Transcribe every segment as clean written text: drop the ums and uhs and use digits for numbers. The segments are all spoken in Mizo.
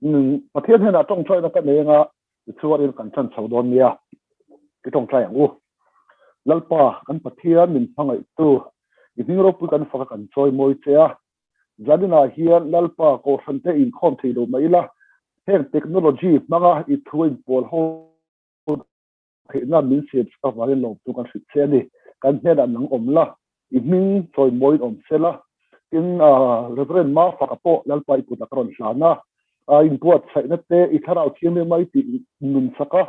Pathian hnenah tawngtaina ka nei anga tichuanin kan chan chho dawn nia. I tawngtai ang u. Lalpa, kan Pathian min hmangaihtu, i hming ropui kan faka kan chawi mawi che a. Zaninah hian Lalpa Kohhrante inkhawm thei lo mah ila, heng technology hmanga i thu a inpawl ho theihna min siam sak avangin lawmtu kan hrilh che a ni. Kan hnenah nang awm la, i hming chawi mawiin awm se la. Tin, Reverend Mafaka pawh Lalpa i kutah ka rawn hlan a, a inbuatsaihna te i thlarau thiam em a i tih nun sak a,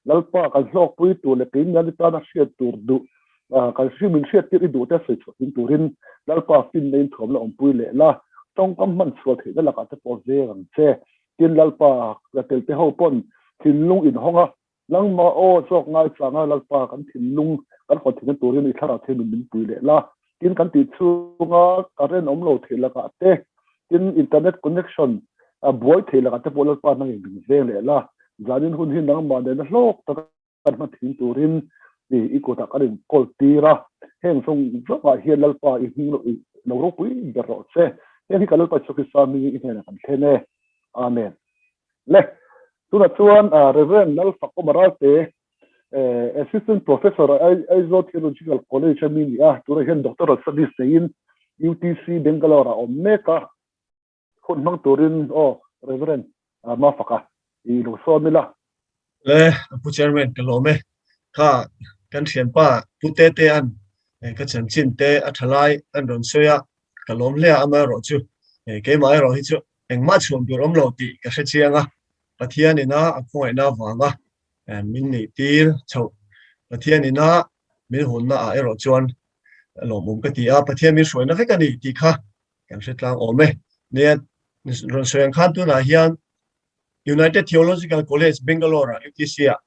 Lalpa kan hlawkpui tur leh keimah ni tana hriat tur duh, kan hri min hriat tir i duh te sawi chhuah thin turin Lalpa finna in thuam la awmpui leh la, tawngkam hman chhuah theihna lakah te pawh veng ang che. Tin, Lalpa ka tel te ho pawn thinlung inhawng a, Nangmah aw zawk ngaichanga Lalpa kan thinlung kan hawn theihna turin i thlarau thiam in min pui leh la. Tin, kan tih chhunga current awm lo theih lakah te, tin internet connection buai theih lakah te pawh Lalpa nangin min veng leh la. Zanin hun hi nangmah nena hlawk taka kan hma thin turin i kutah kan inkawl tir a. Heng zawng zawngah hian Lalpa i hming lo ropui ber rawh che. Heng hi ka Lalpa Isua Krista hmingin i hnenah kan thlen e. Amen. Le, tunah chuan Rev. Lalfakawma Ralte, Assistant Professor Aizawl Theological College a mi ni a, tunah hian Doctoral Studies neiin UTC Bangalore ah a awm mek a, hun hmang turin aw Rev. Mafaka i lo sawm ila. Le, Pu Chairman ka lawm e. Kha kan thianpa Pu Tetea'n ka chanchin te a tha lai an rawn sawi a, ka lawm hle a, amaherawhchu keimah erawh hi chu Engmah chhuan tur awm lo tih ka hre chiang a, Pathian ina a khawngaihna avanga min neih tir chhoh. Pathian ina min hunna ah erawh chuan lawmawm ka ti a, Pathian min hruaina vek a ni tih kha kan hre tlang awm e. Nia, rawn sawi ang khan tunah hian United Theological College Bangalore ah UTC ah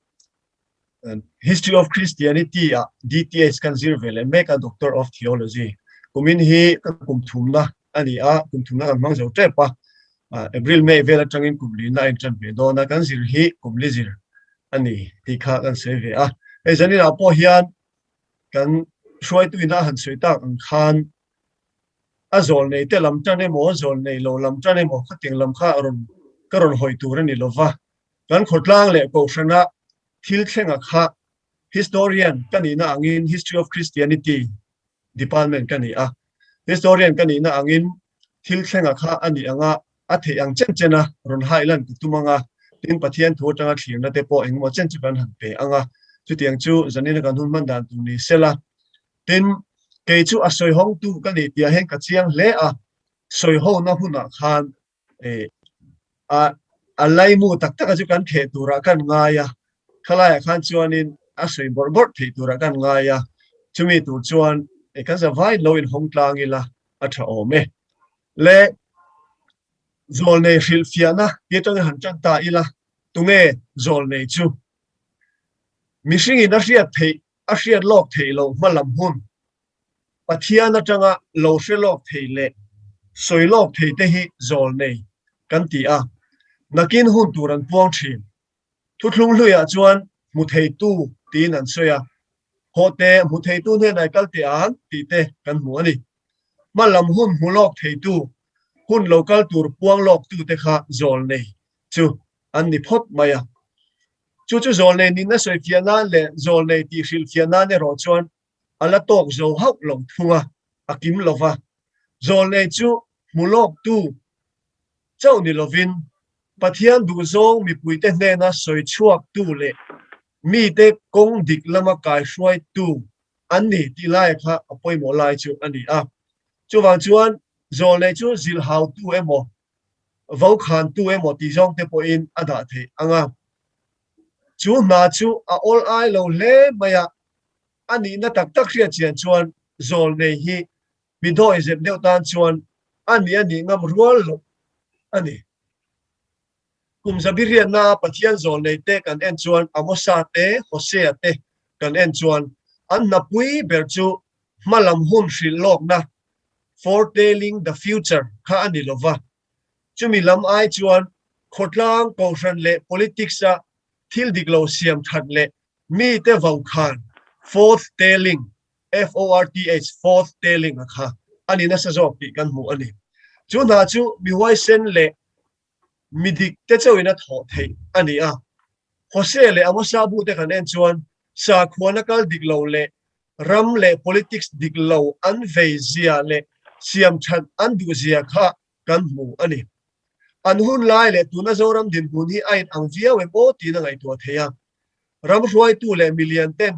History of Christianity ah DTH kan zir ve leh mek a, Doctor of Theology. Kumin hi ka kum thumna a ni a, kum thumna kan hmang zo tep a, April, May vel atangin kum lina a intan ve dawn a, kan zir hi kum li zir a ni tih kha kan sawi ve a. Hei zaninah pawh hian kan hruaitu ina a han sawi tak ang khan a zawl nei te lam tan emaw, zawl nei lo lam tan emaw khatiang lam kha rawn ka rawn hawi tur a ni lova. Kan khawtlang leh kohhrana thil thlenga kha historian ka nihna angin History of Christianity department ka ni a, historian ka nihna angin thil thlenga kha a nih anga a theih ang chen chen a rawn hailan ka tum anga, tin Pathian thu atanga thlirna te pawh engemaw chen chu kan han pe anga, chutiang chu zanina kan hun hman dan tur ni sela. Tin, kei chu a sawihawngtu ka nih tih ah hian ka chiang hle a, sawihona hunah khan a a laimu tak taka chu kan theh turah kan ngai a, khalaiah khan chuanin a sawi bawrh bawrh theih turah kan ngai a, chumi tur chuan kan zavai lo inhawng tlang ila a tha awm e. Le zawlnei hrilhfiahna ti atangin han tan ta ila, tunge zawlnei chu? Mihringin a hriat theih, a hriat lawk theih loh hmalam hun Pathian atanga lo hre lawk thei leh sawi lawk thei te hi zawl nei kan ti a, nakin hun tur an puang thin. Thuthlung hluiah chuan hmu theitu tiin an sawi a, Hawh teh, hmu theitu hnenah i kal teh ang tih te kan hmu a ni. Hma lam hun hmu lawk theitu, hun lo kal tur puang lawktu te kha zawl nei chu an ni phawt mai a. Chu chu zawl nei nihna sawifiah nan leh zawl nei tih hrilhfiah nan erawh chuan a la tawk zo hauh lo thung a, a kim lo va. Zawlnei chu hmu lawktu chauh ni lovin Pathian duhzawng mipuite hnena sawi chhuaktu leh mite kawng dik lama kaihruaitu an ni tih laia kha a pawimawh lai chu a ni a. Chuvang chuan zawlnei chu zilhautu emaw, vokhantu emaw tih zawngte pawhin a dah theih ang a. Chu hna chu a awl ai lo hle mai a, a nihna tak tak hriat chian chuan zawlnei hi mi dawi zep deuh tan chuan a nih a nih ngam rual loh a ni. Kum zabi riatna a Pathian zawlnei te kan en chuan Amosa te, Hosea te kan en chuan an hnapui ber chu hmalam hun hrilh lawkna, foretelling the future, kha a ni lova. Chumi lam ai chuan khawtlang, kohhran leh politics a thil dik lo siam that leh mite vo khan forth telling, F-O-R-T-H, forth telling a kha a ni nasa zawk tih kan hmuh a ni. Chu hna chu mi huaisen leh. mi dik te chauhin a thawh theih a ni a. Hosea leh Amosa bu te kan en chuan sakhuana kal dik lo leh ram leh politics dik lo an vei zia leh siam that an duh zia kha kan hmu a ni. An hun lai leh tuna Zoram dinhmun hi a inang viau em aw tiin a ngaihtuah thei a. Ram hruaitu leh milian ten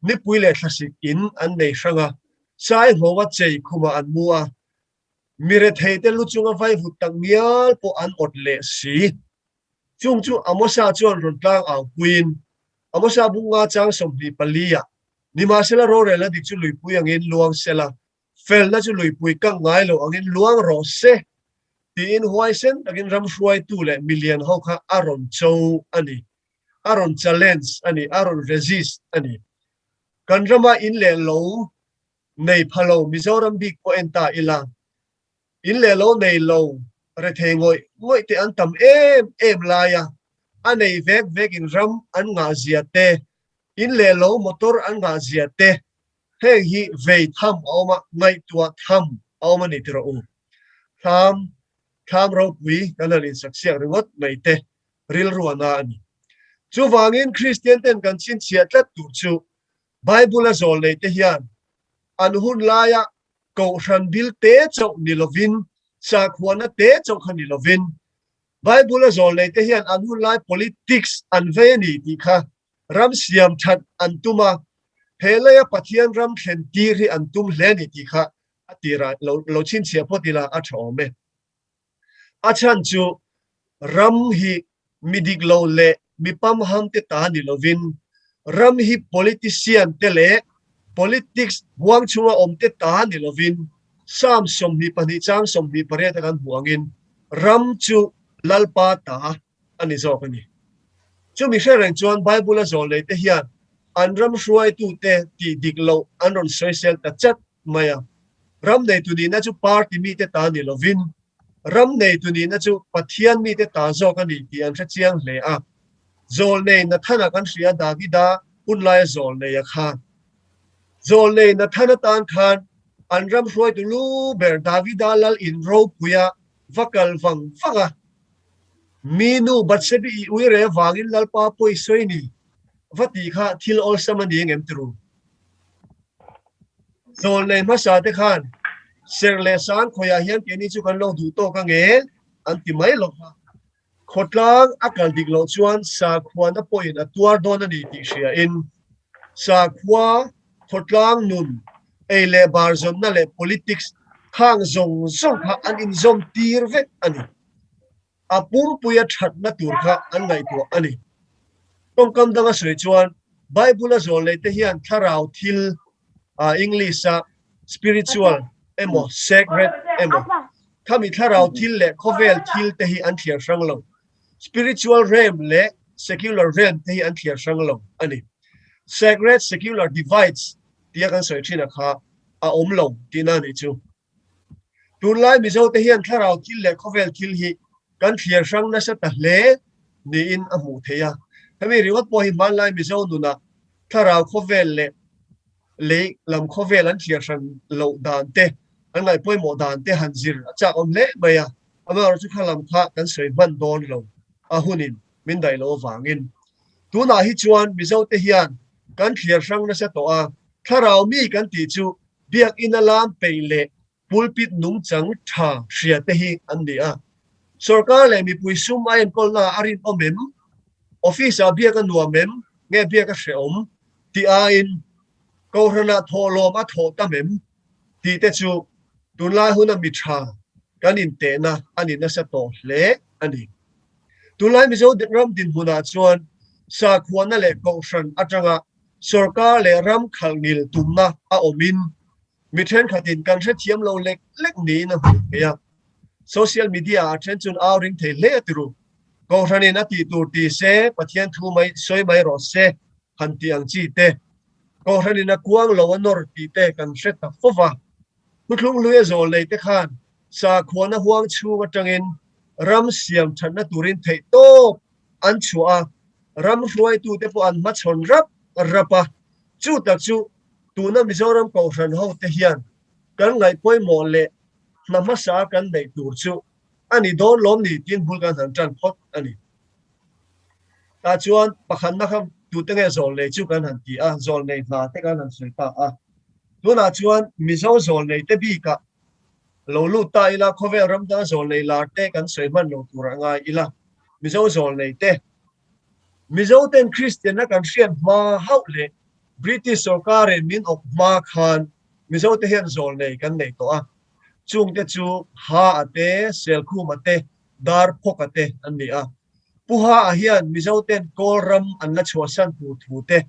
nipui leh thlasik in an nei hrang a, sai nghawnga chei khumah an mu a, mi retheite lu chunga vaivut tak ngial pawh an awt leh si. Chung chu Amosa chuan rawn tlang au puiin, Amosa bunga chang 24 ah, Nimahsela rorelna dik chu luipui angin luang sela, felna chu luipui kang ngai lo angin luang rawh se, tiin huaisen takin ram hruaitu leh milian ho kha a rawn cho a ni. A rawn challenge a ni, a rawn resist a ni. Kan rama in leh lo nei pha lo Mizoram bik pawh en ta ila, in leh lo nei lo rethei ngawih ngawih te an tam em em lai a, a nei vek vek in ram an ngah zia te, in leh lo motor an ngah zia te, heng hi vei tham a awm a, ngaihtuah tham a awm a ni tiraw u. Thlam, thlam ropui kan han insak siak ringawt mai te rilru a na a ni. Chuvangin Kristian ten kan chhinchhiah tlat tur chu Bible a zawl nei te hian an hun laia kohhran bil te chauh ni lovin, sakhuana te chauh kha ni lovin, Bible a zawl nei te hian an hun lai politics an vei a ni tih kha ram siam that an tum a, he leia Pathian ram thlen tir hi an tum hle a ni tih kha a tirah lo lo chhinchhiah phawt ila a tha awm e. A chhan chu ram hi mi dik lo leh mi pamham te ta ni lovin ram hi politician te leh politics huang chhunga awm te ta ni lovin Psalm 22 chang 28 a kan hmuh angin ram chu Lalpa ta a ni zawk a ni. Chumi hre reng chuan Bible a zawl nei te hian an ram hruaitute tih dik loh an rawn sawisel ta chat mai a. Ram neitu nihna chu party mite ta ni lovin ram neitu nihna chu Pathian mite ta zawk a ni tih an hre chiang hle a. Zawlnei Nathana kan hria Davida hunlaia zawlneia kha. Zawlnei Nathan atan khan an ram hruaitu lu ber Davida lal in ropuia va kal vang vang a. Mi nu Bathsebi i ui re vangin Lalpa pawi sawi ni va tih kha thil awlsam a ni engem tiru? Zawlnei hmasa te khan serh leh sang khawiah hian keini chu kan lo duh tawk ange an ti mai lo va. Khawtlang a kal dik loh chuan sakhuana pawhin a tuar dawn a ni tih hriain sakhua, khawtlang nun, ei leh bar zawnna leh politics khang zawng zawng kha an inzawm tir vek a ni. A pumpuia thatna tur kha an ngaihtuah a ni. Tawngkam danga sawi chuan Bible a zawl neite hian thlarau thil, English-a spiritual emaw sacred emaw, khami thlarau thil leh khawvel thil te hi an thliar hrang lo. Spiritual realm leh secular realm te hi an thliar hrang lo a ni. Sacred secular divides tia kan sawi thin a kha a awm lo tihna a nih chu. Tunlai Mizote hian thlarau thil leh khawvel thil hi kan thliar hrang nasa ta hle niin a hmuh theih a. Hemi ringawt pawh hi hmanlai Mizo nunah thlarau khawvel leh lei lam khawvel an thliar hran loh dan te, an ngaihpawimawh dan te han zir a chak awm hle mai a. Amaherawhchu kha lam kha kan sawi hman dawn lo a hunin min daih loh avangin. Tunah hi chuan Mizote hian kan thliar hrang nasa tawh a, thlarau mi kan tih chu Biakinn a lam peih leh pulpit nungchang tha hria te hi an ni a. Sorkar leh mipui sum a enkawlna a rinawm em? Office ah biak a nuam em? Nge biak a hrehawm? Tih aiin Kohhranah thawhlawm a thawh tam em? Tih te chu tunlai huna mi tha kan intehna a ni nasa tawh hle a ni. Tunlai Mizo ram dinhmunah chuan sakhuana leh Kohhran atanga Sorkar leh ram khalh ngil tumna a awmin mi thenkhatin kan hrethiam lo lek lek niin a hmuh theih a. Social media ah then chuan au ring thei hle a ti ru. Kohhranin a tih tur ti se, Pathian thu mai sawi mai rawh se han tih ang chi te, Kohhranin a kuang lo a nawr tih te kan hre ta fo va. Thuthlung hlui a zawl nei te khan sakhuana huang chhung atangin ram siam thatna turin theih tawp an chhuah a, ram hruaitute pawh an hmachhawn rap rap a, chu tak chu tuna Mizoram Kohhran hote hian kan ngaihpawimawh leh hna hmasa kan neih tur chu a ni dawn lawm ni tiin bul kan han tan phawt a ni. Tah chuan pakhatna kha tute nge zawlnei chu kan han ti a, zawlnei hna te kan han sawi ta a. Tunah chuan Mizo zawlnei te bikah lo lut ta ila, khawvel ram danga zawlnei lar te kan sawi hman lo tur a ngai ila, Mizo zawlnei te, Mizo ten Kristianna kan hriat hma hauh leh British sorkarin min awp hma khan Mizo te hian zawlnei kan nei tawh a. Chungte chu Ha-a te, Selkhuma te, Darphawka te an ni a. Pu Ha-a hian Mizo ten Kawl ram an la chhuahsan tur thu te,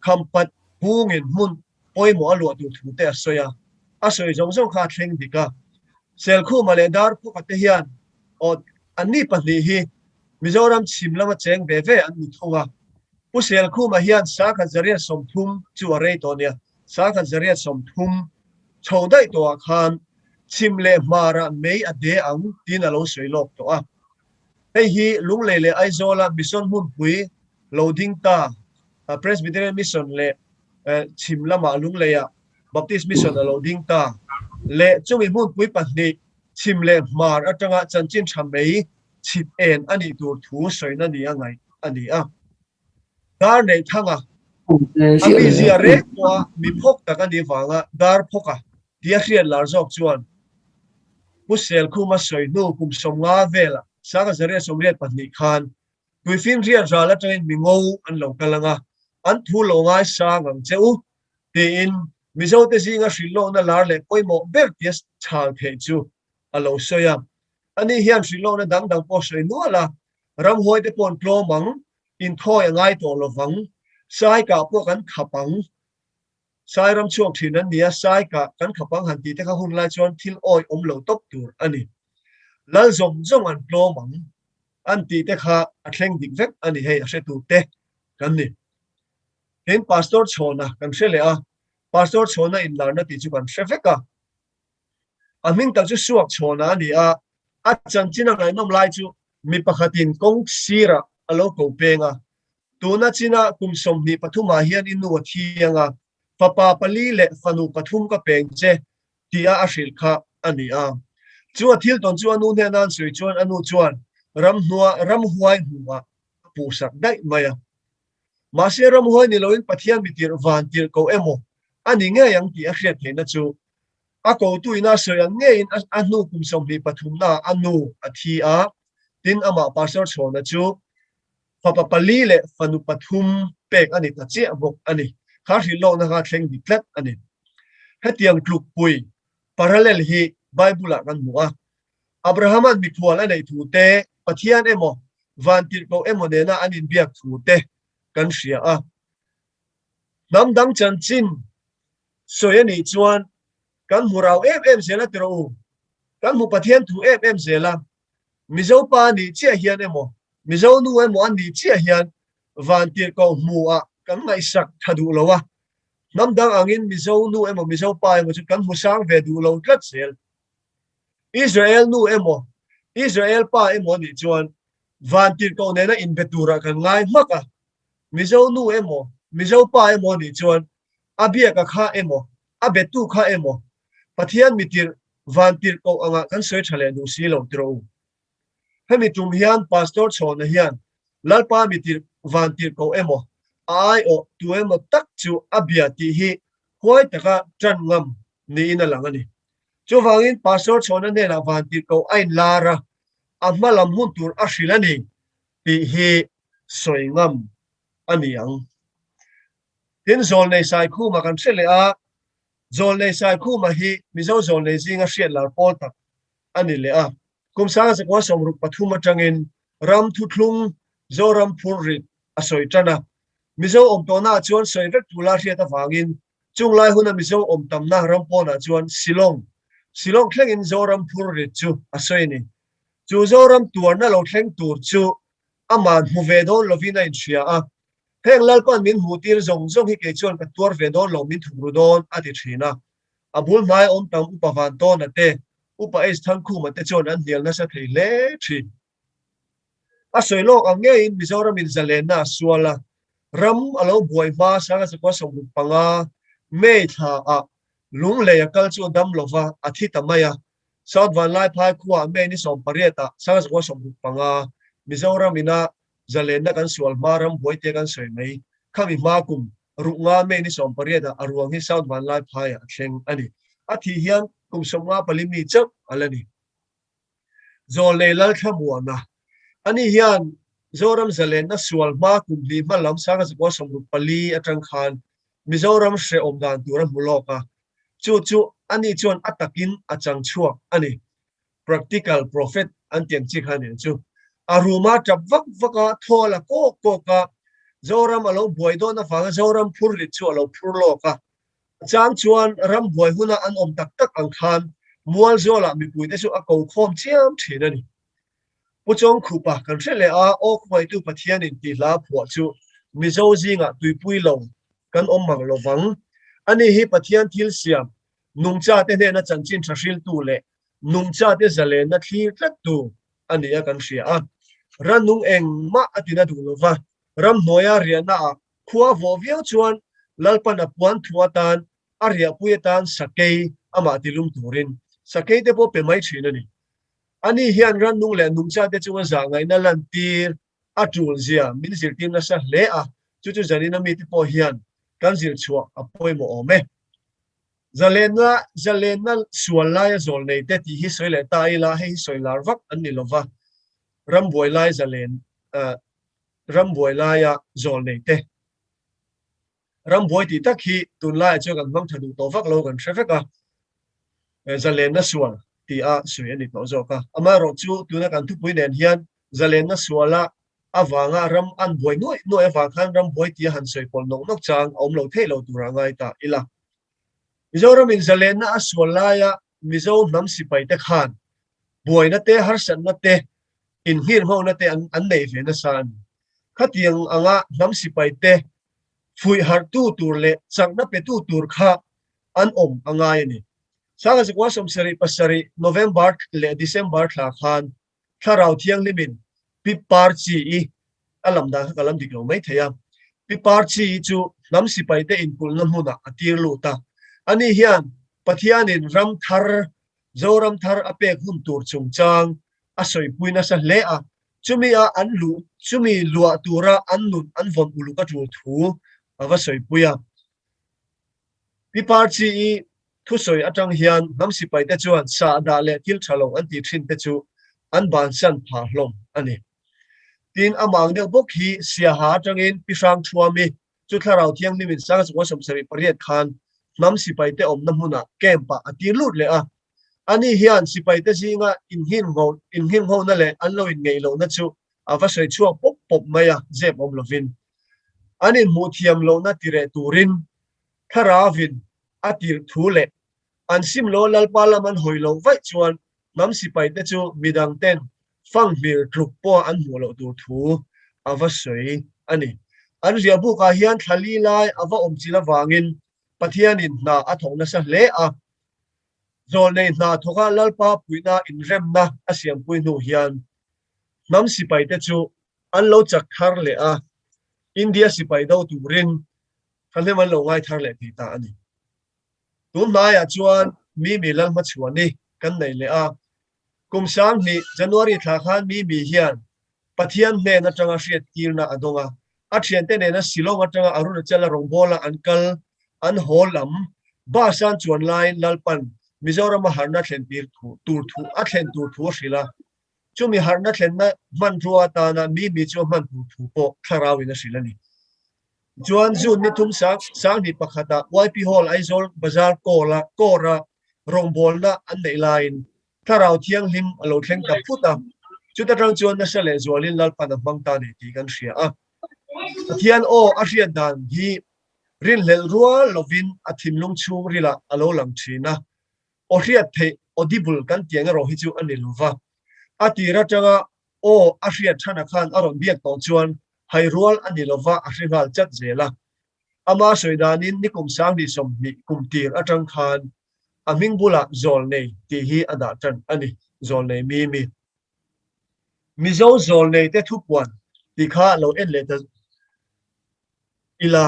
Khampat bungin hmun pawimawh a luah tur thu te a sawi a. A sawi zawng zawng kha a thleng dik a. Selkhuma leh Darphawka te hian aw anni pahnih hi Mizoram chhim lama cheng ve ve an ni thung a. Pu Selkhuma hian Sakhat Zariat 30 chu a rei tawh nia. Sakhat Zariat 30 chho daih tawhah khan chhim leh hmarah mei a de ang tiin a lo sawi lawk tawh a. Hei hi Lunglei leh Aizawla Mission hmunpui lo ding ta Presbyterian Mission leh chhim lamah Lungleia Baptist Mission a lo ding ta leh chumi hmunpui pahnih chhim leh hmar atanga chanchin tha mei chhit en a nih tur thu sawina nia ngaih a ni a. Dar neih thanga a mizia reng pawha mi phawk tak a nih vanga dar phawka tia hriat lar zawk chuan Pu Selkhuma sawi hnu kum 50 velah Sanga Zariat 82 khan Tuifinriat ral atangin mi ngo an lo kal anga an thu lo ngaisang ang che u tiin Mizote zinga hrilhlawkna lar leh pawimawh ber tia chhal theih chu a lo sawi a. Ani hian hrilhlawkna dang dang pawh sawi nual a, ramhuaite pawh an tlawm ang, inthawi a ngai tawh lovang, sai kah pawh kan khap ang, sai ram chhuak thin an ni a, sai kah kan khap ang han tih te kha hun lai chuan thil awi awm lo tawp tur a ni. Lal zawng zawng an tlawm ang an tih te kha a thleng dik vek a ni hei a hretu te kan ni. Tin, Pastor Chhawna kan hre leh a, Pastor Chhawna inlarna tih chu kan hre vek a. A hming tak chu Suak Chhawna a ni a, a chanchin a ngaihnawm lai chu mi pakhatin kawng sirah a lo ko peng a. Tuna china kum 23 ah hian i nu a thi ang a, fapa pali leh fanu pathum ka peng che tia a hrilh kha a ni a. Chu a thil tawn chu a nu hnena an sawi chuan a nu chuan ramhnua ramhuai hmuhah a puhsak daih mai a. Mahse ramhuai ni loin Pathian mitirh van tirh ko emaw a ni ngei ang tih a hriat theihna chu a kotu ina sawi ang ngeiin a hnu kum 23 naah a nu a thi a, tin amah Pastor Chhawna chu fapa pali leh fanu pathum pek a ni ta chiah bawk a ni. Kha hrilhlawkna kha thleng dik tlat a ni. Hetiang tlukpui, parallel, hi Bible-ah kan hmu a. Abrahama'n mikhual a neih thu te, Pathian emaw, vantirhkoh emaw nena an inbiak thu te kan hria a. Hnam dang chanchin sawi a nih chuan kan hmu rau em em zel a ti rawh u. Kan hmu Pathian thu em em zel a. Mizo pa a nih chiah hian emaw, Mizo nu emaw a nih chiah hian vantirhkoh hmuhah kan ngaihsak tha duh lo a. Hnam dang angin Mizo nu emaw, Mizo pa emaw chu kan hmu sang ve duh lo tlat zel. Israel nu emaw, Israel pa emaw a nih chuan vantirhkoh nena inbe turah kan ngai hmak a. Mizo nu emaw, Mizo pa emaw a nih chuan a biaka kha emaw, a betu kha emaw, Pathian mitirh vantirhkoh angah kan sawi tha leh duh si lo ti rawh u. Hemi tum hian Pastor Chhawna hian Lalpa mitirh vantirhkoh emaw, a aiawh tu emaw tak chu a bia tih hi huai taka tan ngam niin a lang a ni. Chuvangin Pastor Chhawna hnenah vantirhkoh a inlar a, a hma lam hun tur a hrilh a ni tih hi sawi ngam a ni ang. Tin, Zawlnei Saikhuma kan hre leh a, Zawlnei Saikhuma hi Mizo zawlnei zinga hriat lar pawl tak a ni leh a. Kum 1963 atangin ram thuthlung Zoram phurrit a sawi tan a. Mizo awm tawhnaah chuan sawi vek tula hriat avangin chung lai huna Mizo awm tamna ram pawnah chuan Shillong, Shillong thlengin Zoram phurrit chu a sawi a ni. Chu Zoram tuarna lo thleng tur chu ama'n hmu ve dawn lovin a inhria a, Heng Lalpa'n min hmuh tir zawng zawng hi kei chuan ka tuar ve dawn lo, min thuk ru dawn, a ti thin a. A bul hmai awm tam Upa Vantawna te, Upa H Thangkhuma te chuan an hnial nasa thei hle thin. A sawi lawk ang ngeiin Mizoramin zalenna a sual a, ram a lo buai hma 1965 May thla ah Lunglei a kal chu a dam lova, a thi ta mai a. South Vanlaiphai khuaah May ni sawmpariatah Sangzakua 65 Mizoram ina zalenna kan sual hma ram buaite kan sawi mai. Khami hma kum ruk nga May ni sawmpariatah a ruang hi South Vanlaiphaiah a thleng a ni. A thih hian kum 54 mi chauh a la ni. Zawlnei Lalthlamuana, Ani hian Zoram zalenna sual hma kum hnih hma lam Sangzakua 64 atang khan Mizoram hrehawm dan tur a hmu lawk a, Chu chu ani chuan a takin a chang chhuak a ni. Practical prophet an tih ang chi kha a ni ang chu. A ruma tap vak vak a, thaw a la kawk kawk a, Zoram a lo buai dawn avanga Zoram phur rit chu a lo phur lawk a. A chang chuan ram buai huna an awm tak tak ang khan Mualzawlah mipuite chu a ko khawm chiam thin a ni. Pu Chawngkhupa kan hre leh a, Aw Khuaitu Pathianin tih hla phuah chu Mizo zingah tuipui lo kan awm mang lo vang. Ani hi Pathian thil siam, nungchate hnena chanchin tha hriltu leh nungchate zalenna thlir tlattu a ni a kan hria a. Rannung engmah a tina duh lo va, ramhnuaia riahnaah khua vawh viau chuan Lalpan a puan thu atan a riahpui atan sakei amah tilum turin sakei te pawh pe mai thin a ni. Ani hian rannung leh nungchate chunga zahngaihna lantir a tul zia min zirtir nasa hle a, chu chu zanina mite pawh hian kan zir chhuah a pawimawh awm e. Zalenna, zalenna sual laia zawl nei te tih hi sawi leh ta ila, hei hi sawi lar vak an ni lova, rambuai lai zalen, rambuai laia zawl nei te. Rambuai tih tak hi tunlaiah chuan kan hmang tha duh tawh vak lo kan hre vek a, zalenna sual ti a sawi a ni tawh zawk a. Amaherawh chu tuna kan thupui nen hian zalenna suala avanga ram an buai nuaih nuaih avang khan rambuai tia han sawi pawlh nawk nawk chang a awm lo theih lo tura ngai ta ila. Mizoramin zalenna a sual laia Mizo hnam sipaite khan buaina te, harsatna te, inngirnghona te an nei ve nasa a ni. Khatiang anga hnam sipaite fuih harhtu tur leh chakna petu tur kha an awm a ngai a ni. Sangazakua 77 November leh December thla khan Thlarau Thianghlimin Pi Parchi-i a lam dan kha ka lam dik lo mai thei a. Pi Parchi-i chu hnam sipaite inkulhna hmunah a tir lut a. Ani hian Pathianin ram thar, Zoram thar a pek hun tur chungchang a sawipui nasa hle a. Chumi a an luh, chumi luah tura an nun an vawn uluk a tul thu a va sawipui a. Pi Parchi-i thusawi atang hian hnam sipaite chuan sahdah leh thil tha lo an tih thin te chu an bansan phah hlawm a ni. Tin, amah ang deuh bawk hi Siaha atangin Pi Hrangthuami chu Thlarau Thianghlimin Sangchungah 78 khan hnam sipaite awmna hmunah camp-ah a tir lut leh a. Ani hian sipaite zinga innghinghona leh an lo inngeih lohna chu a va sawi chhuak pawp pawp mai a, zep awm lovin. An inhmuh thiam lohna tireh turin Thlaravin a tirh thu leh an sim lo Lalpa lam an hawi loh vaih chuan hnam sipaite chu midang ten fanghmir tluk pawha an hmuh loh tur thu a va sawi a ni. An riahbukah hian thla li lai a va awm chil avangin Pathianin hna a thawk nasa hle a. Zawlnei hna thawka Lalpa puihna inremna a siampui hnu hian hnam sipaite chu an lo chak thar leh a, India sipai do turin thahnem an lo ngai thar leh thei ta a ni. Tun hnaiah chuan Mimi Lalhmachhuani kan nei leh a, kum 2000 January thla khan Mimi hian Pathian hnen atanga hriattirna a dawng a, a thiante nena Shillong atanga Arunachal-a rawngbawla an kal an haw lam bus an chuan laiin Lalpan Mizorama harhna thlen tir tur thu a thlen tur thu a hrilh a, chumi harhna thlenna hmanrua atana Mimi chu a hman tur thu pawh thlarauin a hrilh a ni. Chuan June ni thum 2001 ah YP Hall Aizawl Bazar Kawl-a Kawr-a rawngbawlna an neih laiin Thlarau Thianghlim a lo thleng ta phut a, chuta tang chuan nasa leh zualin Lalpan a hmang ta nei tih kan hria a. Pathian aw a hriat dan hi rinhlelh rual lovin a thinlung chhungrilah a lo lang thin a, aw hriat theih audible kan tih ang erawh hi chu a ni lova. A tir atanga aw a hriat thana khan a rawn biak tawh chuan hai rual a ni lova a hre nghal chat zel a. Ama sawi danin nikum 2020 kum tir atang khan a hming bulah Zawlnei tih hi a dah tan a ni, Zawlnei Mimi. Mizo Zawlnei te thupuan tih kha lo en leh ta ila,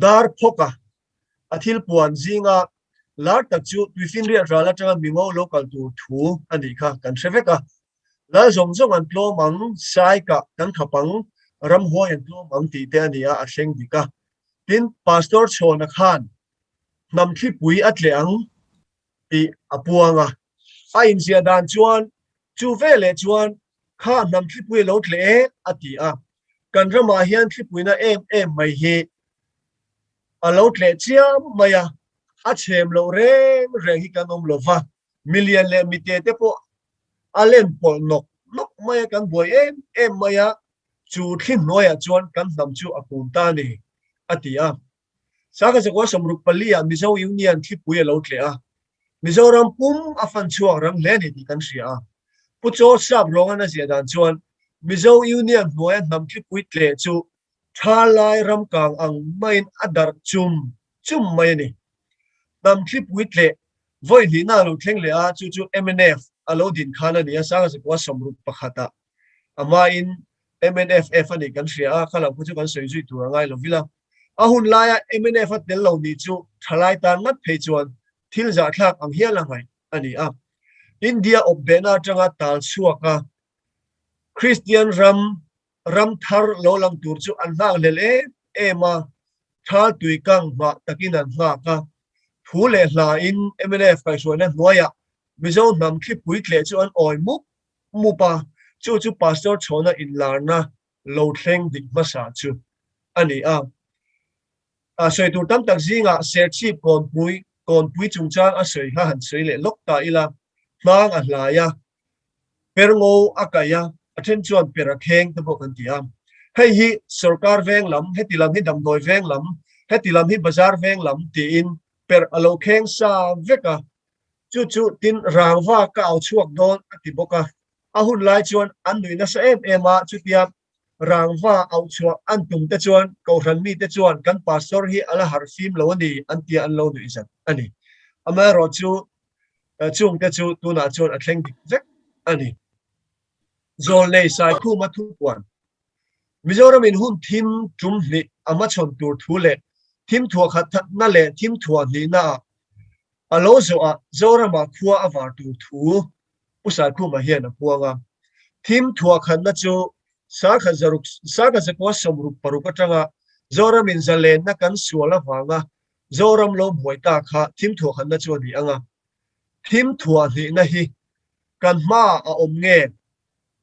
dar phawka a thil puan zinga. Lar tak chu Tuifinriat ral atanga mingo lo kal tur thu a nih kha kan hre vek a. Lal zawng zawng an tlawm ang, sai kah kan khap ang, ramhuai an tlawm ang tih te a ni a, a thleng dik a. Tin, Pastor Chhawna khan hnam thlipui a tleh ang tih a puang a. A inziah dan chuan chu veleh chuan kha hnam thlipui a lo tleh e a ti a. Kan ramah hian thlipuina em em mai hi a lo tleh chiam mai a, a chhem loh reng reng hi kan awm lo va, milian leh mite te pawh a len pawlh nawk nawk mai a, kan buai em em mai a, chu thli hnuaiah chuan kan hnam chu a kun ta a ni, a ti a. Sangha zakua 64 ah Mizo Union thlipui a lo tleh a, Mizoram pum a fan chhuak rang hle a ni tih kan hria a. Pu Chaw Sap Rawngan a ziah dan chuan Mizo Union hnuaia hnam thlipui tleh chu tha lai ram kang ang maiin a darh chum chum mai a ni. Hnam thlipui tleh vawi hnihna a lo thleng leh a, chu chu mnf a lo din khan a ni a, Sangha zakua 61 ah amahin MNFF a nih kan hria a, kha lam kha chu kan sawi zui tur a ngai lo vil a. A hun laia mnf a tel lo nih chu thalai tan ngat phei chuan thil zahthlak ang hial a ngaih a ni a. India awpbehna atanga tal chhuak a, Kristian ram ram thar lo lang tur chu an nghak hlel em em a, thal tui kang hmah takin an nghak a. Thu leh hlain mnf kaihhruaina hnuaiah Mizo hnam thlipui tleh chu an awi mup mup a, chu chu Pastor Chhawna inlarna lo thleng dik hmasa chu a ni a. A sawi tur tam tak zingah Serchhip kawnpui kawnpui chungchang a sawi kha han sawi leh lawk ta ila, hnang a hlai a, per ngo a kaih a, a then chuan per a kheng te pawh kan ti a. Hei hi sorkar veng lam, heti lam hi damdawi veng lam, heti lam hi bazar veng lam tiin per a lo kheng sa vek a, Chu chu tin rangva ka au chhuak dawn a ti bawk a. A hun lai chuan an nui nasa em em a, chutia rangva auh chhuah an tum te chuan kohhran mite chuan kan pastor hi a la harh fim lo a ni an tia an lo nuih zat a ni. Amaherawh chu chungte chu tunah chuan a thleng dik vek a ni. Zawlnei Saikhuma thupuan Mizoramin hun thim tum hnih a hmachhawn tur thu leh thim thuah khat thatna leh thim thuah hnihna ah a lo zawhah Zorama khua a var tur thu Pu Saikhuma hian a puang a. Thim thuah khatna chu Sakha zaruk Sakha zakua 66 atanga Zoramin zalenna kan sual avanga Zoram lo buai ta kha thim thuah khatna chu a ni ang a. Thim thuah hnihna hi kan hmaah a awm nge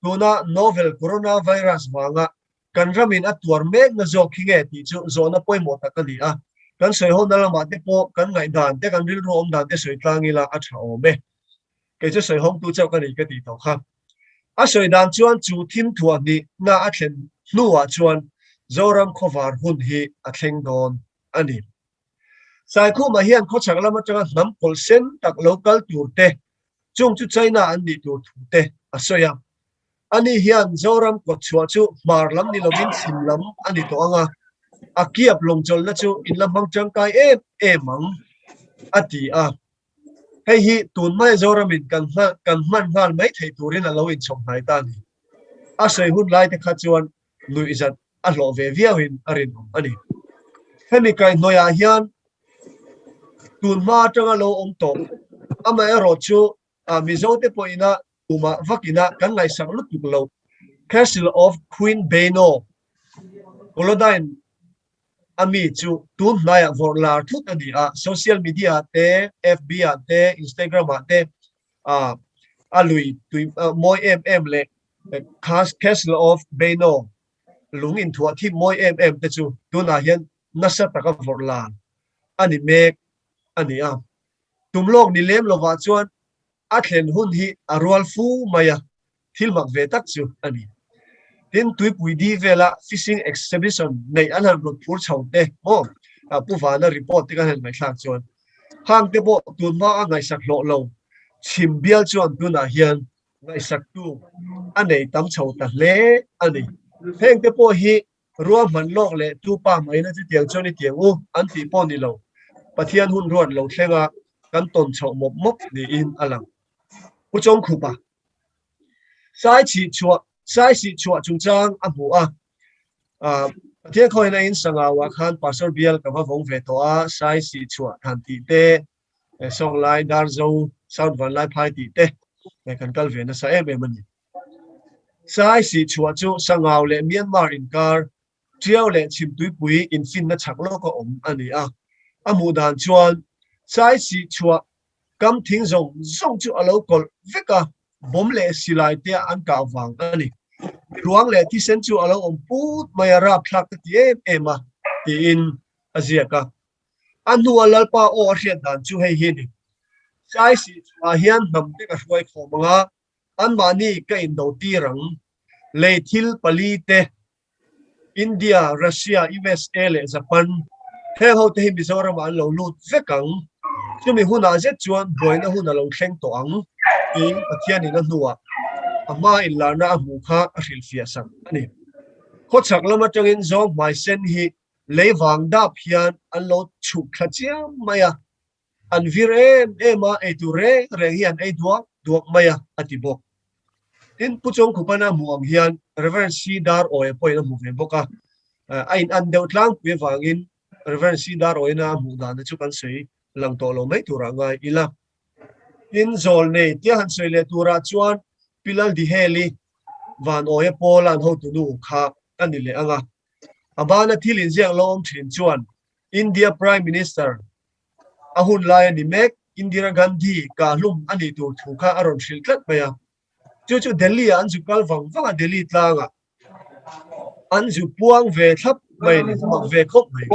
Tuna novel coronavirus vanga kan ramin a tuar mekna zawk hi nge tih chu zawhna pawimawh tak a ni a. Kan sawihona lamah te pawh kan ngaihdan te, kan rilru awm dan te sawi tlang ila a tha awm e. Kei chu sawihawngtu chauh ka ni ka tih tawh kha. A sawi dan chuan chu thim thuah hnihna a thlen hnuah chuan Zoram khawvar hun hi a thleng dawn a ni. Saikhuma hian khawchhak lam atanga hnam kawlh sen tak lo kal tur te Chung chu China an nih tur thu te a sawi a. Ani hian Zoram kawtchhuah chu hmar lam ni lovin chhim lam a ni tawh ang a, a kiap lawngchawlhna chu in la hmang tangkai em em ang, a ti a. Hei hi tun mai Zoramin kan kan hman nghal mai theih turin a lo inchhawm hnai ta a ni. A sawi hun lai te kha chuan nuihzat a hlawh ve viauin a rinawm a ni. Hemi kaihhnawihah hian tun hma atanga lo awm tawh, amaherawh chu Mizote pawhina tumah vakina kan ngaihsak lutuk lo Castle of Queen Beino, Colodine a mi chu tun hnaiah vawrh lar thut a ni a, social media ah te, FB ah te, Instagram ah te a lui tui mawi em em leh Castle of Beino lung inthuah thim mawi em em te chu tunah hian nasa taka vawrh lan a ni mek a ni a. Tum lawk ni lem lovah chuan a thlen hun hi a rual fu mai a, thil mak ve tak chu a ni. Tin, tuipui di vela fishing exhibition neih an han rawn phur chho te maw Pu Vana report te kan han ngaihthlak chuan hang te pawh tun hma a ngaihsak hlawh lo chhim bial chuan tunah hian ngaihsaktu a nei tam chho ta hle a ni. Heng te pawh hi ruahman lawk leh tu pa maina chutiang chuan i tiang u an tih pawh ni lo, Pathian hun ruat lo thlenga kan tawn chhoh mawp mawp niin a lang. Pu Chawngkhupa Sai chhih chhuah Sai sih chhuah chungchang a hmu a, Pathian khawihin a in sangauah khan Pastor bial ka va vawng ve tawh a, Sai sih chhuah than tih te. Sawnglai, Darzo, South Vanlaiphai tih te kan kal ve nasa em em a ni. Sai sihchhuah chu Sangau leh Myanmar inkar Tiau leh Chhimtuipui infinna chak lawka awm a ni a. A hmuh dan chuan Sai sihchhuah kam thing zawng zawng chu a lo kawlh vek a, bomb leh silai te an kah vang a ni. Mi ruang leh thisen chu a lo awm put mai a, rapthlak ka ti em em a, tiin a ziak a. A hnua Lalpa aw a hriat dan chu hei hi a ni, Sai sihchhuah hian hnam te ka hruai khawm ang a, anmahni ka indo tir ang. Lei thil pali te, India, Russia, USA leh Japan, heng ho te hi Mizoramah an lo lut vek ang. Chumi hunah zet chuan buaina hun a lo thleng tawh ang, tiin Pathianin a hnuah a hma inlarna a hmuh kha a hrilhfiah sak a ni. Khawchhak lam atangin zawng hmai sen hi Lei vang dap hian an lo chhuk thla chiam mai a, an vir em em a, eitur reng reng hi an ei duak duak mai a, a ti bawk. Tin, Pu Chawngkhupana hmuh ang hian Rev. C. Dar Awia pawhin a hmu ve bawk a, a in an deuh tlangpui avangin Rev. C. Dar Awiina a hmuh dana chu kan sawi lang tawh lo mai turah ngai ila. Tin, zawl nei tia han sawi leh turah chuan Pi Laldiheli Van Awia Pawla an hotunu kha a ni leh ang a, A bana thil inziak lo awm thin chuan India Prime Minister a hun lai a ni mek, Indira Gandhi kahhlum a nih tur thu kha a rawn hrilh tlat mai a. Chu chu Delhi ah an zu kal vang vang a, Delhi tlangah an zu puang ve thlap mai a ni, mak ve khawp mai.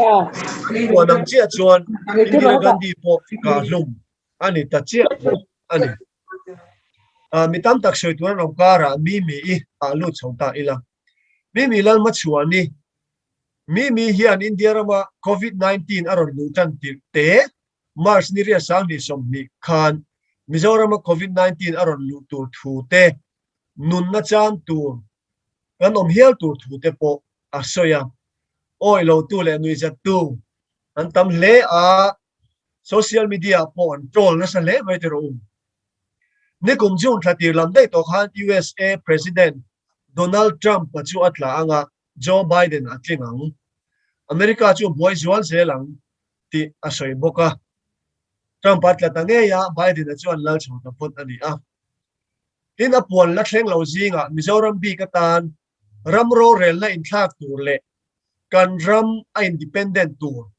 An puan ang chiah chuan Indira Gandhi pawh kahhlum a ni ta chiah bawk a ni. Mi tam tak sawi tur an awm karah Mimi i ah lut chho ta ila. Mimi Lalhmachhuani, Mimi hian India rama Covid 19 a rawn luh tan tirh te, March ni riat 2020 khan Mizorama Covid 19 a rawn luh tur thu te, nunna chan tur kan awm hial tur thu te pawh a sawi a. Awi lotu leh nuihzattu an tam hle a, social media ah pawh an troll nasa hle mai tiraw u. Nikum June thla tir lam daih tawh khan USA President Donald Trump-a chu a tla ang a, Joe Biden a tling ang. America chu buai zual zel ang tih a sawi bawk a. Trump-a tla ta ngei a, Biden-a chuan lal chho ta phawt a ni a. Tin, a puan la thleng lo zingah Mizoram bik atan ram rorelna inthlak tur leh kan ram a independent tur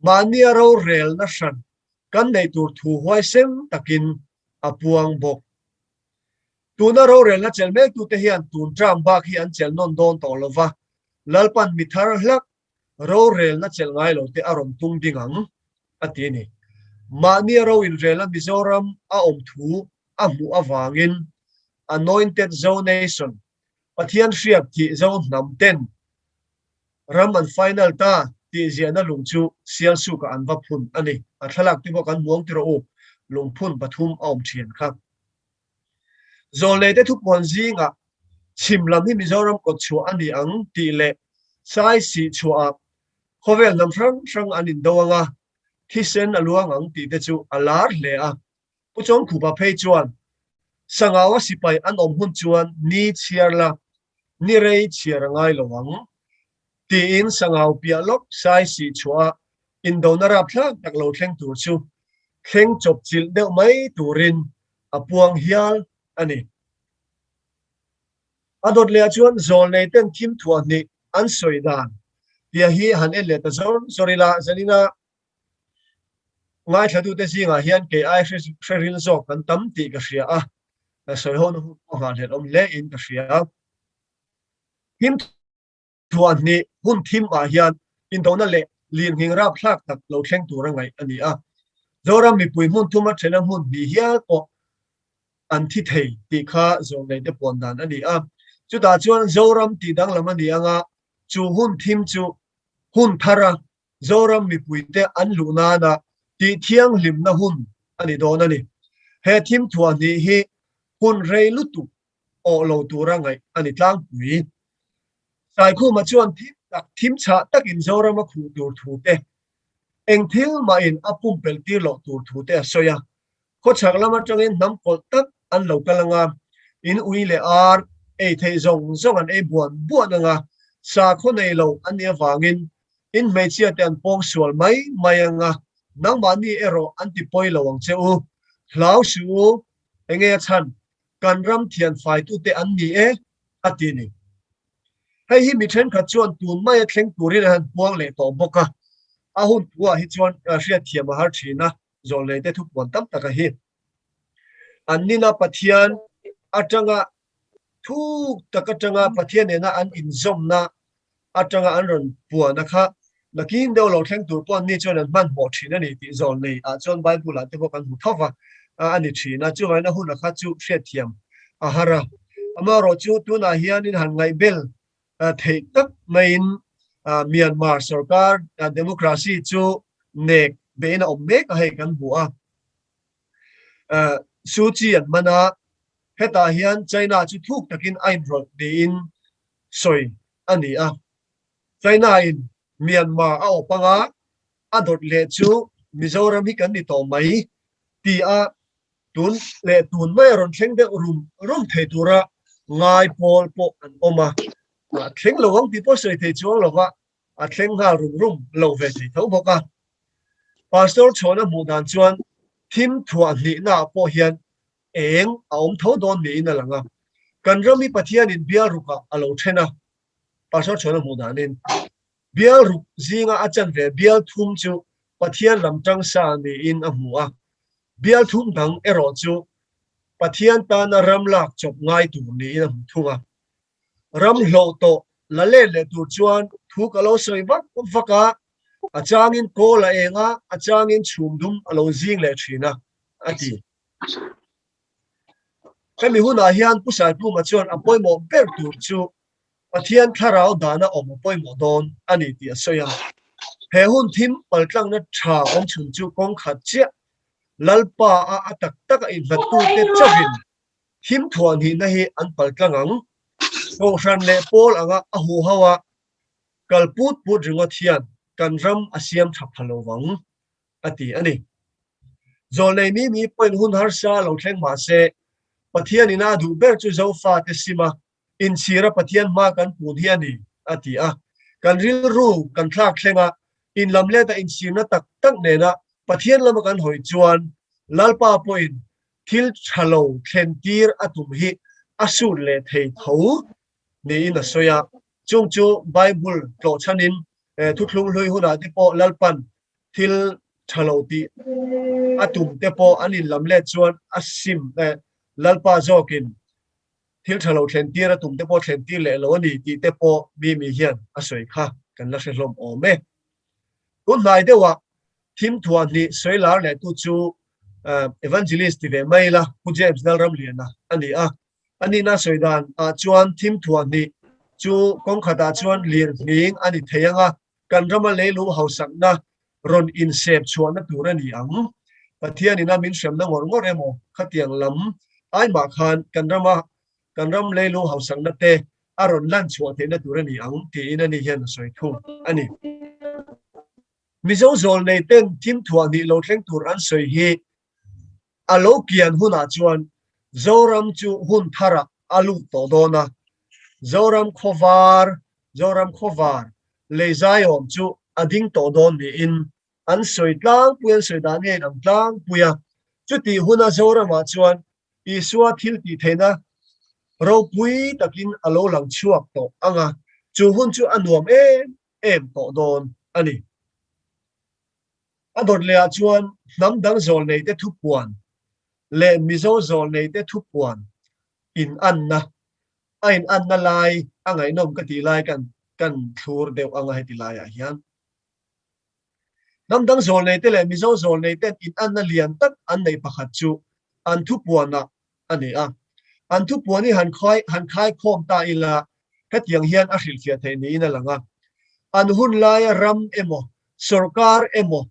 mahnia rorelna hran kan neih tur thu huaisen takin a puang bawk. Tuna rorelna chelh mektute hian tun term bak hi an chelh nawn dawn tawh lo va, Lalpan mi thar hlak rorelna chelh ngai lote a rawn tung ding ang, a ti a ni. Mahnia ro inrelna Mizoram a awm thu a hmuh avangin Anointed Zo Nation, Pathian hriak thih Zo hnam ten Ram an final ta tih ziahna lung chu Sialsukah an va phun a ni. A thlalak te pawh kan hmuang ti rawh u, lungphun pathum a awm thian kha. Zawlneite thupuan zingah chhim lam hi Mizoram kawt chhuah a ni ang tih leh Sai sih chhuahah khawvel hnam hrang hrang an indo ang a, thisen a luang ang tih te chu a lar hle a. Pu Chawngkhupa phei chuan, Sangaua sipai an awm hun chuan ni chhiar la, ni rei chhiar a ngai lo ang, tiin Sangau piah lawk sai sih chhuah a indona rapthlak tak lo thleng tur chu thleng chawp chilh deuh mai turin a puang hial a ni. A dawt lehah chuan zawlnei ten thim thuah hnih an sawi dan tia hi han en leh ta zawr zawr ila, zanina Ngaithlatute zingah hian kei ai hre ril zawk kan tam tih ka hria a, sawi hona hun pawh nghahhlelh awm hle in ka hria. Him thuah hnih hun thim ah hian indona leh lirnghing rapthlak tak lo thleng tur a ngaih a ni a. Zoram mipui hmun thuma thena hmun hnih hial pawh an thi thei tih kha zawhneihte puan dan a ni a. Chutah chuan Zoram tih danglam a ni anga chu hun thim chu hun thara Zoram mipuite an luh nana tih thianghlimna hun a ni dawn a ni. He thim thuah hnih hi hun rei lutuk awh lo tura ngaih a ni tlangpui. Saikhuma chuan thim tak, thim chhah takin Zoram a khuh tur thu te, eng thil mahin a pumpelh tir loh tur thu te a sawi a. Khawchhak lam atangin hnam kawlh tak an lo kal anga, in ui leh ar ei theih zawng zawng an ei buan buan anga, sakhaw nei lo an nih avangin in hmeichhia te an pawng sual mai mai anga. Nangmahni erawh an ti pawi lo ang che u. Hlau suh u, enge a chhan? Kan ram thian faitute an ni e, a ti ni. Hei hi mi thenkhat chuan tun maia thleng turin an han puang leh tawh bawk a, a hun thuah hi chuan hriatthiam a har thin a, zawlneite thupuan tam taka hi. An nina Pathian atanga thuk tak atanga Pathian nena an inzawmna atanga an rawn puana kha nakin deuh lo thleng tur pawh anni chuan an hmanhmawh thin a ni tih zawlnei ah chuan Bible ah te pawh kan hmu tho va a ni thin a, chuvangin a huna kha chu hriatthiam a har a. Amaherawhchu tunah hianin han ngaihbel theih tak maiin Myanmar sorkar democracy chu nek bein a awm mek a hei kan hmu a. Suu Kyi an man a, hetah hian China chu thuk takin a inrawlh niin sawi a ni a. China-in Myanmar a awp anga a dawt leh chu Mizoram hi kan ni tawh mai ti a tun leh tun mai a rawn thleng deuh rum rum thei tura ngai pawl pawh an awm a. A thleng lo ang tih pawh sawi thei chuang lova a thleng nghal rum rum lo ve thei tho bawk a. Pastor Chhawna hmuh dan chuan thim thuah hnihnaah pawh hian eng a awm tho dawn niin a lang a. Kan ram hi Pathianin bial rukah a lo then a, Pastor Chhawna hmuh danin bial ruk zinga a chanve bial thum chu Pathian lam tang sa niin a hmu a, bial thum dang erawh chu Pathian tana ram lak chawp ngai tur niin a hmu thung a. Ram hlawh tawh la let leh tur chuan thu ka lo sawi vak vak a, a changin kawl a eng a, a changin chhum dum a lo zing leh thin a, a ti. Hemi hunah hian Pu Saipuma chuan a pawimawh ber tur chu Pathian thlarau dana awm a pawimawh dawn a ni tih a sawi a. He hun thim paltlangna tha awmchhun chu kawng khat chiah Lalpa a a tak taka innghattute chauhin Thim thuahnihna hi an paltlang ang. Kohhran leh pawl anga a huho a kal put put ringawt hian kan ram a siam tha pha lo vang, a ti a ni. Zawlnei mi mi pawhin hun harsa lo thleng mah se, Pathianin a duh ber chu Zofate sima inchhira Pathian hma kan pun hi a ni, a ti a. Kan rilru kan thlak thleng a, inlamleta inchhirna tak tak nena Pathian lama kan hawi chuan Lalpa pawhin thil tha lo thlen tir a tum hi a sut leh thei tho niin a sawi a. Chung chu Bible tlawh chhanin thuthlung hlui hunah te pawh Lalpan thil tha lo tih a tum te pawh an inlam let chuan a sim Lalpa zawkin thil tha lo thlen tir a tum te pawh thlen tir leh lo a ni tih te pawh Mimi hian a sawi kha kan la hre hlawm awm e. Tun hnai deuhah Thim thuahhnih sawi lar leh tu chu Evangelist ti ve mai ila Pu James Lalramliana a ni a. A nihna sawi dan ah chuan thim thuahhnih chu kawng khatah chuan lir hming a ni thei ang a, kan rama leilung hausakna rawn insep chhuahna tur a ni ang. Pathian ina min hremna ngawr ngawr emaw khatiang lam ai mah khan kan rama kan ram leilung hausakna te a rawn lan chhuah theihna tur a ni ang tiin ani hian a sawi thung a ni. Mizo zawlnei ten thim thuah hnih lo thleng tur an sawi hi a lo kian hunah chuan Zoram chu hun tharah a lut tawh dawn a, Zoram khawvar, Zoram khawvar lei zaiawm chu a ding tawh dawn niin an sawi tlangpui, an sawi dan ngeiin ang tlangpui a. Chutih huna Zoramah chuan Isua thil tih theihna ropui takin a lo lang chhuak tawh ang a, chu hun chu a nuam em em tawh dawn a ni. A dawt lehah chuan hnam dang zawlneite thupuan leh Mizo zawlneite thupuan inanna, a inanna lai a ngaihnawm ka tih lai kan kan thlur deuh anga heti laiah hian. Hnam dang zawlneite leh Mizo zawlneiten inanna lian tak an neih pakhat chu an thupuanah a ni a. An thupuan hi han khai han khaikhawm ta ila hetiang hian a hrilhfiah theih niin a lang a. An hun laia ram emaw, sawrkar emaw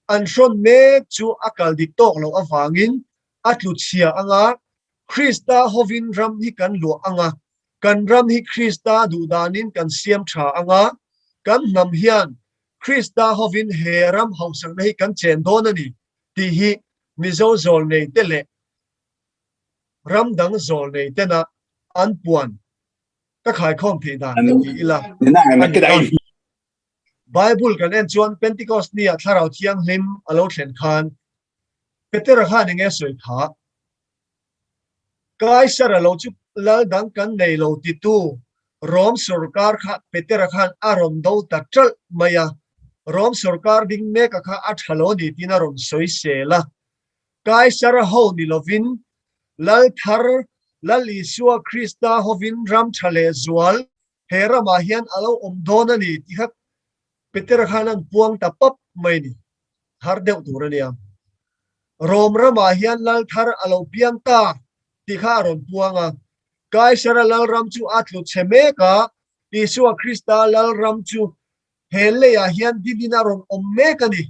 an hrawn mek chu a kal dik tawk loh avangin a tlu chhia anga Krista hovin ram hi kan luah anga, kan ram hi Krista duhdanin kan siam tha anga, kan hnam hian Krista hovin he ram hausakna hi kan chen dawn a ni tih hi Mizo zawlneite leh ram dang zawlnei tena an puan ka khaikhawm theih dan ka ti ila a ni a. Bible kan en chuan Pentecost ni ah Thlarau Thianghlim a lo thlen khan Petera khan enge a sawi kha? Kaisara lo chu lal dang kan nei lo titu Rom sorkar kha Petera khan a rawn do ta ṭalh mai a, Rom sorkar ding meka kha a ṭha lo a ni tiin a rawn sawi sel a. Kaisara ho ni lovin Lal thar Lal Isua Krista hovin ram ṭha leh zual he ramah hian a lo awm dawn a ni tih kha Petera khan an puang ta pap mai a ni. Har deuh tur a nia. Rom ramah hian lal thar a lo piang ta tih kha a rawn puang a. Kaisara lalram chu a tlu chhe mek a, Isua Krista lalram chu he leiah hian dinin a rawn awm mek a ni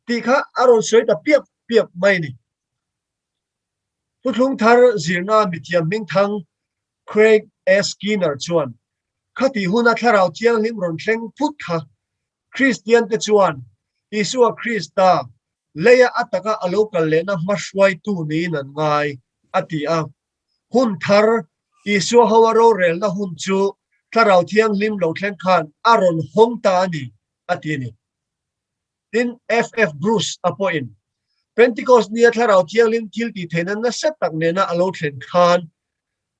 tih kha a rawn sawi ta piap piap mai a ni. Thuthlung thar zirna mithiam hmingthang Craig A. Skinner chuan, Khatih huna Thlarau Thianghlim rawn thleng phut kha Kristiante chuan Isua Krista leia a taka a lo kal lehna hmahruaitu niin an ngai, a ti a. Hun thar, Isua hoa rorelna hun chu Thlarau Thianghlim lo thleng khan a rawn hawng ta a ni, a ti a ni. Tin, FF. Bruce a pawhin Pentecost nia Thlarau Thianghlim thil tih theihna nasa tak nena a lo thlen khan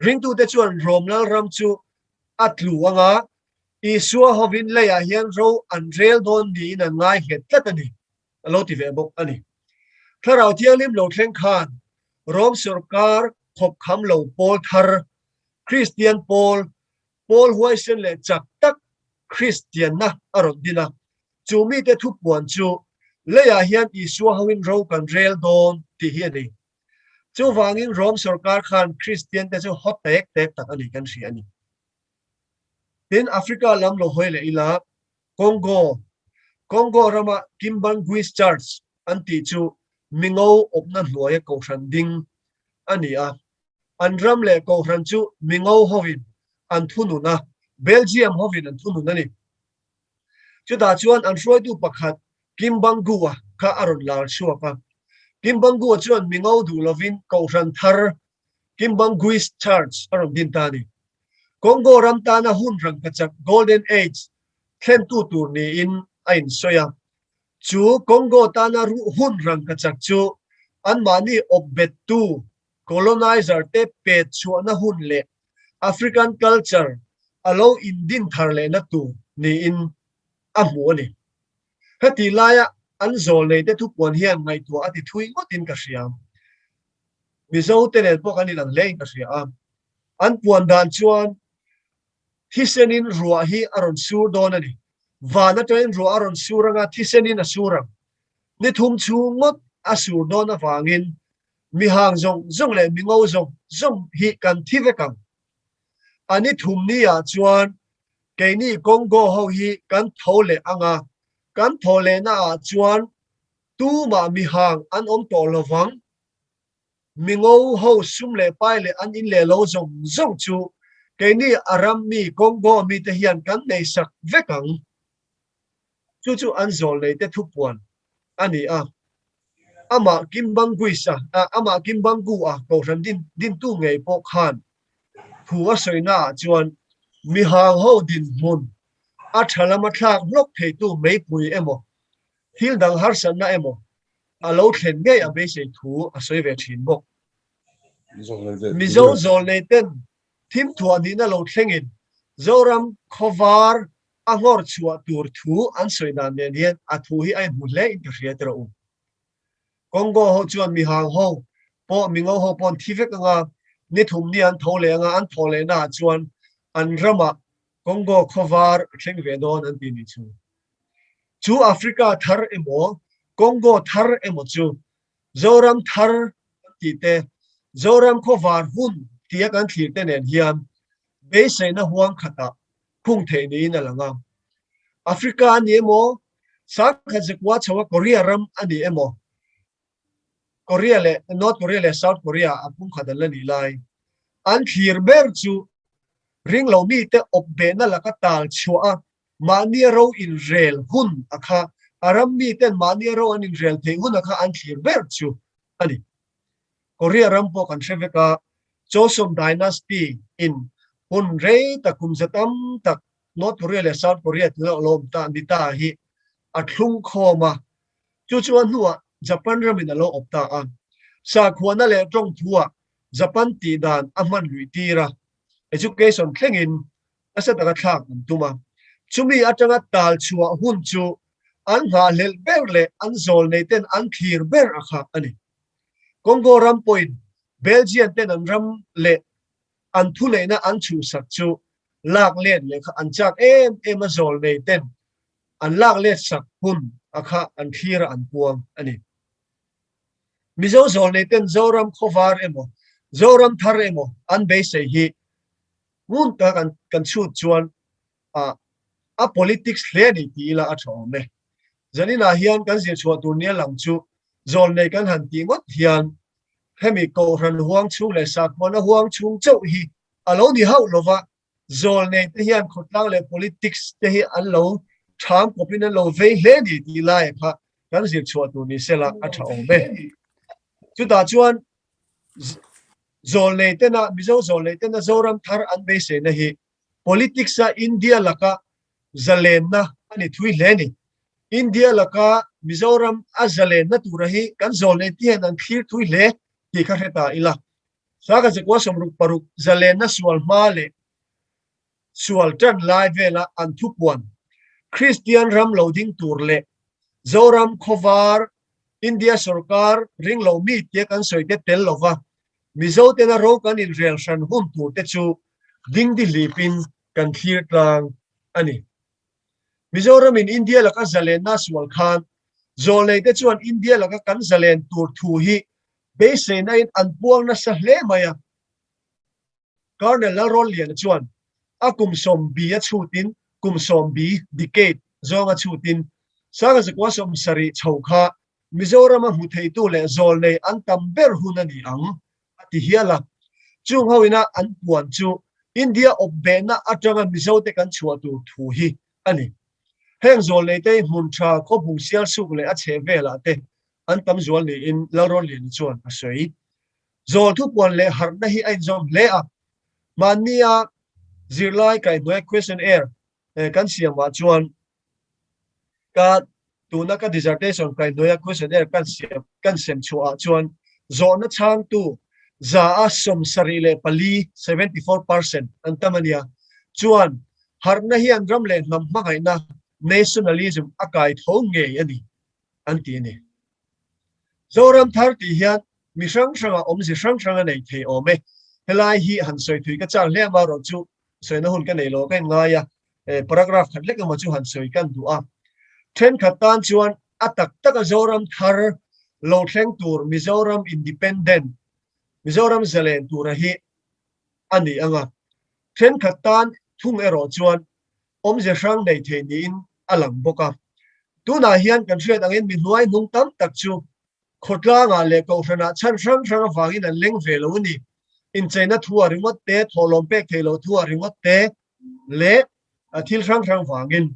ringtute chuan Rom Lalram chu a tlu ang a, Isua hovin leiah hian ro an rel dawn niin an ngai nghet tlat a ni, a lo ti ve bawk a ni. Thlarau Thianghlim lo thleng khan Rom sawrkar khawp kham lo pawl thar, Kristian pawl, pawl huaisen leh chak tak Kristianna a rawn din a, Chu mite thupuan chu leiah hian Isua hoin ro kan rel dawn tih hi a ni. Chuvangin Rom sorkar khan Kristiante chu haw tek tek tak a ni kan hria a ni. Tin, Africa lam lo hawi leh ila, Congo, Congo rama Kimbanguist Church an tih chu mingo awpna hnuaia kohhran ding a ni a. An ram leh kohhran chu mingo hovin an thunun a, Belgium hovin an thunun a ni. Chutah chuan an hruaitu pakhat Kimbangu-a kha a rawn lar chhuak a. Kimbangu-a chuan mi ngo duh lovin kohhran thar Kimbanguist Church a rawn din ta a ni. Congo ram tana hun rangkachak Golden Age thlentu tur niin a insawi a. Chu Congo tana hun rangkachak chu anmahni awpbettu colonizer te pet chhuahna hun leh African culture a lo indin thar lehna tur niin a hmu a ni. Heti laia an zawlnei te thupuan hian ngaihtuah a ti thui ngawtin ka hria. Mizo te nen pawh kan inang hle in ka hria a. An puan dan chuan thisenin ruah hi a rawn sur dawn a ni. Van atangin ruah a rawn sur anga thisenin a sur ang. Ni thum chhung ngawt a sur dawn avangin Mi hang zawng zawng leh mi ngo zawng zawng hi kan thi vek ang. A ni thum ni ah chuan keini Congo ho hi kan tho leh ang a, kan thaw lehna ah chuan tumah mi hang an awm tawh lo vang. Mi ngo ho sum leh pai leh an in leh lo zawng zawng chu keini a ram mi Congo mite hian kan nei sak vek ang. Chu chu an zawlnei te thupuan a ni a. Amah Kimbanguisa, amah Kimbangu-a kohhran din dintu ngei pawh khan thu a sawina ah chuan mihang ho dinhmun a tha lama thlak hlawk theitu meipui emaw, thil dang harsatna emaw a lo thlen ngei a beisei thu a sawi ve thin bawk. Mizo zawlnei ten thimthuah nihna lo thlengin Zoram khawvar a nghawr chhuah tur thu an sawi dan nen hian a thu hi a inhmu hle in ka hria tirh u. Congo ho chuan mihang ho pawh mingo ho pawh an thi vek anga ni thum ni an tho leh anga an thawh leh naah chuan an ramah Congo khawvar a thleng ve dawn an ti nih chu. Chu Africa thar emaw Congo thar emaw chu Zoram thar kan tih te Zoram khawvar hun tia kan thlir te nen hian beiseina huang khatah khung theih niin a lang a. Africa a ni emaw, sangkhat zakua chho a Korea ram a ni emaw, Korea leh North Korea leh South Korea a pumkhat an la nih lai, an thlir ber chu ringlo mite awp behna laka tal chhuah a mahnia ro inrel hun a kha, a ram miten mahnia ro an inrel theih hun a kha an thlir ber chu a ni. Korea ram pawh kan hre vek a, Joseon Dynasty in hun rei tak kum za tam tak North Korea leh South Korea tuna a lo awm ta ni ta hi a thlung khawm a, chu chu a hnuah Japan ramin a lo awp ta a. Sakhuana leh tawng thuah Japan tih dan a hman luih tir a, education thlengin nasa taka thlak an tum a. Chumi atanga tal chhuah hun chu an nghahhlelh ber leh an zawl nei ten an thlir ber a kha a ni. Congo ram pawhin Belgian ten an ram leh an thuneihna an chhuhsak chu lak let leh kha an chak em em a zawl nei ten an lak let sak hun a kha an thlir a an puang a ni. Mizo zawl nei ten Zoram khawvar emaw Zoram thar emaw an beisei hi ngun tak an kan chhut chuan a a politics hle a ni ti ila a tha awm e. Zaninah hian kan zir chhuah tur nia lang chu zawl nei kan han tih ngawt hian hemi kohhran huang chhung leh sakhuana huang chhung chauh hi a lo ni hauh lova, zawl nei te hian khawtlang leh politics te hi an lo ṭham kawpin an lo vei hle ni tih lai kha kan zir chhuah tur ni sela a tha awm e. Chutah chuan zawl nei tena Mizo zawl nei tena Zoram thar an beiseina hi Politics a India laka zalenna a ni thui hle ni. India laka Mizoram a zalenna tura hi kan zawlnei te hian an thlir thui hle tih kha hre ta ila. Sangha zakua 66 zalenna sual hma leh sual tan lai vela an thupuan Kristian ram lo ding tur leh Zoram khawvar India sorkar ringlo mi tia kan sawi te tel lova Mizo tena ro kan inrel hran hun tur te chu dingdi hlipin kan thlir tlang a ni. Mizoramin India laka zalenna sual khan zawlnei te chuan India laka kan zalen tur thu hi beiseina in an puang nasa hle mai a. Colonel Lalrawnliana chuan a kum 70 a chhutin kum 70, decade, zawng a chhutin 1970 chho kha Mizorama hmu theitu leh zawlnei an tam ber hun a ni ang, a ti hial a. Chung ho ina an puan chu India awpbehna atanga Mizote kan chhuah tur thu hi a ni. Heng zawlneite hi hmun tha khawbung sialsuk leh a chheh velah te an tam zual niin Lalrawnliana chuan a sawi. Zawl thupuan leh harhna hi a inzawm hle a, mahnia zirlai kaihhnuai questionnaire kan siamah chuan ka tuna ka dissertation kaihhnuaia questionnaire kan siam kan sem chhuahah chuan zawhna chhangtu 74%, 74%, an tam a nia. Chuan harhna hian ram leh hnam hmangaihna, nationalism, a kai tho ngei a ni an ti a ni. Zoram thar tih hian mi hrang hrangah awmze hrang hrang a nei thei awm e. Helai hi han sawi thui ka chak hle a, amaherawhchu sawina hun ka nei lo ka inngai a, paragraph khat lek emaw chu han sawi kan duh a. Thenkhat tan chuan a tak taka Zoram thar lo thleng tur Mizoram Independent, Mizoram zalen tura hi a ni ang a. Thenkhat tan thung erawh chuan awmze hrang nei thei niin a lang bawk a. Tunah hian kan hriat angin mi hnuai hnung tam tak chu Khawtlangah leh Kohhranah chhan hrang hrang avangin an leng ve lo a ni. Incheina thu a ringawt te, thawhlawm pek thei lo thu a ringawt te leh thil hrang hrang vangin.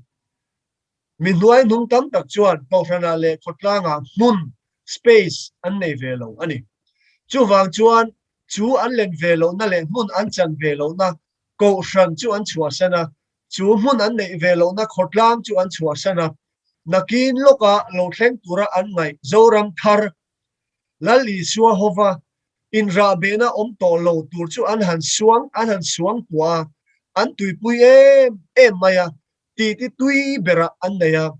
Mi hnuai hnung tam tak chuan Kohhranah leh khawtlangah hmun, space, an nei ve lo a ni. Chuvang chuan chu an len ve lohna leh hmun an chan ve lohna Kohhran chu an chhuahsan a, chu hmun an neih ve lohna khawtlang chu an chhuahsan a, nakin lawka lo thleng tura an ngaih Zoram thar Lal Isua hova inrahbehna awm tawh lo tur chu an han suang an han suang tuah a, an tuipui em em mai a, titi tui berah an nei a,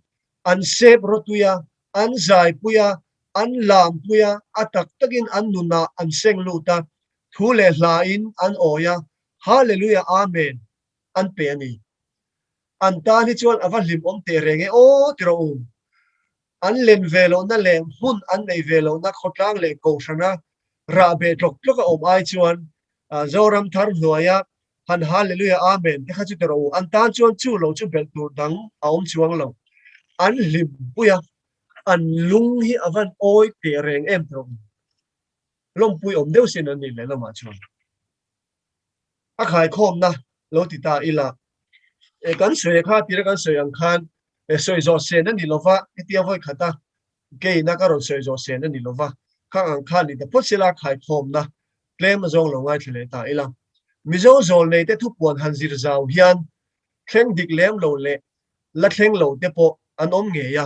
an sep rawtui a, an zaipui a, an lampui a, a tak takin an nunah an seng lut a, thu leh hlain an awi a, Hallelujah Amen an pe a ni. An tan hi chuan a va hlimawm teh reng e aw ti rawh u. An len ve lohna leh hmun an neih ve lohna khawtlang leh kohhrana rah beh tlawk tlawk a awm ai chuan Zoram thar hnuaia han Hallelujah Amen te kha chu ti rawh u. An tan chuan chu lo chu belh tur dang a awm chuang lo. An hlimpui a, an lung hi a van awi teh reng em ti rawh u. Lawmpui awm deuh sin an nih lehlamah chuan. A khaikhawmna lo ti ta ila, e kan sawi kha tira kan sawi ang khan e sawi zawh sen a ni lova, hetia vawi khata keina ka rawn sawi zawh sen a ni lova, khang ang khan ni ta phawt sela khaikhawmna tlem a zawng lo ngaithla leh ta ila. Mizo zawlneite thupuan han zir zau hian thleng dik lem lo leh la thleng lo te pawh. an awm ngei a.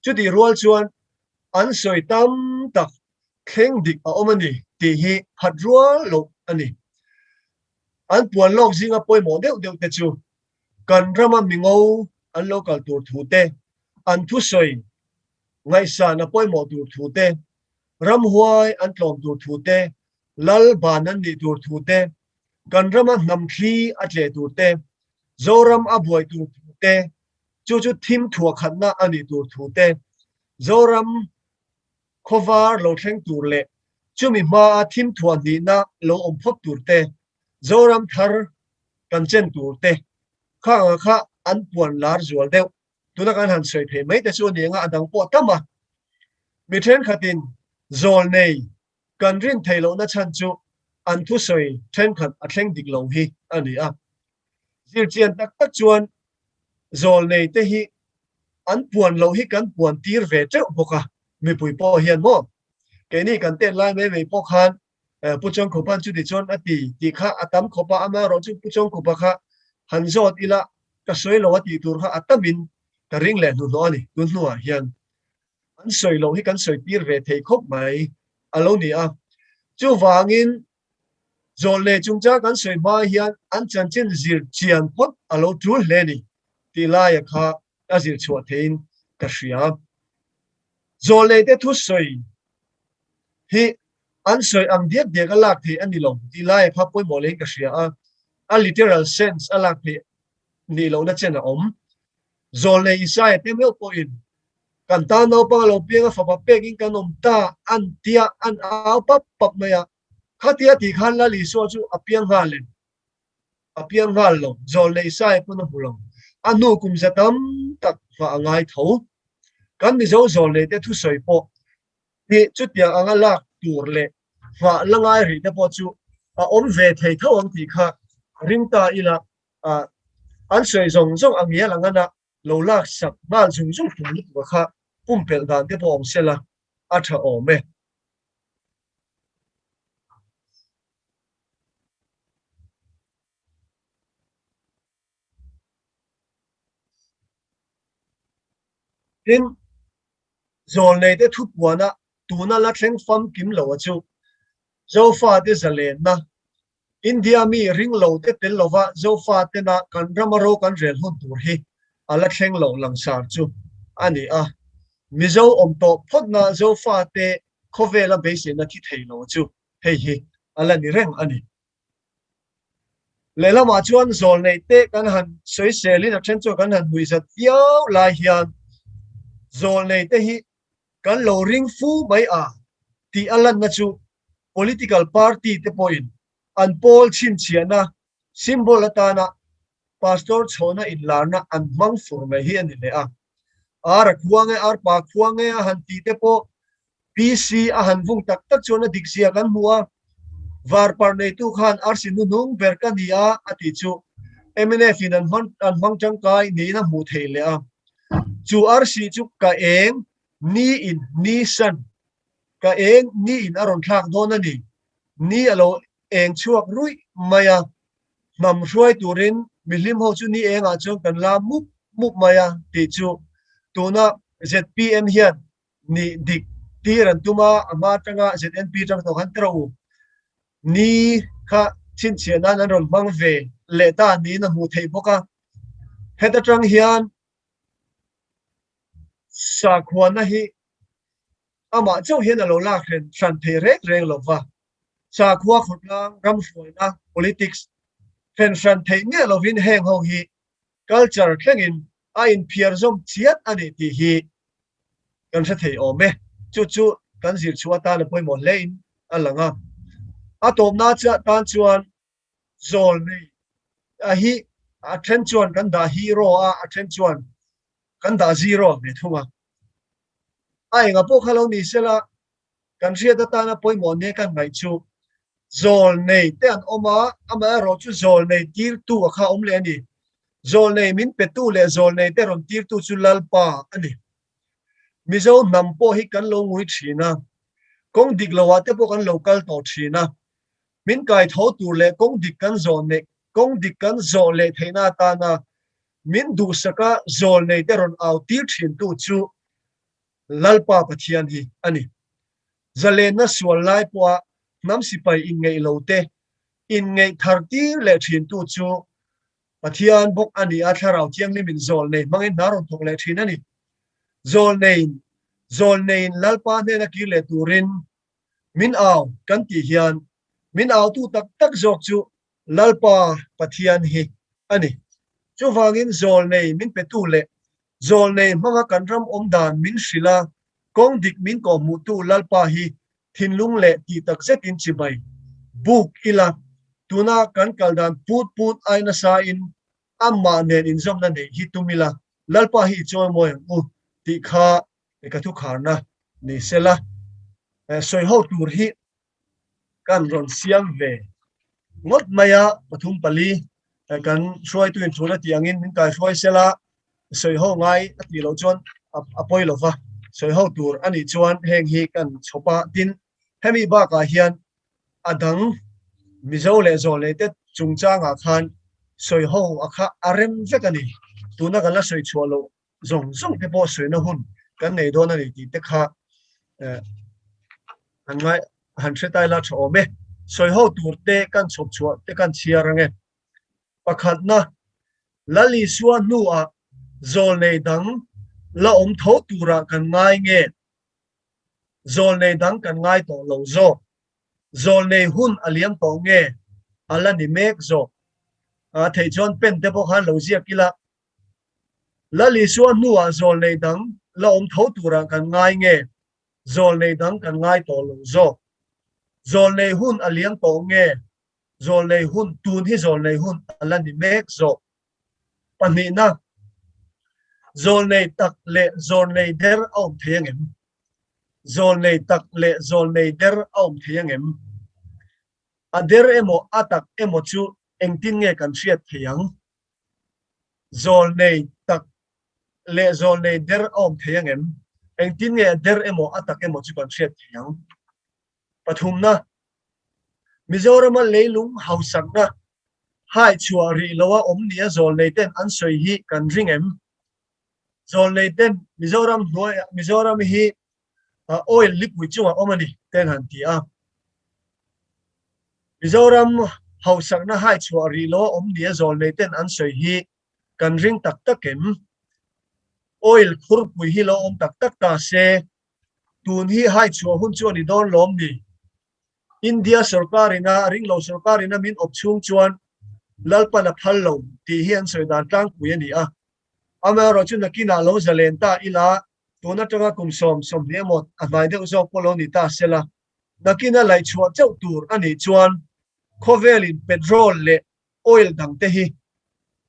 Chutih rual chuan an sawi tam tak thleng dik a awm a ni tih hi phat rual loh a ni. An puan lawk zinga pawimawh deuh deuh te chu kan rama mingo an lo kal tur thu te, an thusawi ngaihsan a pawimawh tur thu te, ramhuai an tlawm tur thu te, lal ban an nih tur thu te, kan rama hnam thli a tleh tur te, Zoram a buai tur thu te, chu chu thim thuah khatna a nih tur thu te, Zoram khawvar lo thleng tur leh chumi hmaa thim thuah hnihna lo awm phawt tur te, Zoram thar kan chen tur te, khang kha an puan lar zual deuh. Tuna kan han sawi thei mai te chu a ni anga a dang pawh a tam a. Mi thenkhatin zawl nei kan rin theih lohna chhan chu an thusawi thenkhat a thleng dik lo hi a ni a. Zirchian tak tak chuan zawl nei te hi an puan loh hi kan puan tir ve teuh bawk a, mipui pawh hian maw keini kan tet lai mai mai pawh khan Pu Chawngkhupa'n chuti chuan a ti tih kha a tam khawp a, amaherawh chu Pu Chawngkhupa kha han zawt ila ka sawi lo a tih tur kha a tamin ka ring leh hnuhnawh a ni. Tun hnuah hian an sawi loh hi kan sawi tir ve thei khawp mai a lo ni a. Chuvangin zawlnei chungchang kan sawi hma hian an chanchin zir chian phawt a lo tul hle ni tih laia kha a zir chhuah theiin ka hria. Zawlneite thusawi hi an sawi ang diak diak a lak theih a ni lo tih laia kha pawimawh lehin ka hria a, a literal sense a lak theih nih lohna chen a awm. Zawlnei Isaia te meuh pawhin kan tan naupang a lo piang a, fapa pekin kan awm ta an tia an au pap pap mai a, khatia tih khan Lal Isua chu a piang nghal em? A piang nghal lo, Zawlnei Isaia pawn a hmu lo. A hnu kum za tam tak hmah a ngai tho. Kan Mizo zawlnei te thusawi pawh hi chutiang anga lak tur leh hmah la ngai rih te pawh chu a awm ve thei tho ang tih kha ring ta ila an sawi zawng zawng ang ngial ang ana lo lak sak nghal zung zung tum lutuk a kha pumpelh dan te pawh awm sela a tha awm e. Tin, zawlneite thupuana tuna la thleng famkim lo a chu Zofate zalenna, India mi ringlote tel lova Zofatena kan rama ro kan rel hun tur hi a la thleng lo langsar chu a ni a. Mizo awm tawh phawtna Zofate khawvela beiseina thi thei lo chu hei hi a la ni reng a ni. Lehlamah chuan zawlneih te kan han sawiselin a then chuan kan han hmuihzat viau lai hian zawlneih te hi kan lo ring fu mai a tih a lanna chu political party te pawhin an pawl chhinchhiahna symbol atana pastor chhawna inlarna an hmang fur mai hi a ni leh a. Ar a khuang e, ar pa khuang e a han tih te pawh PC a han vung tak tak chuan a dik zia kan hmu a, Varparh neitu khan arsi hnuhnung ber ka ni a a tih chu mnf in an hman an hmang tangkai niin a hmuh theih leh a. Chu arsi chu ka eng ni in ni san ka eng ni in a rawn thlak dawn a ni. Ni a lo eng chhuak ruih mai a, hnam hruai turin mihlim ho chu ni engah chuan kan la mup mup mai a tih chu tuna zpm hian Nih dik tir an tum a, a hma atanga ZNP atang tawh khan tero ni kha chhinchhiah nan an rawn hmang ve leh ta niin a hmuh theih bawk a. Heta tang hian sakhuana hi amah chauh hian a lo lak hran thei reng reng lo va, sakhua khawtlang ramhruaina, politics, then hran theih miah lovin heng ho hi culture thlengin a inphiar zawm chiat a ni tih hi kan hre thei awm e. Chu chu kan zir chhuah atan a pawimawh hlein a lang a. A tawpna tan chuan zawl nei a hi a then chuan kan dah hero a, a then chuan kan dah zero ve thung a. A enga pawh kha lo ni sela kan hriat atana pawimawh nia kan ngaih chu Zawl nei te an awm a, amaherawh chu zawl nei tirtu a kha awm leh a ni. Zawl nei min petu leh zawl nei te rawn tirtu chu Lalpa a ni. Mizo hnam pawh hi kan lo ngui thin a, kawng dik loah te pawh kan lo kal tawh thin a. Min kai tho tur leh kawng dik kan zawh neih, kawng dik kan zawh leh theihna atana. min duhsaka zawlneite rawn au tir thintu chu Lalpa Pathian hi a ni. Zalenna sual lai pawha hnam sipai inngeih lote inngeih thar tir leh thintu chu Pathian bawk a ni a, Thlarau Thianghlimin zawlnei hmangin hna rawn thawk leh thin a ni. Zawlneiin zawlneiin Lalpa hnena kir leh turin min au kan tih hian min autu tak tak zawk chu Lalpa Pathian hi a ni. Chuvangin zawlnei min petu leh zawlnei hmanga kan ram awm dan min hrilh a, kawng dik min kawhhmuhtu Lalpa hi thinlung leh tih tak zetin chibai buk ila, tuna kan kal dan put put ai nasain amah nen inzawmna neih hi tum ila, Lalpa hi i chawimawi ang u tih kha ka thukharna ni sela. Sawiho tur hi kan rawn siam ve ngawt mai a, pathum pali kan hruaitu in thul a tih angin min kaihruai sela, sawiho ngai a tih loh chuan a pawi lo va, sawiho tur a nih chuan heng hi kan chhawp a, tin hemi bakah hian a dang Mizo leh Zawlnei te chungchangah khan sawiho a kha a rem vek a ni, tuna kan la sawi chhuah loh zawng zawng te pawh sawina hun kan nei dawn a ni tih te kha han ngai han hre tai la tha awm e. Sawi ho tur te kan chhawp chhuah te kan chhiar ang e. Pakhatna, Lal Isua hnuah zawlnei dang la awm tho turah kan ngai nge? Zawlnei dang kan ngai tawh lo zawk. Zawlnei hun a liam tawh nge? A la ni mek zawk. A theih chuan pen te pawh khan lo ziak ila. Lal Isua hnuah zawlnei dang la awm tho turah kan ngai nge? Zawlnei dang kan ngai tawh lo zawk. Zawlnei hun a liam tawh nge? Zawlnei hun, tun hi zawlnei hun a la ni mek zawk. Pahnihna, zawlnei tak leh zawlnei der a awm thei angem? Zawlnei tak leh zawlnei der a awm thei angem? A der emaw a tak emaw chu engtin nge kan hriat thei ang? Zawlnei tak leh zawlnei der a awm thei angem? Engtin nge a der emaw a tak emaw chu kan hriat thei ang? Pathumna, Mizorama leilung hausakna hai chhuah rih loa awm nia zawlnei ten an sawi hi kan ring em? Zawlnei ten Mizoram hnuaiah Mizoram hi oil lipui chungah awm a ni ten han ti a. Mizoram hausakna hai chhuah rih loa awm nia zawlnei ten an sawi hi kan ring tak tak em? Oil khurpui hi lo awm tak tak ta se, tun hi hai chhuah hun chu a ni dawn lawm ni? India sorkarina, ringlo sorkarina min awp chhung chuan Lalpan a phal lo tih hi an sawi dan tlangpui a ni a. Amaherawhchu nakinah lo zalen ta ila, tun atanga kum 20 emaw a hnai deuh zawk pawh lo ni ta sela, Nakina laih chhuah chauh tur a nih chuan khawvelin petrol leh oil dangte hi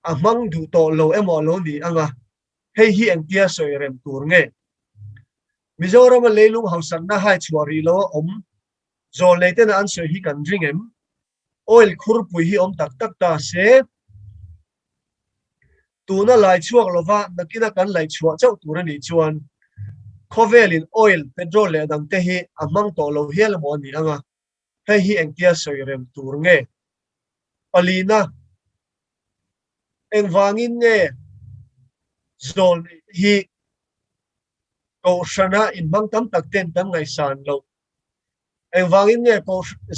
a hmang duh tawh lo emaw a lo ni ang a, hei hi engtia sawi rem tur nge? Mizorama leilung hausakna hai chhuah rih lo a awm zawlneitena an sawi hi kan ring em? Oil khurpui hi awm tak tak ta se, tuna lai chhuak lova nakina kan laih chhuah chauh tur a nih chuan khawvelin oil, petrol leh dangte hi a hmang tawh lo hial emaw a ni ang a, hei hi engtia sawi rem tur nge? Palina, Engvangin nge zawlneite hi kohhrana inhmang tam tak ten kan ngaihsan loh? Engvangin nge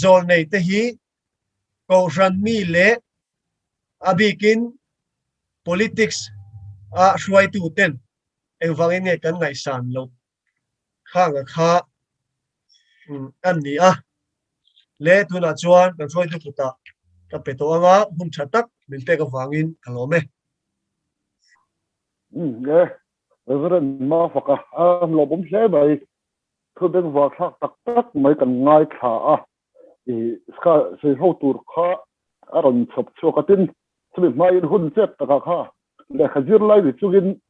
zawlneite hi kohhran mi leh a bikin politics a hruaitu ten engvangin nge kan ngaihsan loh khanga kha an ni a. Le tunah chuan kan hruaitu kutah ka pe tawh anga hun tha tak min pek avangin ka lawm e. E, Reverend Mafaka a lawmawm hle mai. Thu bengvar thlak tak tak mai kan ngaithla a, i kha sawi ho tur kha a rawn chhawp chhuak a, tin chumi hmain hun chet takah kha lehkha zir lai ni chungin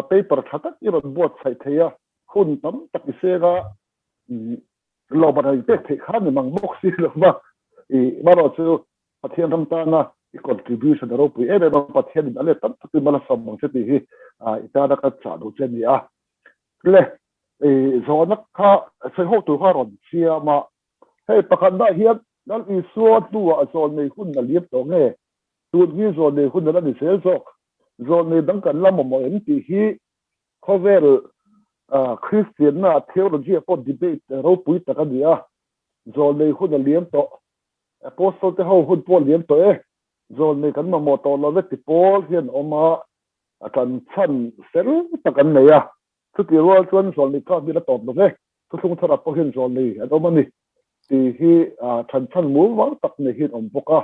paper tha tak i rawn buatsaih thei a, hun tam tak i seng a, lawmman a inpek theih kha ni mang bawk si lo va, i erawh chu Pathian ram tana i contribution a ropui em em a, Pathianin a let tam takin mal a sawm ang che tih hi i tana ka chah duh che a ni a. Le Zawhna kha sawi ho tur kha rawn siam a, hei pakhatna hian Lal Isua hnuah zawlnei hun a liam tawh nge? Tun hi zawlnei hun a la ni zel zawk. Zawlnei dang kan la mamawh em tih hi khawvel Kristianna theology ah pawh debate ropui tak a ni a. Zawlnei hun a liam tawh, Apostle te ho hun pawh a liam tawh e. Zawlnei kan mamawh tawh lo ve ti pawl hian a awm a, a tan chhan fel tak an nei a. Chutih rual chuan zawlnei kha hi la tawp lo ve. Thuthlung tharah pawh hian zawlnei an awm a ni tih hi than chhan mumal tak nei hian awm bawk a.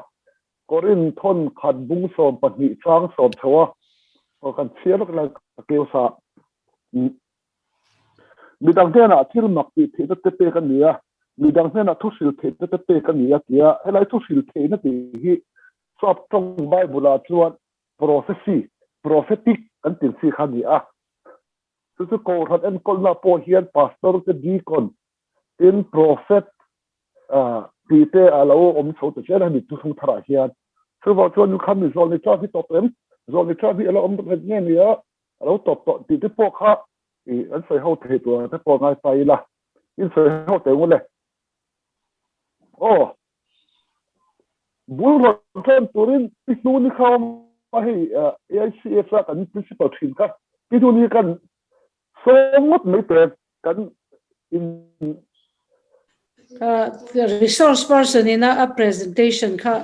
Korin thawn khat bung 12 chang 10 chho a, kan chhiar vek lai ka keu sa. Midang hnenah thil mak tih theihna te pek a ni a, midang hnenah thu hril theihna te pek a ni a tia helai thu hril theihna tih hi sap tawng Bible ah chuan prophecy, prophetic kan tih chi kha a ni a. Chu chu Kohhran enkawlna pawh hian pastor te, deacon tin prophet tih te a lo awm chho ta zel a ni thuthlung tharah hian. Chuvang chuan kha mi zawlni tlak hi tawp em? Zawlni tlak hi a lo awm reng nge ni a, a lo tawp tawh tih te pawh kha an sawi ho thei tur te pawh ngai ta ila. In sawi ho teh ngu le. Aw. Bul rawn tlem turin pi Hnuni kha awm a hei AICF a kan principal thin kha pi Hnuni kan sawm ngawt mai te kan in Resource person ina a presentation kha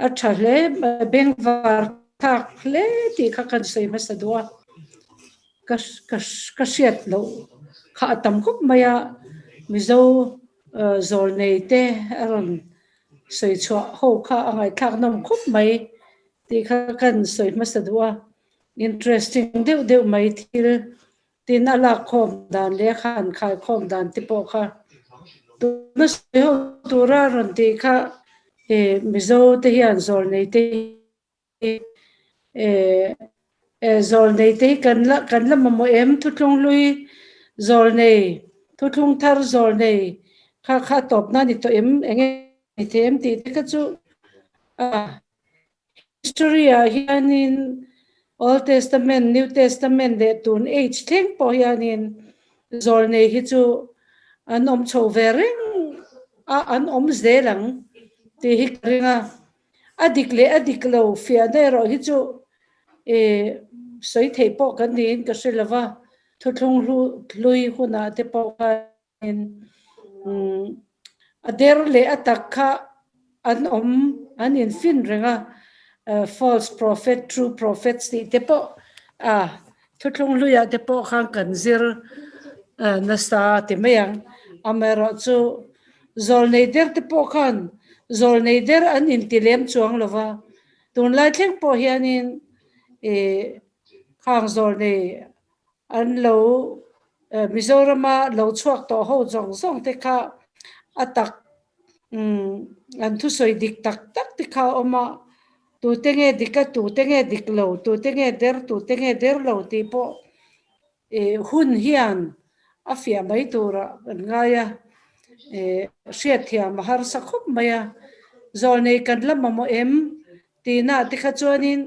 a tha hle bengvar thlak hle tih kha kan sawi hmasa duh a. Ka ka ka hriat loh kha a tam khawp mai a Mizo Zawlnei te a rawn sawi chhuah ho kha a ngaihthlak nawm khawp mai tih kha kan sawi hmasa duh a, interesting deuh deuh mai thil tin a lak khawm dan leh a han khai khawm dan te pawh kha tuna sawi ho tura rawn tih kha Mizo te hian zawlnei te Zawlnei te hi kan la kan la mamawh em? Thuthlung hlui zawlnei, thuthlung thar zawlnei kha kha a tawp na ni tawh em? Eng nge ni thei em tih te kha chu a history ah hianin Old Testament, New Testament leh tun age thleng pawh hianin zawlnei hi chu an awm chho ve reng a, an awm zel ang tih hi ka ring a. A dik leh a dik lo fiahna erawh hi chu sawi theih pawh kan niin ka hre lova, thuthlung hlui hunah te pawh khanin a der leh a tak kha an awm an infin reng a, false prophet, true prophets tih te pawh a thuthlung hluiah te pawh khan kan zir nasa ti mai ang. Amaherawhchu Zawlnei der te pawh khan zawlnei der an inti lem chuang lo va, tunlai thleng pawh hianin ih khang zawlnei an lo Mizorama lo chhuak tawh ho zawng zawng te kha a tak an thusawi dik tak tak te kha a awm a, tute nge dik a tute nge dik lo, tute nge der tute nge der lo tih pawh Ih hun hian a fiah mai turah kan ngai a, ih hriatthiam a harsa khawp mai a, zawlnei kan la mamawh em tihna te kha chuanin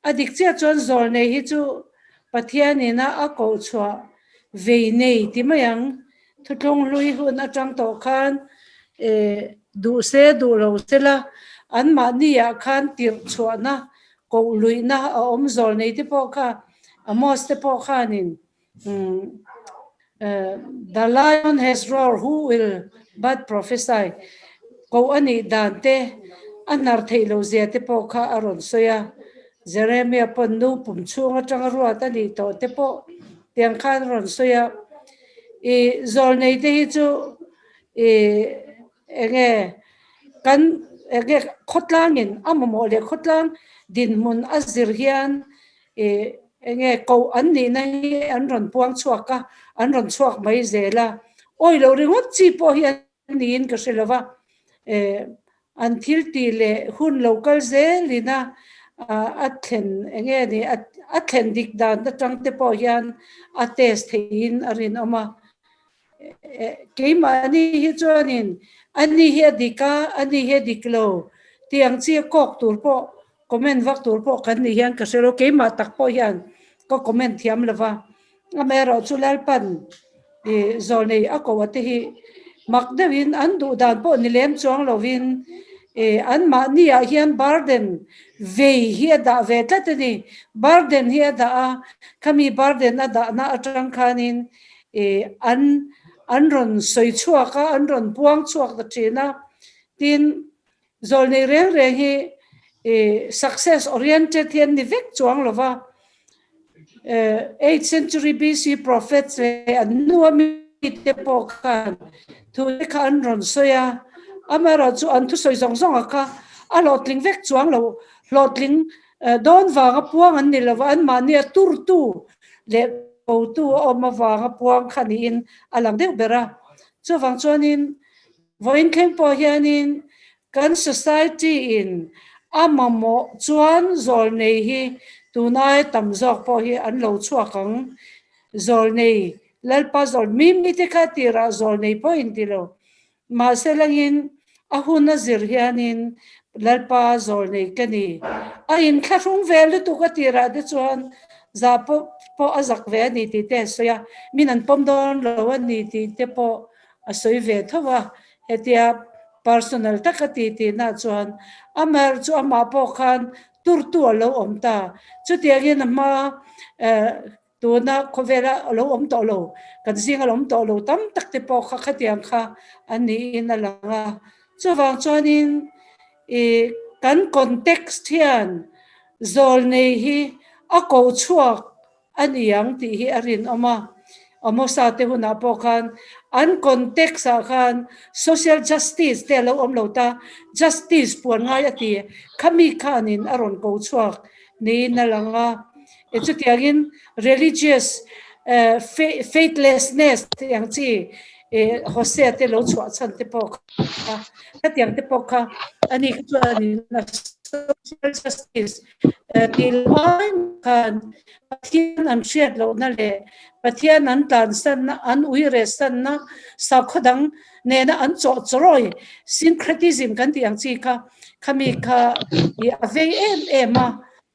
a dik chiah chuan zawlnei hi chu Pathianin a a koh chhuah vei nei ti mai ang, thuthlung hlui hun atang tawh khan ih duh se duh lo se la anmahni ah khan tirh chhuahna koh luihna a awm zawlnei te pawh kha Amos te pawh khanin The lion has roared, who will but prophesy? Koh a nih dan te, a hnar theih lo zia te pawh kha a rawn sawi a. Jeremia pawn nu pum chhung atanga ruat a nih tawh te pawh tiang khan a rawn sawi a. I zawlnei te hi chu i enge kan enge khawtlangin a mamawh leh khawtlang dinhmun a zir hian Ih, enge koh an nihna hi an rawn puang chhuak a, an rawn chhuak mai zel a. Awi loh ringawt chi pawh hi an niin ka hre lo va, eh, an thil tih leh hun lo kal zelin a, a thlen enge ni, a thlen dik dan atang te pawh hian a test theihin a rinawm a. Keimahni hi chuanin ani hi a dik a, ani hi a dik lo tih ang chi a kawk tur pawh comment vak tur pawh kan nih hian ka hre lo, keimah tak pawh hian ka comment thiam lo va, amaherawhchu Lalpan ih zawlnei a koh a te hi mak deuhin an duh dan pawh ni lem chuang lovin An mahni ah hian burden vei hi a dah ve tlat a ni. Burden hi a dah a, khami burden a dahna atang khanin an an rawn sawi chhuak a, an rawn puang chhuak ta thin a. Tin, zawlnei reng reng hi success oriented hi an ni vek chuang lo va. Eighth century BC prophets leh an hnua mite pawh khan thute kha an rawn sawi a, amaherawhchu an thusawi zawng zawnga kha a hlawhtling vek chuang lo, hlawhtling dawn vanga puang an ni lo va, anmahnia turtu leh kotu a awm avanga puang kha niin a lang deuh ber a. Chuvang chuanin vawiin thleng pawh hianin Kan society in a mamawh chuan zawlnei hi tunai tam zawk pawh hi an lo chhuak ang. Zawlnei, Lalpa zawl, mi mite kha tirah zawlnei pawh in ti lo. Mahse langin a hun a zir hianin Lalpa zawlnei ka ni. A inthlahrung ve lutuk a tirah te chuan zah pawh pawh a zak ve a ni tih te a sawi a, min an pawm dawn lo a ni tih te pawh a sawi ve tho a. Hetia personal taka ti tihna chuan Amar chu amah pawh khan turtu a lo awm ta. Chutiangin a hma tuna khawvela a lo awm tawh lo, kan zinga lo awm tawh lo tam tak te pawh kha khatiang kha an niin a lang a. Chuvang chuanin i kan context hian zawlnei hi a ko chhuak a ni ang tih hi a rinawm a. Amosa te hunah pawh khan an context ah khan social justice te a lo awm lo ta, justice puan ngai a ti khami khanin a rawn ko chhuak niin a lang a. E chutiangin religious faithlessness tih ang chi Hosea te lo chhuah chhan te pawh kha khatiang te pawh kha a ni kha chuanin social justice tih lai khan Pathian an hriat lohna leh Pathian an tlansanna, an uiresanna, sakhaw dang nena an chawhchawrawi, syncretism kan tih ang chi kha, khami kha i a vei em em a.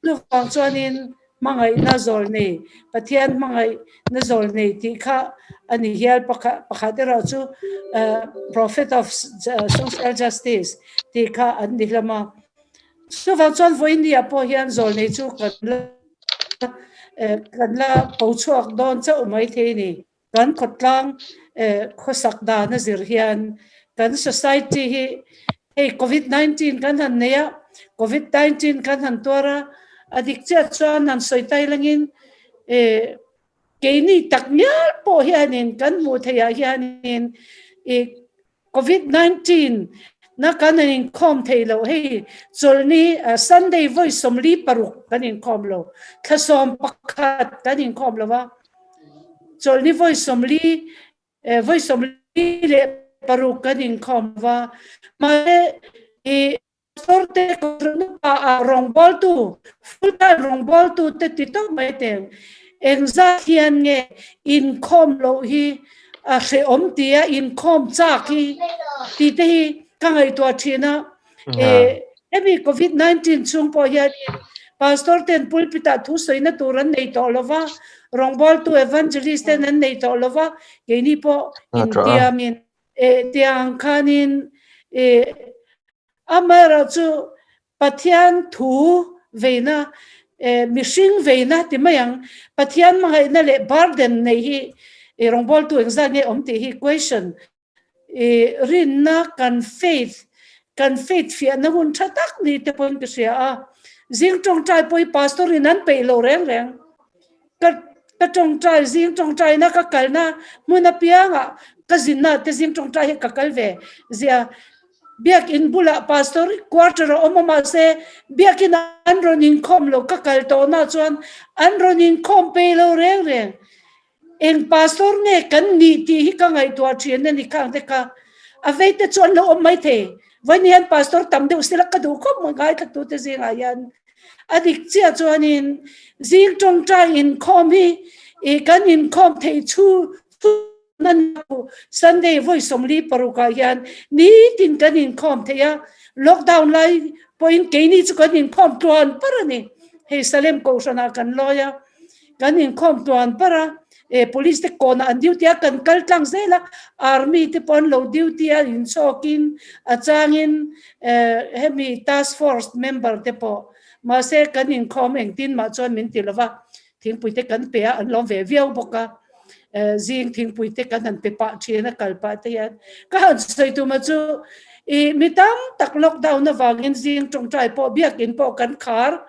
Chuvang chuanin hmangaihna zawlnei, Pathian hmangaihna zawlnei tih kha a ni hial pakhat erawh chu Prophet of Social Justice tih kha an ni hlawm a. Chuvang chuan vawiin pawh hian zawlnei chu kan la kan la ko chhuak dawn chauh mai thei a ni. Kan khawtlang khawsak dan a zir hian kan society hi hei covid 19 kan han nei a, covid 19 kan han tuar a, a dik chiah chuan han sawi tai langin keini tak ngial pawh hianin kan hmuh theih ah hianin Covid 19 na kan an inkhawm thei lo hei chawlhni Sunday vawi 46 kan inkhawm lo thla 11 kan inkhawm lo a chawlhni vawi 40 vawi 46 kan inkhawm lo a mahse i Pastor te kohhran upa ah rawngbawltu, full time rawngbawltu te ti tawp mai teng. Engzat hian nge inkhawm loh hi a hrehawm tia inkhawm chak hi tih te hi ka ngaihtuah thin a. Hemi covid 19 chhung pawh hianin pastor ten pulpit ah thu sawina tur an nei tawh lo va, rawngbawltu evangelist ten an nei tawh lo va, keini pawh intiamin Tiang khanin amaherawhchu Pathian thu veina, mihring veina ti mai ang, Pathian hmangaihna leh burden nei hi rawngbawltu engzat nge awm tih hi question rinna kan faith, kan faith fiahna hun tha tak ni te pawhin ka hria a. Zing tawngtai pawh hi pastor in an peih lo reng reng. Ka ka tawngtai zing tawngtaina ka kalna hmun apiangah ka zinna te zing tawngtai hi ka kal ve zia. Biakin bulah pastor quarter a awm a mahse biakin an rawn inkhawm lo ka kal tawhna chuan an rawn inkhawm pei lo reng reng. Eng pastor nge kan nih tih hi ka ngaihtuah thin a ni khang te kha. A vei te chu an lo awm mai thei. Vawiin hian pastor tam deuh sela ka duh khawp mai ngaithlatute zingah hian. A dik chiah chuanin zing tawngtai inkhawm hi i kan inkhawm theih chu Sunday vawi 46 ah hian nitin kan inkhawm thei a, lockdown lai pawhin keini chu kan inkhawm tluan par a ni. Hei Salem kohhranah kan lawi a, kan inkhawm tluan par a. E police te kawnah an duty a, kan kal tlang zel a, army te pawh an lo duty a, inchhawkin a changin hemi task force member te pawh mahse kan inkhawm engtin mah chuan min ti lova, thingpui te kan pe a, an lawm ve viau bawk a, zing thingpui te kan han pe pah thin a kal pah te hian ka han sawi tuma chu i mi tam tak lockdown avangin zing tawngtai pawh biakin pawh kan khar.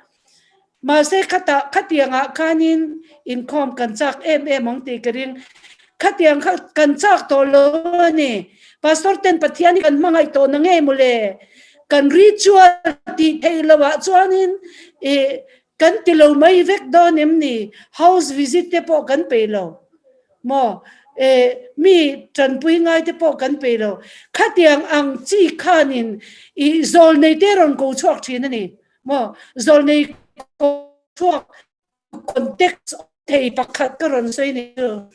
Mahse khatah khatiangah khanin inkhawm kan chak em em ang tih ka ring. Khatiang kha kan chak tawh lo a ni. Pastor ten Pathian hi kan hmangaih tawh na ngei mawle. Kan ritual tih theih loh ah chuanin ih kan ti lo mai vek dawn em ni? House visit te pawh kan peih lo maw? Eh mi tanpui ngai te pawh kan peih lo. Khatiang ang chi khanin ih zawl nei te rawn ko chhuak thin a ni. Maw zawlnei chhuak context thei pakhat ka rawn sawi ni chu.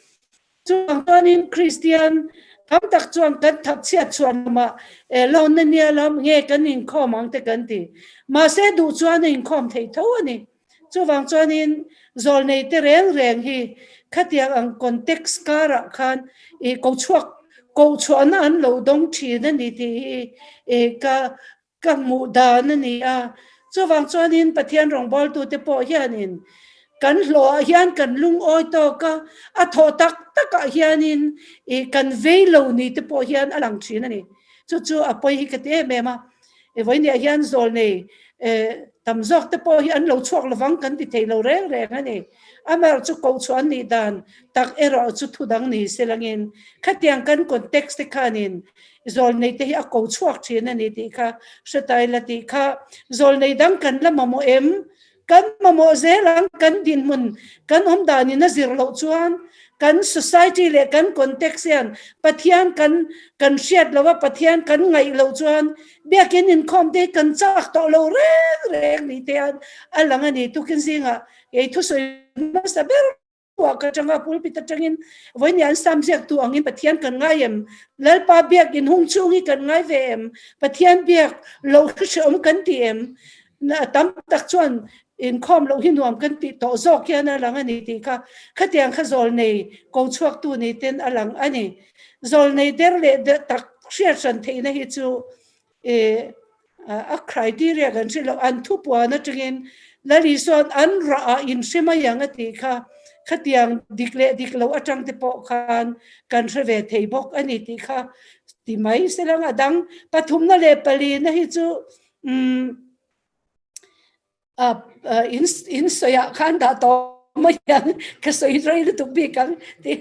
Chuvang chuanin Kristian tam tak chuan kan thakchhiat chhuan lamah eh loan na nia lam nge kan inkhawm ang te kan ti. Mahse duh chuan a inkhawm theih tho a ni. Chuvang chuanin zawlnei te reng reng hi khatiang ang context karah khan ih ko chhuak koh chhuahna an lo dawng thin a ni tih hi ih ka Ka hmuh dan a ni a, chuvang chuanin Pathian rawngbawltute pawh hianin kan hlawhah hian kan lungawi tawk a, a thawh tak takah hianin ih kan vei lo ni te pawh hian a lang thin a ni. Chu chu a pawi hi ka ti em em a, vawiiniah hian zawlnei tam zawk te pawh hi an lo chhuak lovang kan ti thei lo reng reng a ni. Amaherawhchu chu kohchhuah an nih dan tak erawh chu thu dang ni se langin khatiang kan context te khanin Zawlnei te hi a ko chhuak thin a ni tih kha hre ta ila tih kha zawlnei dang kan la mamawh em? Kan mamawh zel ang kan dinhmun kan awm danin a zir loh chuan kan society leh kan context hian Pathian kan kan hriat loh a Pathian kan ngaih loh chuan biakin inkhawm te hi kan chak tawh lo reng reng ni te hian a lang a ni. Tukin zingah kei thusawi hmasa ber Puah ka tanga pulpit atangin vawiin an sam ziak tu angin Pathian kan ngai em? Lalpa biak in hung chhung hi kan ngai ve em? Pathian biak loh hi hreawm kan ti em? Tam tak chuan inkhawm loh hi nuam kan tih tawh zawk hian a lang a ni tih kha khatiang kha zawlnei ko chhuak tu ni ten a lang a ni. Zawlnei der leh tak hriat hran theihna hi chu E a criteria kan hre lo, an thupuan atangin Lal Isua'n an rah ah in hre mai ang a tih kha, khatiang dik leh dik lo atang te pawh khan kan hre ve thei bawk a ni tih kha ti mai se lang. A dang pathumna leh palina hi chu umm in in sawiah khan dah tawh mai ang, ka sawi rei lutuk bik ang tih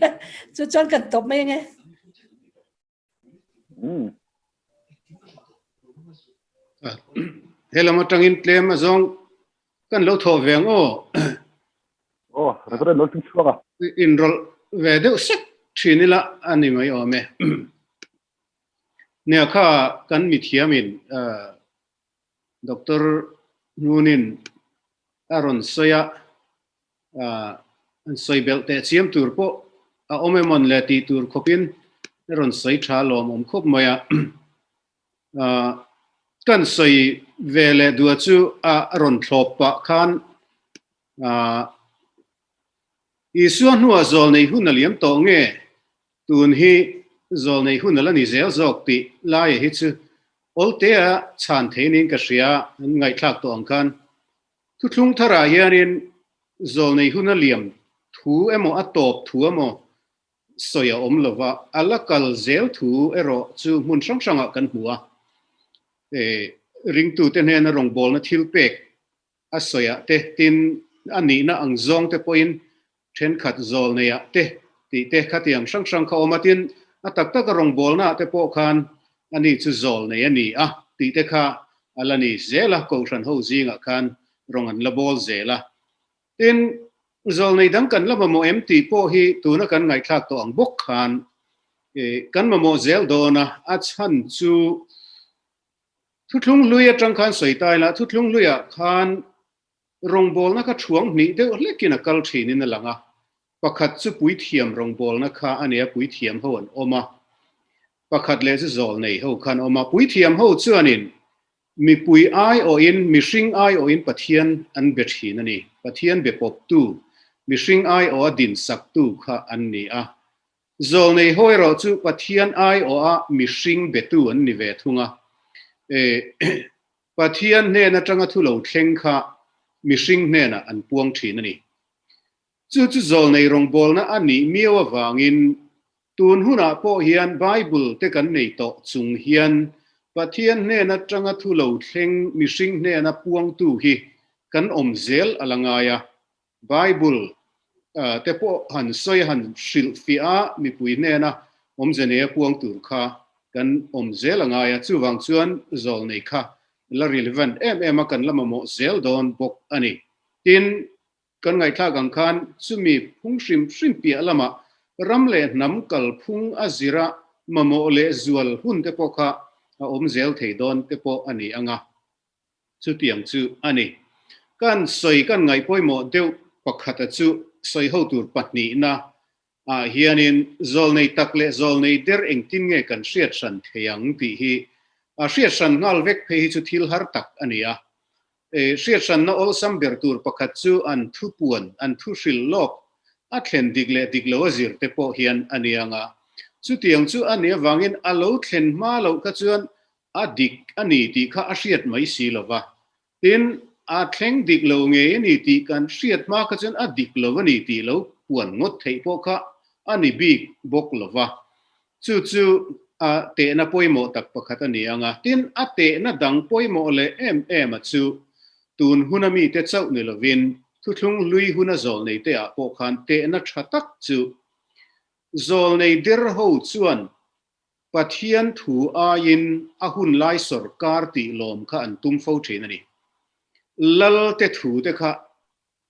chu chuan kan tawp mai ange. He lam atangin tlem a zawng kan lo thawh ve ang aw. Aw, Reverend lo tling chhuak a. Inrawlh ve deuh sek thin ila a ni mai awm e. Nia kha kan mithiamin Doctor Hnunin a rawn sawi a, an sawi belh teh chiam tur pawh a awm emawn le tih tur khawpin a rawn sawi tha lawmawm khawp mai a. Kan sawi ve leh duah chu a rawn thlawp pah khan Isua hnuah zawlnei hun a liam tawh nge tun hi zawlnei hun a la ni zel zawk tih laia hi chu awltea chhan thei niin ka hria an ngaihthlak tawh ang khan Thuthlung tharah hianin zawlnei hun a liam thu emaw a tawp thu emaw sawi a awm lova, a la kal zel thu erawh chu hmun hrang hrangah kan hmu a. Ringtute hnena rawngbawlna thil pek a sawiah te, tin a nihna ang zawng te pawhin thenkhat zawlneiah te tih te khatiang hrang hrang kha awm a, tin a tak taka rawngbawlnaah te pawh khan ani chu zawlnei a ni a tih te kha a la ni zel a, Kohhran ho zingah khan rawng an la bawl zel a. Tin, zawlnei dang kan la mamawh em tih pawh hi tuna kan ngaihthlak tawh ang bawk khan kan mamawh zel dawn a, a chhan chu thuthlung hlui atang khan sawi ta ila, thuthlung hluiah khan Rawngbawlna kha thuang hnih deuh hlekin a kal thinin a lang a, pakhat chu puithiam rawngbawlna kha a nia, puithiam ho an awm a, pakhat leh chu zawlnei ho kha an awm a. Puithiam ho chuanin mipui aiawhin, mihring aiawhin Pathian an be thin a ni. Pathian be pawptu. Mihring aiawha dinsaktu kha an ni a. Zawlnei ho erawh chu Pathian aiawha mihring betu an ni ve thung a. Pathian hnen atanga thu lo thleng kha mihring hnenah an puang thin a ni. Chu chu zawlnei rawngbawlna a nih miau avangin tun hunah pawh hian Bible te kan nei tawh chung hian Pathian hnen atanga thu lo thleng mihring hnena puangtu hi kan awm zel a la ngai a. Bible te pawh han sawi a han hrilhfiah a, mipui hnena awmze nei a puang tur kha kan awm zel a ngai a, chuvang chuan zawlnei kha la relevant em em a kan la mamawh zel dawn bawk a ni. Tin, kan ngaihthlak ang khan chumi phung hrim hrim piah lamah ram leh hnam kalphung a zira mamawh leh zual hun te pawh kha a awm zel thei dawn te pawh a ni ang a. Chutiang chu a ni. Kan sawi kan ngaih pawimawh deuh pakhata chu sawi ho tur pahnihna ah hianin zawlnei tak leh zawlnei der engtin nge kan hriat hran thei ang tih hi a hriat hran nghal vek phei hi chu thil har tak a ni a. Hriat hranna awlsam ber tur pakhat chu an thupuan, an thu hrilh lawk a thlen dik leh dik lo a zir te pawh hian a ni ang a. Chutiang chu a nih avangin a lo thlen hma loh kha chuan A dik a ni tih kha a hriat mai si lo va. Tin, a thleng dik lo ngei a ni tih kan hriat hma kha chuan a dik lo a ni tih lo puan ngawt theih pawh kha a ni bik bawk lo va. Chu chu a tehna pawimawh tak pakhat a ni ang a. Tin, a tehna dang pawimawh leh em em a chu tun huna mite chauh ni lovin thuthlung hlui huna zawlneite ah pawh khan tehna tha tak chu zawlnei der ho chuan Pathian thu aiin a hun lai sawrkar tih lawm kha an tum fo thin a ni. Lal te thu te kha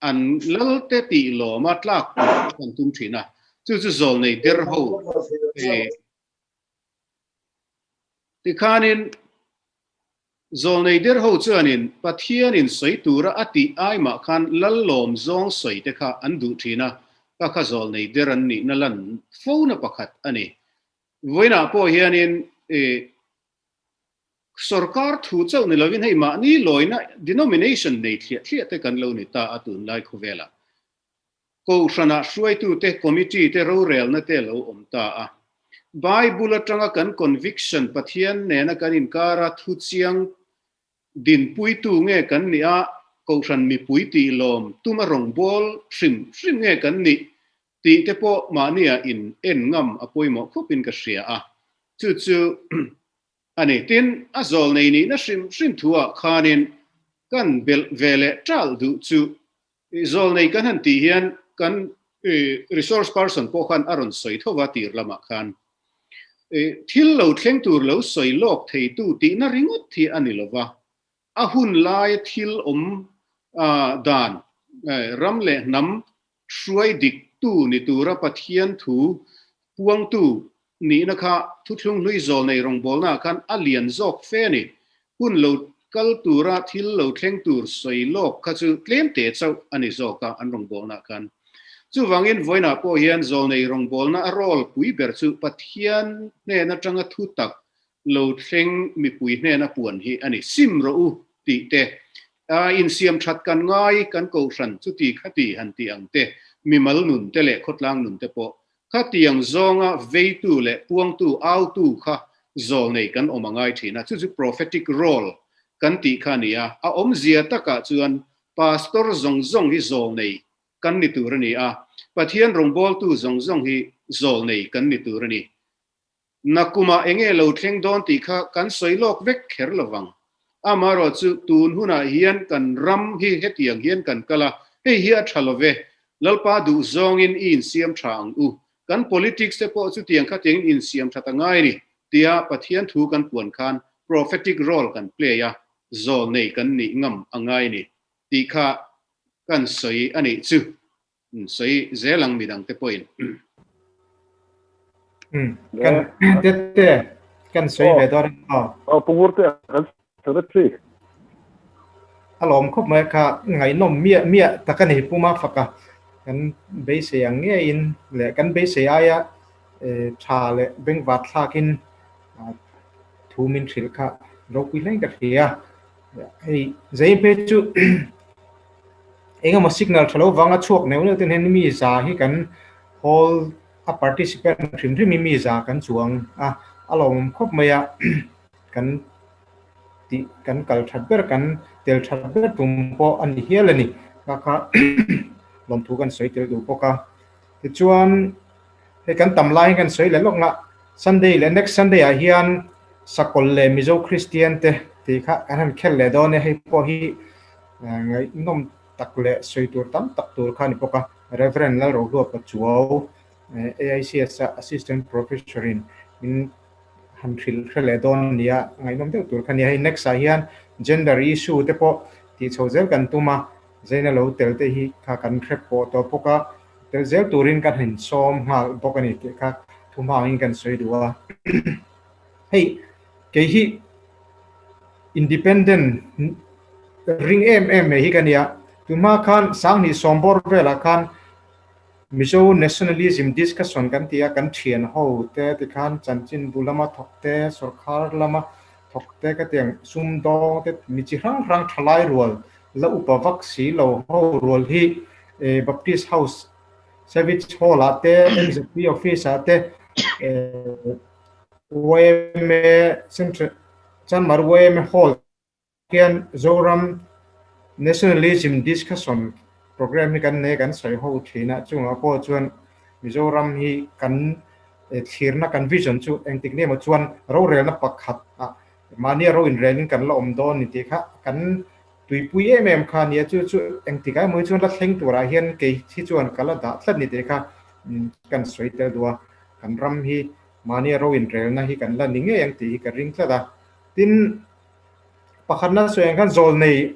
an lal te tih lawma tlak tur kha an tum thin a, chu chu zawlnei der ho tikhanin Zawlnei der ho chuanin Pathianin sawi tura a tih ai mah khan lal lawm zawng sawi te kha an duh thin a, ka kha zawlnei der an nihna lan fona pakhat a ni. Vawiinah pawh hianin sorkar thu chauh ni lovin hei mahni lawina denomination nei thliah thliah te kan lo ni ta a tunlai khawvelah. Kohhranah hruaitute, committee te rorelna te lo awm ta a. Bible atanga kan conviction, Pathian nena kan inkara thu chiang dinpuitu nge kan nih a, Kohhran mipui tih lawm tuma rawngbâwl hrim hrim nge kan nih tih te pawh mahnia in en ngam a pawimawh khawpin ka hria a. Chu chu a ni. Tin, a zawlnei nihna hrim hrim thuah khanin kan belh ve leh ṭalh duh chu Zawlnei kan han tih hian kan resource person pawh khan a rawn sawi tho va tir lamah khan thil lo thleng tur lo sawi lawk theitu tihna ringawt hi a ni lova, a hun laia thil awm dan ram leh hnam hruai diktu ni tura Pathian thu puangtu nihna kha thuthlung hlui zawlnei rawngbawlnaah khan a lian zawk fe a ni. Hun lo kal tura thil lo thleng tur sawi lawk kha chu tlem te chauh a ni zawk a an rawngbawlnaah khan. Chuvangin vawiinah pawh hian zawlnei rawngbawlna a role pui ber chu Pathian hnen atanga thu tak lo thleng mipui hnena puan hi a ni. Sim rawh u tih te, insiam that kan ngai kan kohhran chuti khati han tih ang te, mimal nun te leh khawtlang nun te pawh Khatiang zawnga veitu leh puangtu, autu kha zawlnei kan awm a ngai thin a, chu chu prophetic role kan tih kha a ni a. A awmzia takah chuan pastor zawng zawng hi zawlnei kan ni tur a ni a, Pathian rawngbawltu zawng zawng hi zawlnei kan ni tur a ni. Nakumah enge lo thleng dawn tih kha kan sawi lawk vek kher lo vang. Amaherawh chu tun hunah hian kan ram hi hetiang hian kan kal a, hei hi a tha lo ve. Lalpa duh zawngin i insiam tha ang u. Kan politics te pawh chutiang khatiangin insiam that a ngai a ni tia Pathian thu kan puan khan prophetic role kan play a, zawlnei kan nih ngam a ngai a ni tih kha kan sawi a nih chu. Sawi zel ang midang te pawhin. Kan te te kan sawi ve dawn aw. Aw Pungur te kan secretary. A lawm khawp mai kha ngaihnawm miah miah tak a ni Puma faka kan beisei ang ngeiin leh kan beisei aia tha leh bengvat thlakin thu min hrilh kha ropui hle in ka hria. Hei Zain phei chu. Engemaw signal tha lo vanga chhuak neuh neuh ten hian mi za hi kan hall a participant hrim hrim hi mi za kan chuang a, a lawmawm khawp mai a, kan tih kan kal that ber kan tel that ber tum pawh a ni hial a ni. Kha kha lawmthu kan sawi tel duh bawk a. Tichuan hei kan tam laiin kan sawi leh lawk nga Sunday leh next Sunday ah hian Sakawlh leh Mizo Kristian te tih kha kan han khel leh dawn e, hei pawh hi ngaihnawm tak leh sawi tur tam tak tur kha a ni bawk a. Rev. Lalrohlua Pachuau, AICS a Assistant Professor in min han hrilh hre leh dawn a nia, ngaihnawm deuh tur kha a ni a. Hei next ah hian Gender issue te pawh tih chho zel kan tum a, Zaina lo tel te hi kha kan hre pawh tawh bawk a, tel zel turin kan han sawm nghal bawk a ni tih kha thu hmangin kan sawi duh a. Hei kei hi independent ring em em mai hi ka nia, tunhma khan Sanghnih Sawmbawr velah khan Mizo nationalism discussion kan ti a, kan thian ho te tikhan chanchinbu lama thawk te, sawrkhar lama thawk te ka tiang sumdawng te mi chi hrang hrang thalai rual la upa vak si lo ho rual hi Baptist House Savage Hall ah te, MZP Office ah te, yma Central Chanmar yma Hall hian Zoram Nationalism Discussion Programme hi kan nei kan sawi ho thin a, chungah pawh chuan Mizoram hi kan thlirna kan vision chu engtik nge maw chuan rorelna pakhat ah mahnia ro inrelin kan la awm dawn ni tih kha kan tuipui em em kha nia chu chu engtik ah emaw hi chuan la thleng turah hian kei hi chuan ka la dah tlat ni tih kha kan sawi tel duh a, kan ram hi mahnia ro inrelna hi kan la ni ngei ang tih hi ka ring tlat a. Tin, pakhatna sawi ang khan zawl nei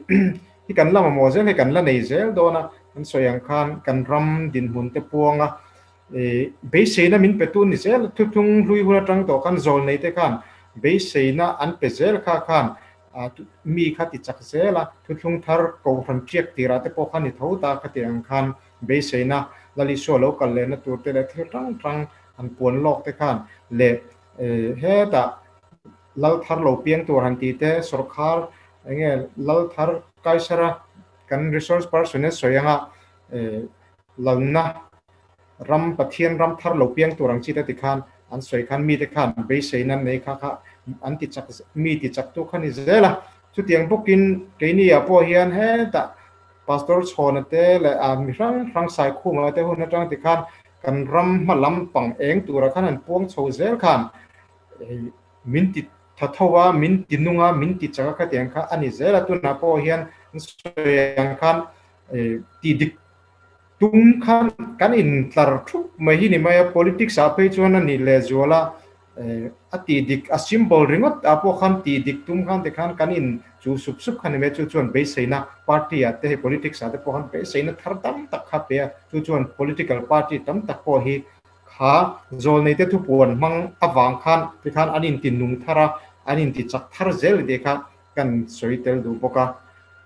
hi kan la mamawh zel hei kan la nei zel dawn a, kan sawi ang khan kan ram dinhmun te puanga ih beiseina min pe tu ni zel thuthlung hlui hun atang tawh khan zawl nei te khan beiseina an pe zel kha khan ah mi kha ti chak zel a, thuthlung thar kohhran tiak tirah te pawh khan ni tho ta kha tih ang khan beiseina Lalisua lo kal lehna tur te leh thil hrang hrang an puan lawk te khan leh ih hetah Lal thar lo piang tur han tih te, sawrkhar eng nge lal thar Kaisara kan resource person in sawi anga lalna ram Pathian ram thar lo piang tur ang chi te ti khan an sawi khan mite khan beiseina an nei kha kha an ti chak mi ti chak tu kha ni zel a. Chutiang bawkin keini ah pawh hian hetah Pastor Chhawna te leh a mi hrang hrang Saikhuma te hun atang ti khan kan ram hma lam pang eng turah khan an puang chho zel khan Min ti tha tho a, min ti nung a, min ti chak a khatiang kha a ni zel a, tunah pawh hian an sawi ang khan tih dik tum khan kan intlar thup mai hi ni mai a, politics ah phei chuan a nih leh zual a, a tih dik a symbol ringawt ah pawh khan tih dik tum khan tikhan kan in chu sup sup kha ni mai a, chu chuan beiseina party ah te hei politics ah te pawh khan beiseina thar tam tak kha pe a, chu chuan political party tam tak pawh hi Kha zawlneite thupuan hmang avang khan tikhan an inti nung thar a, an inti chak thar zel tih kha kan sawi tel duh bawk a.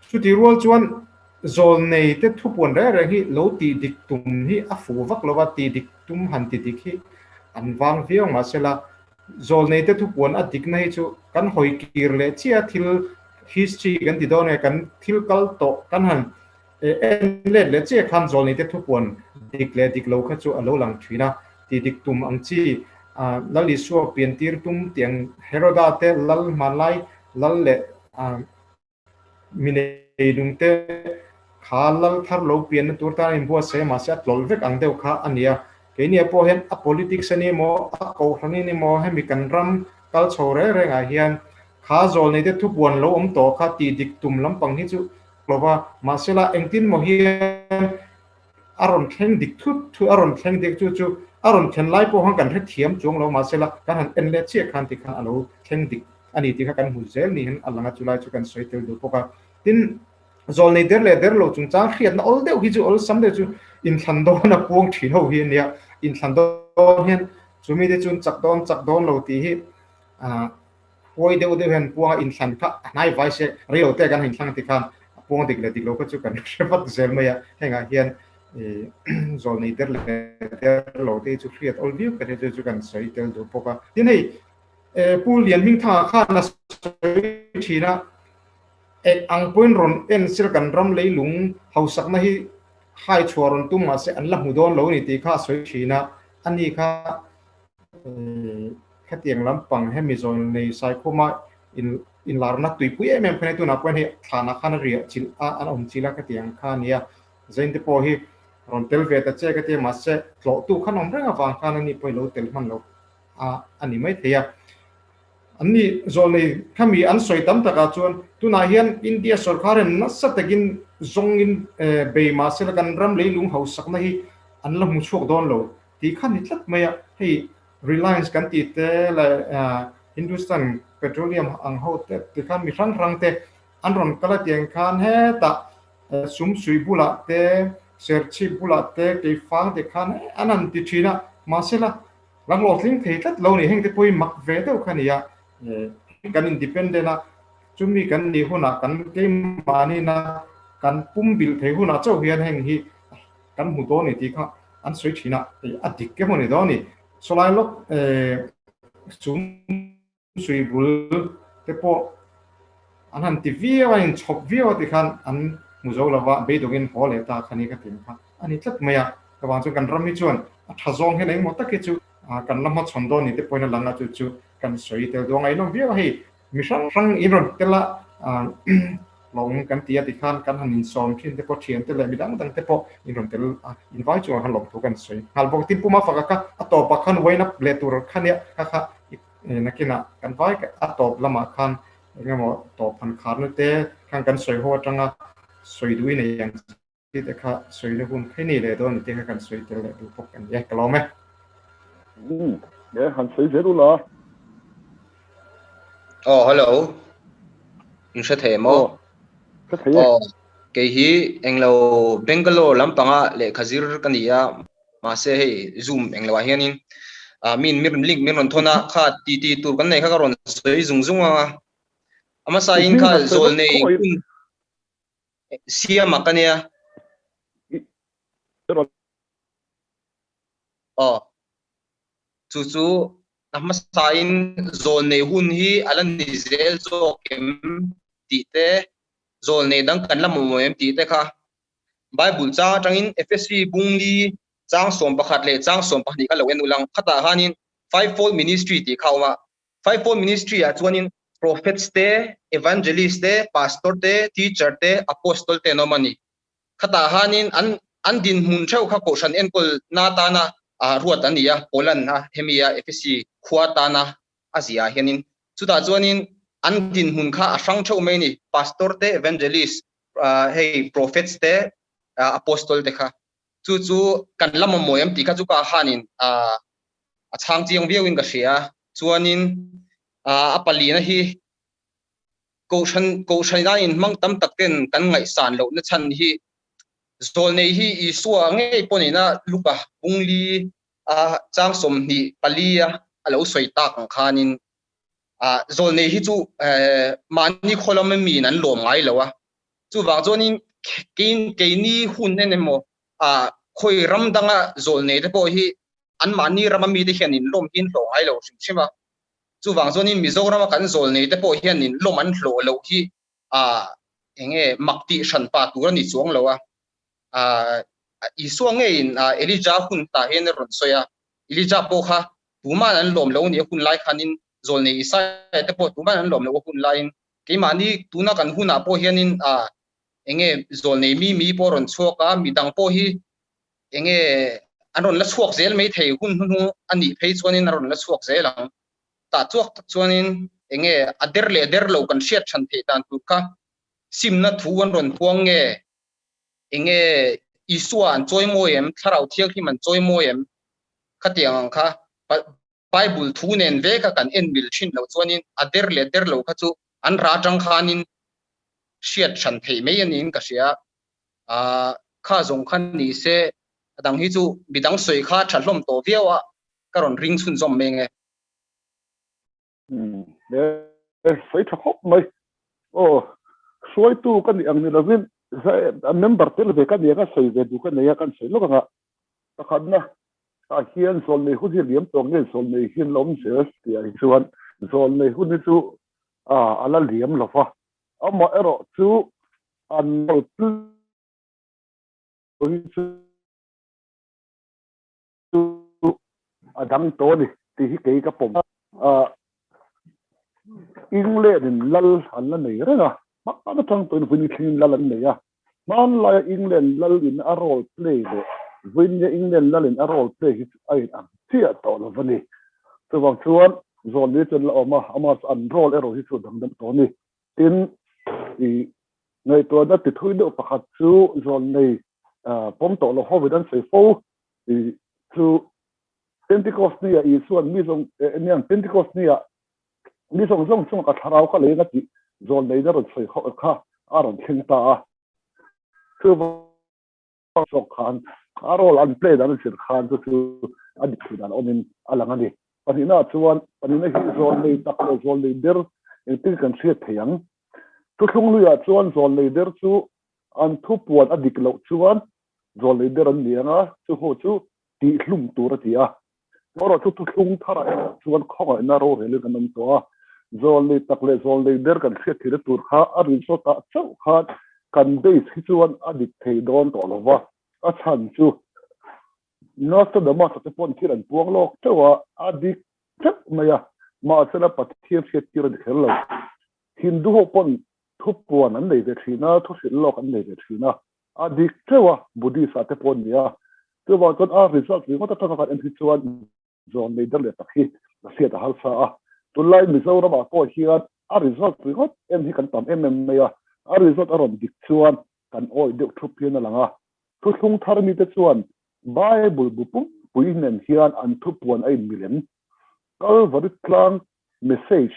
Chutih rual chuan zawlneite thupuan reng reng hi lo tih dik tum hi a fuh vak lo va, tih dik tum han ti dik hi an vang viau mahsela zawlneite thupuan a dikna hi chu kan hawi kir leh chiah thil history kan ti dawn nge kan thil kal tawh kan han En let leh chiah khan zawlneite thupuan dik leh dik lo kha chu a lo lang thin a, ti dik tum ang chi, Lal Isua pian tir tum tih ang Heroda te lal hmanlai lal leh mi neilung te kha lal thar lo pianna tur tan a inbuatsaih a, mahse a tlawlh vek ang deuh kha a ni a. Keini ah pawh hian a politics a ni emaw, a kohhran a ni emaw, hemi kan ram kal chho reng rengah hian kha zawlneite thupuan lo awm tawh kha tih dik tum lampang hi chu lo va, mahsela engtin maw hian a rawn thleng dik thut thut, a rawn thleng dik chu chu a rawn thlen lai pawh khan kan hrethiam chuang lo, mahsela kan han en leh chiah khan tikhan a lo thleng dik a ni tih kha kan hmu zel ni hian a lang a, chulai chu kan sawi tel duh bawk a. Tin, zawlnei der leh der lo chungchang hriatna awl deuh hi chu awlsam deuh chu inthlan dawn a puang thin ho hi a nia, inthlan dawn hian chumi te chuan chak dawn chak dawn lo tih hi ah Huai deuh deuh hian puanga inthlan kha a hnai vai se, rei lo te kan inthlang ti khan a puang dik leh dik lo kha chu kan hre vat zel mai a, hengah hian zawlnei der leh der lo te hi chu hriat awl viau ka hria chu chu kan sawi tel duh bawk a. Tin hei Pu Lianhmingthanga khan a sawi thin a. Eng ang pawhin rawn en sila kan ram leilung hausakna hi hai chhuah rawn tum mahse an la hmu dawn lo a ni tih kha a sawi thin a, ani kha khatiang lampang hemi zawn nei Saikhuma inlarna tuipui em em kha nia tunah pawhin hei thlanah khan a riah chilh a, an awm chilh a khatiang kha a nia. Zain te pawh hi rawn tel ve ta che ka tia mahse tlawhtu khan awm reng avang khan ani pawh hi lo tel hman lo a a ni maithei a. An ni zawlnei khami an sawi tam takah chuan tunah hian India sorkar hian nasa takin zawngin bei mahsela kan ram leilung hausakna hi an la hmu chhuak dawn lo tih kha ni tlat mai a. Hei Reliance kan tih te leh Hindustan Petroleum ang ho te tikhan mi hrang hrang te an rawn kal a tiang khan hetah Sumsui bulah te, Serchhip bulah te, Keifang te khan an han ti thin a, mahsela La hlawhtling thei tlat lo ni, heng te pawh hi mak ve deuh kha a ni a, kan independent a, chumi kan nih hunah kan keimahnin a kan pum bilh thei hunah chauh hian heng hi kan hmu dawn ni tih kha an sawi thin a, a dik emaw ni dawn a ni. Sawlai lawk sum Sui bul te pawh an han ti viau a, an inchhawp viau a tikhan an hmu zo lova, beidawngin haw leh ta kha ni ka ti kha a ni tlat mai a. Ka vang chuan kan ram hi chuan a tha zawng hian engemaw tak hi chu kan la hmachhawn dawn ni te pawhin a lang a, chu chu kan sawi tel duang a, inawm viau a hei mi hrang hrang in rawn tel a lawng kan ti a tikhan kan han insawm thin te pawh thian te leh mi dang dang te pawh in rawn tel a, invai chungah khan lawmthu kan sawi nghal bawk. Tin Puma faka kha a tawpah khan wind up leh tur kha nia kha kha Nakinah kan vai a tawp lamah khan eng emaw tawp han kharna te khan kan sawi ho atanga sawi duh i nei ang chi te kha sawina hun kha i nei leh dawn ni te kha kan sawi tel leh duh bawk a ni e, ka lawm e. Umm, e han sawi zel ula. Aw hello, in hre thei maw? Aw, hre thei e. Aw, kei hi englo Bangalore lampanga lehkha zir ka ni a, Mahse hei zoom eng loah hianin min link min rawn thawn a, kha ti ti tur kan nei kha ka rawn sawi zung zung ang a. A hmasa in kha zawl nei hun siam a ka nia. Aw. Chu chu a hmasa in zawl nei hun hi a la ni zel zawk em tih te, zawl nei dang kan la mamawh em tih te kha Bible chang atangin Efesi bungli chang 11 leh chang 12 kha lo en ul ang. Khatah khanin Fivefold Ministry tih kha a awm a. Fivefold Ministry ah chuanin Prophets te, Evangelists te, Pastor te, Teacher te, Apostle te an awm a ni. Khatah khanin an an dinhmun theuh kha Kohhran enkawl na atana ruat a ni a, Paulan a hemi a Efesi khua atana a ziah ah hianin. Chutah chuanin an dinhmun kha a hrang theuh mai a ni. Pastor te, Evangelist, hei prophets te apostle te kha chu chu kan la mamawh em tih kha chu ka hanin a chhang chiang viau in ka hria chuanin a palina hi kohhran kohhran a in hmang tam tak ten kan ngaihsan loh na chhan hi zawlnei hi Isua ngei pawh nena Luka bungli a chang 24 a a lo sawi tak ang khanin Zawlnei hi chu mahni khaw lama miin an lawm ngai lo a, chuvang chuanin keini hun en emaw khawi ram danga zawlnei te pawh hi an mahni rama mite hian in lawm hi an hlawh ngai lo hrim hrim a, chuvang chuanin Mizorama kan zawlnei te pawh hian in lawm an hlawh loh hi eng nge mak tih hran pa tur a ni chuang lo a, Isua ngeiin Elija hun tah hian a rawn sawi a, Elija pawh kha tuman an lawm lo a nih a hun lai khanin Zawlnei Isaiah te pawh tuman an lawm lo a hun laiin keimahni tuna kan hunah pawh hianin ah enge Zawlnei mi mi pawh a rawn chhuak a, midang pawh hi enge an rawn la chhuak zel mai thei hun hnuhnung a nih phei chuanin a rawn la chhuak zel ang. Tah chuak tak chuanin enge a der leh der lo kan hriat than theih dan tur kha simna thu an rawn puang nge enge Isua an chawimawi em, Thlarau Thianghlim an chawimawi em? Khatiang ang kha Bible thu nen ve kha kan en mil thin loh chuanin a der leh der lo kha chu an ra atang khanin hriat hran theih mai a niin ka hria. Kha zawng kha ni se a dang hi chu midang sawi kha tha hlawm tawh viau a ka rawn ring chhunzawm mai nge. Sawi tha khawp mai. Aw hruaitu ka nih ang ni lovin member tel ve ka ni ang a sawi ve duh ka nei a kan sawi lawk ang a. Pakhatna ah hian zawlnei hun hi liam tawh nge zawlnei hian la awm zel tih ah hi chuan zawlnei hun hi chu a la liam lo va. Amaherawhchu an hi chu a dang tawh a ni tih hi kei ka pawm a. England in lal an la nei reng a, hman atang pawhin vawiin thlengin lal an nei a. Hmanlaia England lal in a role play leh vawiin England lal in a role play hi chu a in ang chiah tawh lo va ni. Chuvang chuan zawn chu an la awm a, amah chu an role erawh hi chu a dang deuh tawh a ni. Tin, i ngaihtuahna ti thui deuh pakhat chu zawn nei pawm tawh lo hovin an sawi fo i chu Pentecost nia Isuan mi zawng eniang Pentecost nia mi zawng zawng chunga ka thlarau ka leng a tih zawn neina rawn sawi kha a rawn thleng ta a. Chuvang zawk khan a role an play dan an zir khan chu chu a dik thei dan awmin a lang a ni. Pahnihna chuan pahnihna hi zawn nei tak leh zawn nei ber engtin kan hriat thei ang. Thuthlung luiah chuan zawn nei ber chu an thupuan a dik loh chuan zawn nei ber an ni ang a, chu ho chu tihhlum tur a ti a. Erawh chu thuthlung tharah erawh chuan khawngaihna rorelin kan awm tawh a, zawn nei tak leh zawn nei ber kan hriat theihna tur kha a rinchawtah chauh khan kan base hi chuan a dik thei dawn tawh lo va, a chhan chu Nostradamus-a te pawn thil an puang lawk teuh a, a dik teuh mai a, mahsela Pathian hriattir a ni kher lo. Hindu ho pawn thupuan an nei ve thin a, thuhrilh lawk an nei ve thin a, a dik teuh a, Buddhist ah te pawh an ni a. Chuvang chuan a result ringawt atanga kan en hi chuan zawn nei der leh tak hi a hriat a harsa a. Tunlai Mizoram ah pawh hian a result ringawt en hi kan tam em em mai a, a result a rawn dik chuan kan awih deuh thup hian a lang a. Thuthlung thar mite chuan Bible bu pumpui nen hian an thupuan a inmilem. Kalvari tlang message,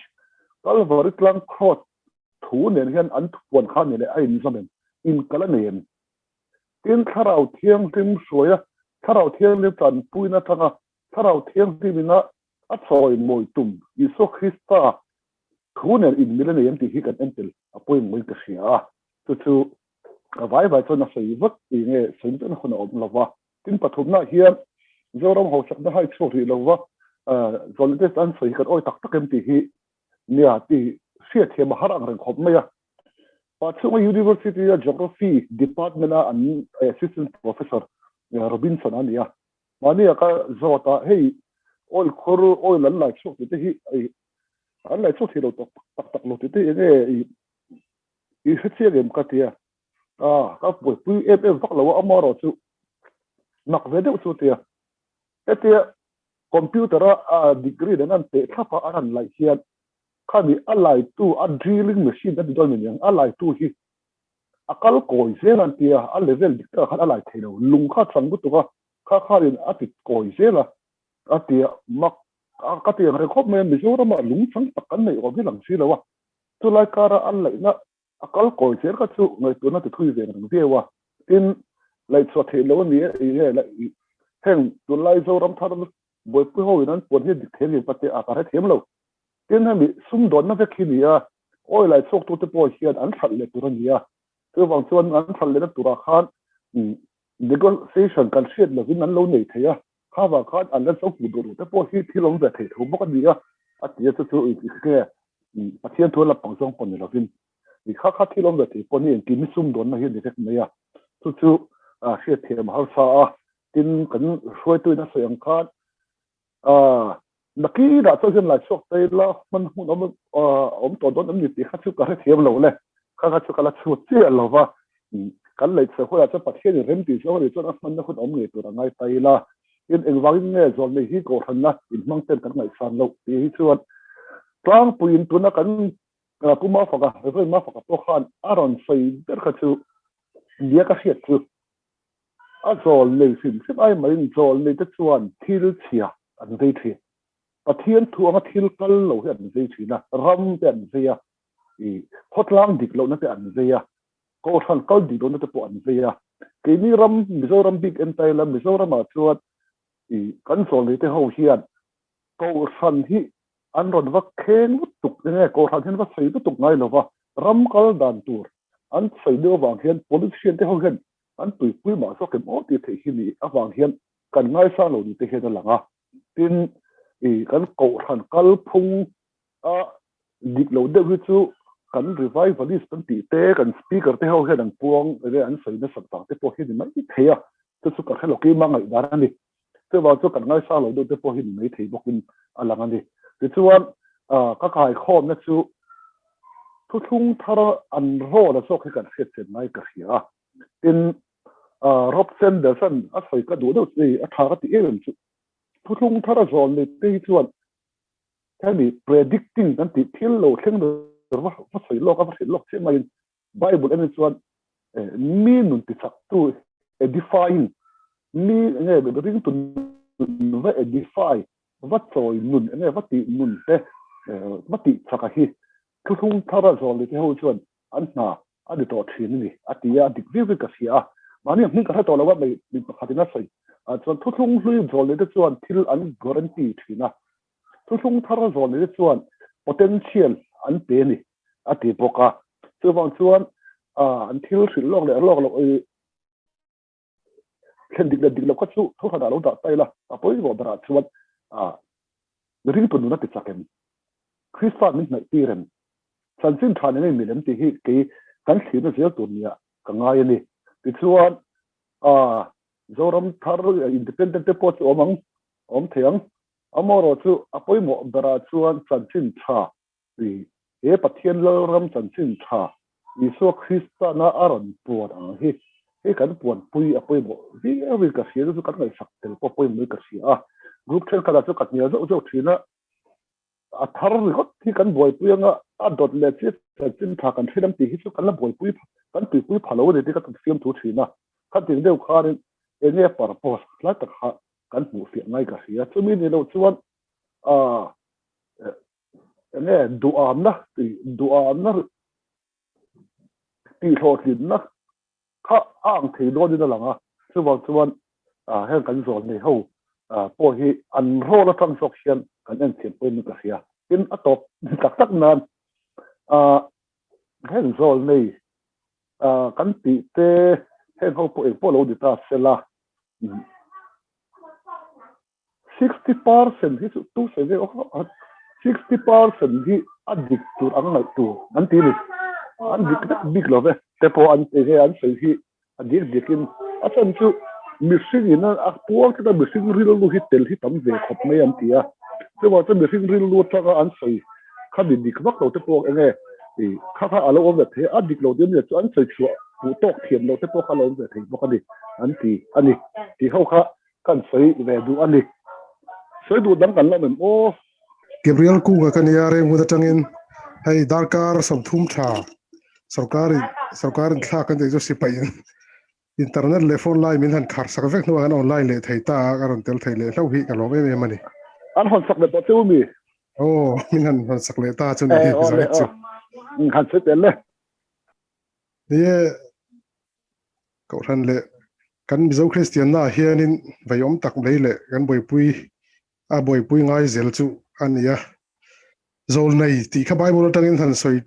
Kalvari tlang cross thu nen hian an thupuan kha nen a inzawm em? Inkal a nei em? Tin, Thlarau Thianghlim hruaia Thlarau Thianghlim tanpuina atanga Thlarau Thianghlimina a chawimawi tum Isua Krista thu nen inmil a nei em tih hi kan en tel a pawimawhin ka hria a. Chu chu a vai vai chuan a sawi vek tih nge sawi vekna hun a awm lo va. Tin, pathumnaah hian Zoram hausakna hai chhuak rih lo va, Zawlnite an sawi hi kan awi tak tak em tih hi nia tih hriatthiam a har ang reng khawp mai a. Pachhunga University-a Geography Department-a an Assistant Professor Robinson a ni a. Mahnia ka zawt a, hei oil khur, oil an lai chhuak tih te hi an lai chhuak thei lo tak tak tak lo tih te hi enge i hre chiang em ka ti a. A, ka buaipui em em vak lo a, amaherawh chu nak ve deuh chu a ti a. Hetia computer-a degree nen an teh thlap a, an han laih hian Khami a laitu, a drilling machine kan ti dawn em niang, a laitu hi a kal kawi zel a an ti a, a level dik takah khan a lai thei lo, lung kha a chang lutuk a, kha khanin a ti kawi zel a, a ti a, mak ka ti ang reng khawp mai a, Mizoramah lung chang tak kan neih awm hi lang si lo a, chulai kara a laihna a kal kawi zel kha chu ngaihtuahna ti thui ve reng viau a, tin laihchhuah theih loh a ni e, ih heng tunlai Zoram thar buaipui ho in an puan hi dik thei ang em ka ti a, ka hrethiam lo. Tin hemi sumdawnna vek hi ni a, oil ai chhuaktute pawh hian an hralh leh tur a ni a, chuvang chuan an hralh lehna turah khan negotiation kan hriat lovin an lo nei thei a, kha vang khan an la zo hmuh duh loh te pawh hi thil awm ve thei tho bawk a ni a, a ti a chu chu nge Pathian thu a la pang zawng pawh ni lovin kha kha thil awm ve thei pawh ni engkim hi sumdawnna hi a ni vek mai a, chu chu hriatthiam a harsa a, tin kan hruaituin a sawi ang khan Nakinah chuan hian laichhuak te ila hman hun awm awm tawh dawn em ni tih kha chu ka hrethiam lo le. Kha kha chu ka la chhut chiah lo va. Kan leichhe hunah chuan Pathian in rem tih zawng a nih chuan a hmanna hun awm ngei tur a ngai ta ila. Tin, engvangin nge zawlnei hi kohhranna inhmang ten kan ngaihsan loh tih hi chuan tlangpuiin tuna kan Pu Mafaka, Rev. Mafaka pawh khan a rawn sawi ber kha chu nia ka hriat chu. A zawl nei hrim hrim ai maiin zawl nei te chuan thil chhia an vei thin. Pathian thu anga thil kal lo hi an vei thin a, ram te an vei a, ih khawtlang dik lohna te an vei a, kohhran kal dik lohna te pawh an vei a. Keini ram Mizoram bik en ta ila Mizoramah chuan ih kan zawl nei te ho hian kohhran hi an rawn va kheng lutuk enge kohhran hian va sawi lutuk ngai lo va, ram kal dan tur an sawi deuh avang hian politician te ho hian an tuipui mah zawk em aw tih theih hi ni avang hian kan ngaisang lo ni te hian a lang a. Tin, ih kan kohhran kalphung a dik lo deuh hi chu Kan revivalist kan tih te, kan speaker te ho hian an puang enge an sawi nasat vang te pawh hi ni mai thei a, chu chu ka hre lo keimah ngaihdan a ni. Chuvang chu kan ngaisang lo deuh te pawh hi ni mai thei bawkin a lang a ni. Tichuan ka kaikhawmna chu thuthlung thar an rawn a zawk hi kan hriat chian ngai ka hria a. Tin, Rob Sanderson a sawi ka duh deuh chu a tha ka tih em em chu thuthlung thar a zawn nei te hi chuan Hemi predicting kan tih thil lo thleng ber va va sawi lawk a, va hrilh lawk chiah maiin Bible en chuan mi nun tichaktu edifying mi enge ringtu nun va edify va chawi nun enge va tih nun te va tih chaka hi thuthlung thara zawl leh te ho chuan an hna a ni tawh thin a ni a ti a, a dik viau in ka hria a. Mahni hming ka hre tawh lo a, mi mi pakhatin a sawi ah chuan thuthlung hlui zawl leh te chuan thil an guarantee thin a, thuthlung thar zawl leh te chuan potential an pe a ni a ti bawk a. Chuvang chuan an thil hrilh lawk leh lawk loh i thlen dik leh dik loh kha chu thawhhranah lo dah ta ila, a pawimawh berah chuan ringtu nuna ti chak em? Krista min hnaih tir em? Chanchin tha nen a inmil em tih hi kei kan thlirna zel tur nia ka ngai a ni. Tichuan, Zoram thar independent te pawh chu awm ang, awm thei ang. Amaherawhchu chu a pawimawh berah chuan chanchin tha Ih, he Pathian Lalram chanchin tha Isua Kristana a rawn puan ang hi, hei kan puanpui a pawimawh viauin ka hria, chu chu kan ngaihsak tel pawh pawimawhin ka hria a. Group thenkhatah chu ka hnial zauh zauh thin a, a thar ringawt hi kan buaipui anga a dawt leh chiah chanchin tha kan hre lam tih hi chu kan la buaipui, kan tuipui pha lo a ni tih ka fiam thu thin a. Khatin deuh khanin enge purpose tlai tak kha kan hmuh fiah ngai ka hria. Chumi ni loh chuan ah Enge duhamna tih duhamna tih hlawhtlinna kha a ang thei dawnin a lang a, chuvang chuan heng kan zawl nei ho pawh hi an role atang zawk hian kan en thiam pawhin ka hria. Tin, a tawp tak tak nan heng zawl nei kan tih te heng ho pawh engpawh lo ni ta sela. 60% hi chu tu sawi ve awk 60% hi a dik tur ang ngaih tur an ti ni. An dik vek bik lo ve. Te pawh an ti he an sawi hi a dik dik in a chhan chu mihring in a puang tlat a mihring rilru hi tel hi tam ve khawp mai an ti a. Chuvang chuan mihring rilru atanga an sawi kha mi dik vak lo te pawh enge i kha kha a lo awm ve thei a, a dik lo deuh chu an sawi chhuah duh tawk thiam lo te pawh kha a lo awm ve thei bawk a ni an ti a ni. Tih ho kha Kan sawi ve duh a ni. Sawi duh dang kan la awm em aw? Gabriel Kunga ka nia Rengvut atangin hei darkar 30 tha sorkarin sorkarin thlak kan tih chu sipaiin internet leh phone line min han khar sak vek hnuah kan online leh thei ta a ka rawn tel thei leh hlauh hi ka lawm em em a ni. An hawn sak leh tawh che u mi? Aw min han hawn sak leh ta chu ni hi zai chu. Han sawi tel le. Ni e Kohhran leh kan Mizo Kristianna ah hianin veiawm tak mai leh kan buaipui a buaipui ngai zel chu a ni a. Zawlnei tih kha Bible atangin han sawi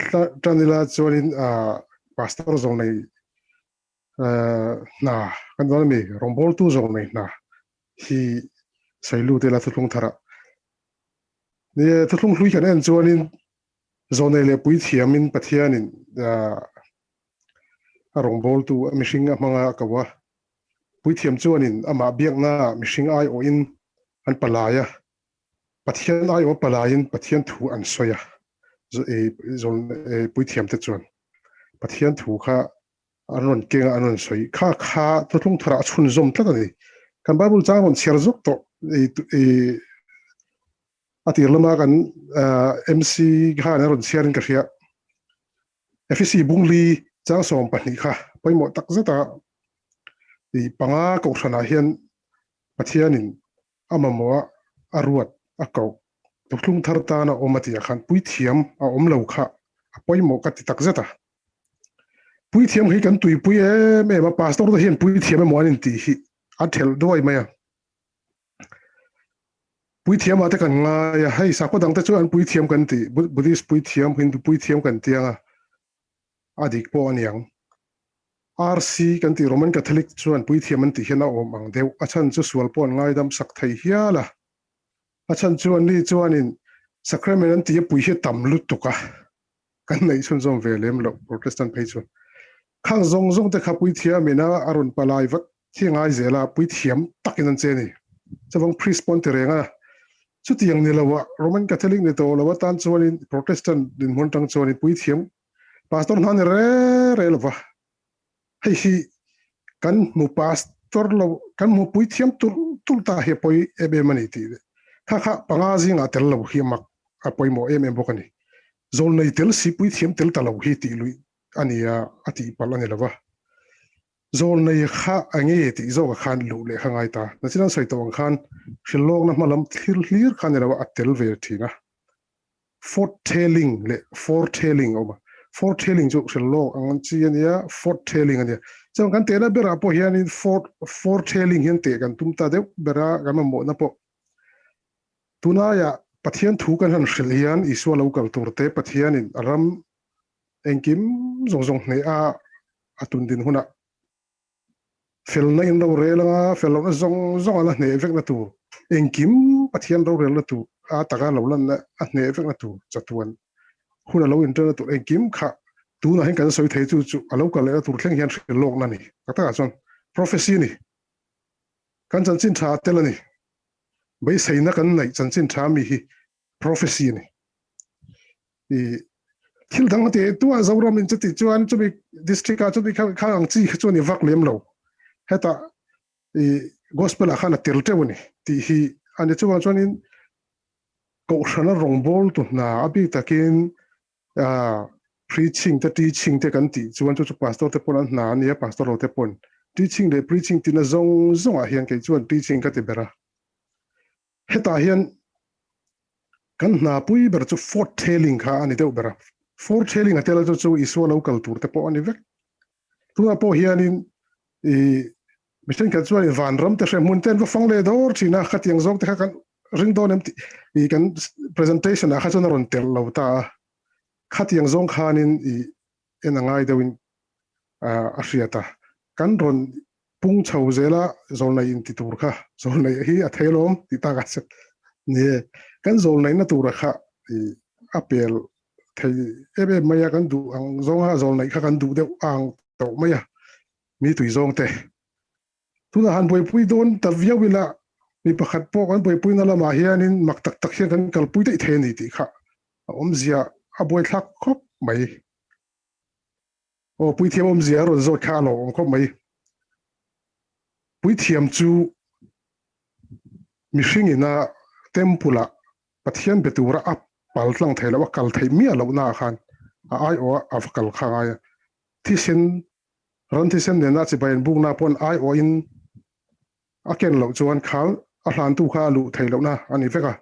tan ila chuanin Pastor zawlnei hna kan dawn a mi, rawngbawltu zawlnei hna hi sawi lut ila thuthlung tharah. Ni e, thuthlung hlui kan en chuanin zawlnei leh puithiamin Pathianin A rawngbawltu a mihring a hmanga a ko a, puithiam chuanin amah biaknaah mihring aiawhin an palai a, Pathian aiawh a palaiin Pathian thu an sawi a, puithiamte chuan Pathian thu kha an rawn keng a, an rawn sawi kha kha thuthlung tharah a chhunzawm tlat a ni. Kan Bible chang rawn chhiar zawk tawh a tir lama kan MC khan a rawn chhiarin ka hria. Efesi Bungli chang 12 kha pawimawh tak zeta i panga kohhranah hian Pathianin a mamawh a, a ruat, a koh, thuthlung thar tan a awm a tih ah khan puithiam a awm lo kha a pawimawh ka ti tak zet a. Puithiam hi kan tuipui em em a, pastor te hian puithiam emaw an intih hi a thelh duai mai a. Puithiam ah te kan ngai a, hei sakhaw dang te chu an puithiam kan ti, Buddhist puithiam, Hindu puithiam kan ti ang a, a dik pawh a niang. RC kan tih Roman Catholic chuan puithiam an tih hian a awm ang deuh, a chhan chu sual pawh an ngaidam sak thei hial a, a chhan chu anni chuanin sacrament an tih a pui hi a tam lutuk a. kan neih chhunzawm ve lem loh Protestant phei chuan. Khang zawng zawng te kha puithiam ina a rawn palai vat hi a ngai zel a, puithiam takin an che a ni. Chuvang priest pawn ti reng a, chutiang ni loah Roman Catholic ni tawh lo atan chuanin Protestant dinhmun atang chuanin puithiam pastor hna ni re re lova. Hei hi kan hmu pastor lo, kan hmu puithiam tulh tulh ta hi a pawi em em a ni tih leh kha kha panga zingah tel lo hi a mak a pawimawh em em bawk a ni. Zawlnei tel si puithiam tel ta lo hi tih luih a ni a, a tih palh a ni lo va. Zawlnei kha a nge tih zawkah khan luh leh kha ngai ta. Nachin an sawi tawh ang khan hrilhlawkna hma lam thlir hlir kha a ni lo a, a tel ve thin a. Foretelling leh foretelling a awm a. Foretelling chu hrilhlawk ang an chi a nia, foretelling a nia. Chuan kan tehna berah pawh hianin foretelling hian teh kan tum ta deuh ber a, kan mamawhna pawh. Tunaiah Pathian thu kan han hrilh hian Isua lo kal tur te Pathianin a ram engkim zawng zawng hneh a a tun din hunah felna in rorel anga fel lohna zawng zawng a la hneh vekna tur engkim Pathian rorelna tur a taka lo lanna a hneh vekna tur chatuan hun a lo inṭanna tur engkim kha tunah hian kan sawi thei chu chu a lo kal lehna tur thleng hian hrilh lawkna a ni. Tak takah chuan prophecy a ni. Kan chanchin ṭha tel a ni. Beiseina kan neih chanchin ṭha mi hi prophecy a ni. I thil dang te tua Zoram in chuti chuan chumi district a chumi kha kha ang chi kha chuan i vak lem lo. Heta i gospel ah khan a tel teuh a ni tih hi a ni. Chuvang chuanin kohhrana rawngbawl tu hna a bik takin preaching te teaching te kan tih chuan chu chu pastor te pawn an hna a nia pastor lo te pawn teaching leh preaching tina zawng zawngah hian kei chuan teaching ka ti ber a. Hetah hian kan hna pui ber chu foretelling kha a ni deuh ber a. Foretelling a tel chu chu Isua lo kal tur te pawh a ni vek. Tunah pawh hianin i mi thenkhat chuan vanram te hre hmun te an va fang leh dawr thin a, khatiang zawng te kha kan ring dawn em tih i kan presentation ah kha chuan a rawn telh lo ta a. Khatiang zawng khanin i en a ngai deuhin a hriat a. Kan rawn pung chho zela zawlnei inti tur kha zawlnei hi a thei alawm tih takah chuan ni e, kan zawlneihna tura kha i a pel thei em em mai a, kan duh ang zawnga zawlneih kha kan duh deuh ang tawh mai a, mi tui zawng te. Tunah han buaipui dawn ta viau ila mi pakhat pawh kan buaipuina lamah hianin mak tak tak hian kan kalpui daih thei a ni tih kha a awmzia a buaithlak khawp mai. Aw puithiam awmzia a rawn zawt kha a lo awm khawp mai. Puithiam chu mihring ina temple ah Pathian be tura a pal tlang thei loh, a kal theih miah lohna ah khan a aiawh a va kal kha ngai a. Thisen, ran thisen nena chibai an bukna pawn aiawhin a ken loh chuan kha a hlantu kha a luh theih lohna a ni vek a.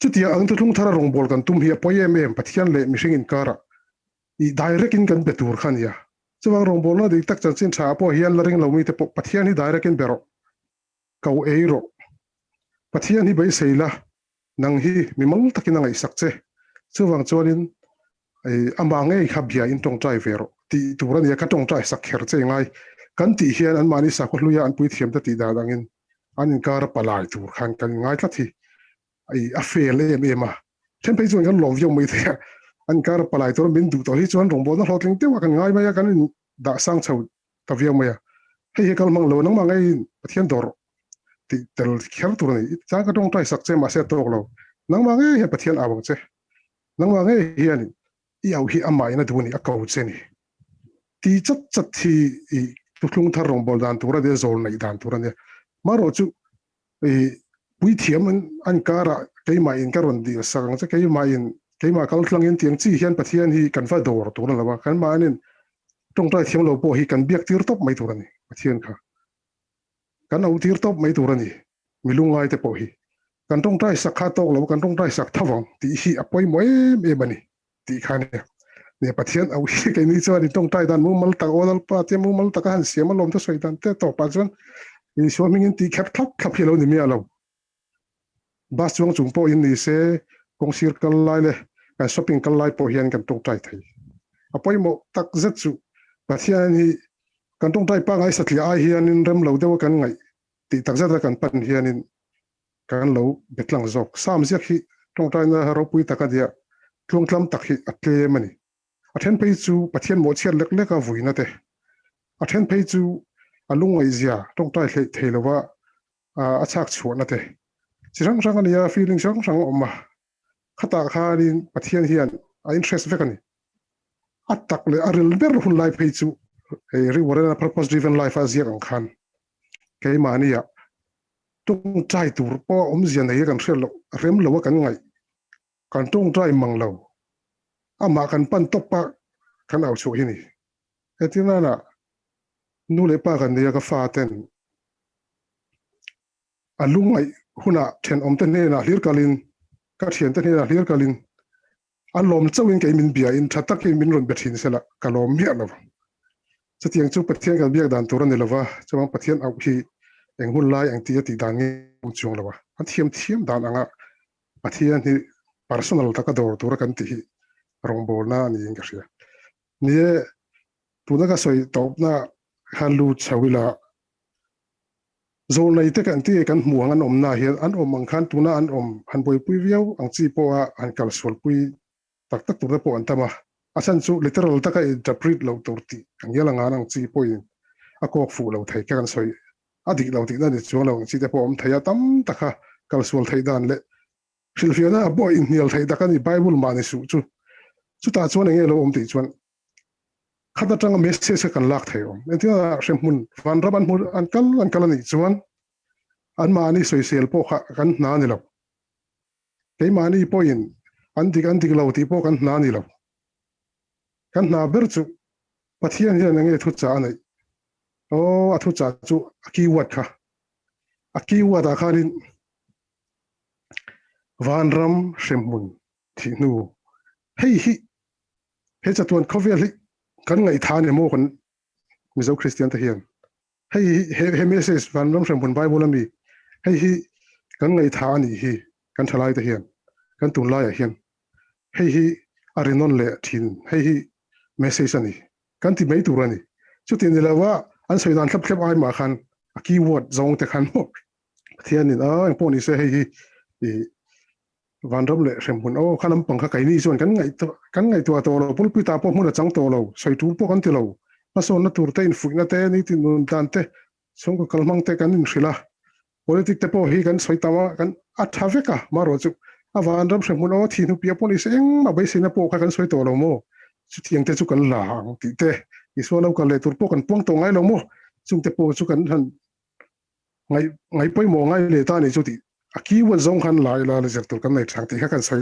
Chutiang ang thuthlung thara rawngbâwl kan tum hi a pawi em em, Pathian leh mihring inkarah i direct in kan be tur kha a nia. Chuvang rawngbâwlna dik tak chanchin ṭha ah pawh hian la ring lo mite pawh Pathian hi direct in be rawh, ko ei rawh. Pathian hi beisei la, nang hi mi mal takin a ngaihsak che. Chuvang chuanin i amah ngei kha bia in ṭawngṭai ve rawh tih tur a nia, ka ṭawngṭai sak kher che ngai. Kan tih hian anmahni sakhaw hluia an puithiamte tih dan angin an inkar a palai tur khan kan inngai tlat hi. I a fel em em a, then phei chuan kan lawm viau mai thei a, an kar palai tur min duh tawh hi chuan rawngbawlna hlawhtling deuh a kan ngai mai a, kan in dah sang chho ta viau mai a, hei hi kal hmang lo nangmah ngeiin Pathian dawr tih tel kher tur a ni, chang ka tawngtai sak che mahse a tawk lo, nangmah ngei hian Pathian au ang che, nangmah ngei hian i au hi amah in a duh a ni, a ko che a ni ti chat chat hi i thuthlung thar rawngbâwl dan tur a nia, zawl neih dan tur a nia, marawh chu i puithiam an karah keimah in ka rawn dil sak ang che, keimah in keimah kal tlang in tiang chi hian Pathian hi kan va dawr tur a lo a, kan mahnin tawngtai thiam lo pawh hi kan biak tir tawp mai tur a ni Pathian kha kan auh tir tawp mai tur a ni mi lungngai te pawh hi kan tawngtai sak kha tawk lo kan tawngtai sak tho vang tih hi a pawimawh em em a ni tih kha nia nia Pathian auh hi keini chuan in tawngtai dan mumal tak aw Lalpa tia mumal taka han siam alawm te sawi dan te tawpah chuan Isua hmingin tih kher thlap thlap hi a lo ni miah lo. Bus chuang chung pawhin ni se kawngsir kal lai leh kan shopping kal lai pawh hian kan tawngtai thei. A pawimawh tak zet chu Pathian hi kan tawngtai pangngai satliah ai hianin rem lo deuha kan ngaih tih tak zeta kan pan hianin kan lo betlang zawk. Sam ziak hi tawngtaina ropui tak a nia, tluangtlam tak hi a tlem a ni. A then phei chu Pathian mawhchhiat lek lek a vuina te, a then phei chu a lungngaihzia tawngtai hleih thei lova a chhak chhuahna te chi hrang hrang a nia, feeling hrang hrang a awm a. Khatah khanin Pathian hian a interest vek a ni. A tak leh a ril ber hun lai phei chu hei Rick Warren-a Purpose Driven Life a ziak ang khan keimahnia tawngtai tur pawh a awmzia nei a kan hriat loh, rem lo a kan ngaih, kan tawngtai mang lo, amah kan pan tawp a kan au chhuah hi a ni. Heti nana nu leh pa kan nia ka fa ten a lungngaih hunah thenawmte hnenah hlir kalin ka thiante hnenah hlir kalin a lawm chauhin kei min bia in tha takin min rawn be thin sela ka lawm miah lo. Chutiang chu Pathian kan biak dan tur a ni lova, chuan Pathian auh hi eng hun lai eng tih a tih dan nge awm chuang lo a, an thiam thiam dan anga Pathian hi personal taka dawr tura kan tih hi rawngbawlna a niin ka hria. Ni e, tuna ka sawi tawpna khan lut chho ila, zawlnei te kan tih kan hmuh ang an awmna hian an awm ang khan tuna an awm han buaipui viau ang chi pawha han kalsualpui tak tak tur te pawh an tam a, a chhan chu literal taka interpret loh tur tih ang ngial ang an ang chi pawhin a kawk fuh lo thei kha kan sawi a dik lo tihna ni chuang lo ang chi te pawh awm thei a, tam taka kalsual theih dan leh Hrilhfiahna a pawh inhnial theih tak a ni, Bible mah ni suh chu. Chutah chuan enge lo awm tih chuan khat atanga message kha kan lak thei awm. Engtin a hremhmun vanram an hmu an kal an kal a nih chuan anmahni sawisel pawh kha kan hna a ni lo. Keimahni pawhin an dik an dik lo tih pawh kan hna a ni lo. Kan hna ber chu Pathian hian enge thuchah a neih? Aw, a thuchah chu a keyword kha. A keyword ah khanin Vanram hremhmun thih hnu hei hi he chatuan khawvel hi kan ngaihthah a ni maw kan Mizo Kristian te hian hei hi he he message vanram hremhmun Bible ami hei hi kan ngaihthah a nih hi kan thalai te hian kan tunlaiah hian hei hi a rinawn leh thin hei hi message a ni kan ti mai tur a ni chuti ni lova an sawi dan thlap thlap ai mah khan a keyword zawng te khan maw Pathianin a engpawh ni se hei hi i vanram leh hremhmun aw kha lampang kha keini chuan kan ngaih kan ngaihtuah tawh lo pulpit ah pawh hmun a chang tawh lo sawi tul pawh kan ti lo hmasawnna tur te infuihna te nitin nun dan te chhungkaw kalhmang te kan inhrilh a politic te pawh hi kan sawi tam a kan a tha vek a marawh chu a vanram hremhmun aw thih hnupiah pawh ni se engmah beiseina pawh kha kan sawi tawh lo maw chutiang te chu kan la ang tih te Isua lo kal leh tur pawh kan puang tawh ngai lo maw chungte pawh chu kan han ngai ngai pawimawh ngai leh ta ni chu tih a keyword zawng khan la ila la zir tur kan nei thang tih kha kan sawi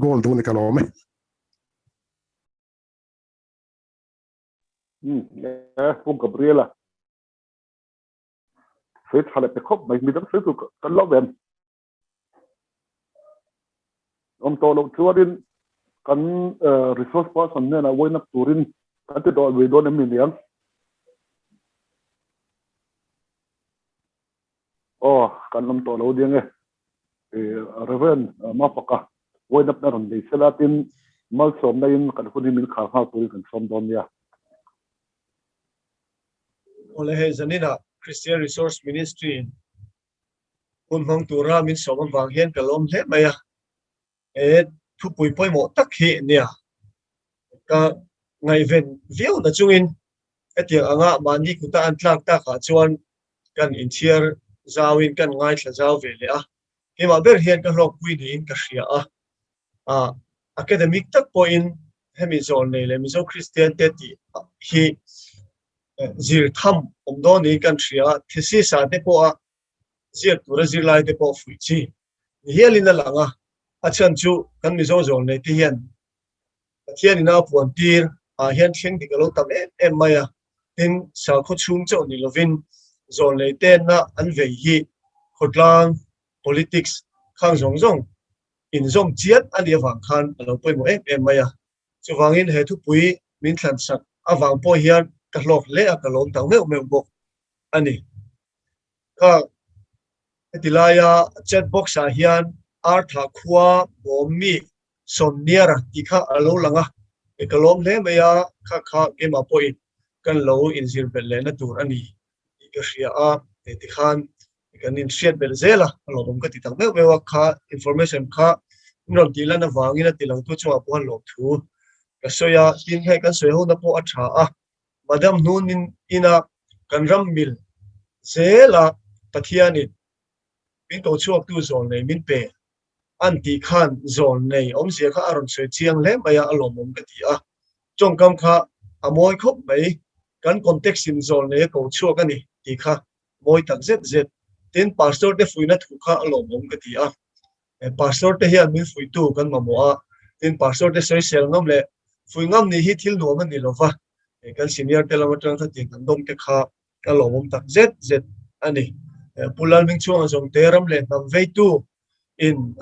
goal duh ni ka lawm e. Um e Pu Gabriela sawi tha leh pe khawp mai midang sawi tur kan lo em. Awm tawh loh chuanin kan resource person hnenah wind up turin kan ti tawh lui dawn em ni niang? Aw, kan awm tawh lo ding e. Reverend Mafaka wind up na rawn nei sela tin malsawmna in kan hun hi min khar nghal turin kan sawm dawn nia. Awle hei zaninah Christian Resource Ministry in Hun hmang tura min sawm avang hian ka lawm hle mai a, he thupui pawimawh tak hi nia ka ngaihven viau na chungin hetiang anga mahni kuta an tlak takah chuan kan inchhiar zauin kan ngaithla zau ve leh a, keimah ber hian ka hlawkpui niin ka hria a, ah academic tak pawhin hemi zawn nei leh Mizo Kristian te tih hi zir tham awm dawn niin kan hria a, thesis ah te pawha ziak tura zirlai te pawh fuih chi ni hialin a lang a, a chhan chu kan Mizo zawl nei te hian Pathian ina a puan tir ah hian thleng dik a lo tam em em mai a, tin sakhaw chhung chauh ni lovin zawl nei tena an vei hi khawtlang, politics, khang zawng zawng inzawm chiat a nih avang khan a lo pawimawh em em mai a. Chuvangin he thupui min thlan sak avang pawh hian ka hlawk hle a, ka lawm tak meuh meuh bawk a ni. Kha heti laia chat box ah hian Artha khua bawm mi Sawmniara tih kha a lo lang a, ka lawm hle mai a, kha kha keimah pawhin kan lo inzir belh lehna tur a ni tih ka hria a, tikhan kan inhriat belh zel a, a lawmawm ka ti tak meuh meuh a, kha information kha min rawn tih lan avangin a ti langtu chungah pawh khan lawmthu ka sawi a, tin hei kan sawi hona pawh a tha a, Madam Hnunin ina kan ram mil zela Pathianin min ko chhuaktu zawlnei min pe an tih khan zawlnei awmzia kha a rawn sawi chiang hle mai a, a lawmawm ka ti a. Tawngkam kha a mawi khawp mai, kan context in zawlnei a ko chhuak a ni tih kha mawi tak zet zet. Tin, Pastor te fuihna thu kha a lawmawm ka ti a. Pastor te hian min fuihtu kan mamawh a, tin Pastor te sawisel ngam leh fuih ngam nih hi thil nuam a ni lova, kan senior te lam atang khatiang kan dawng te kha a lawmawm tak zet zet a ni. Pu Lalhmingchhuanga zawngte ram leh hnam veitu in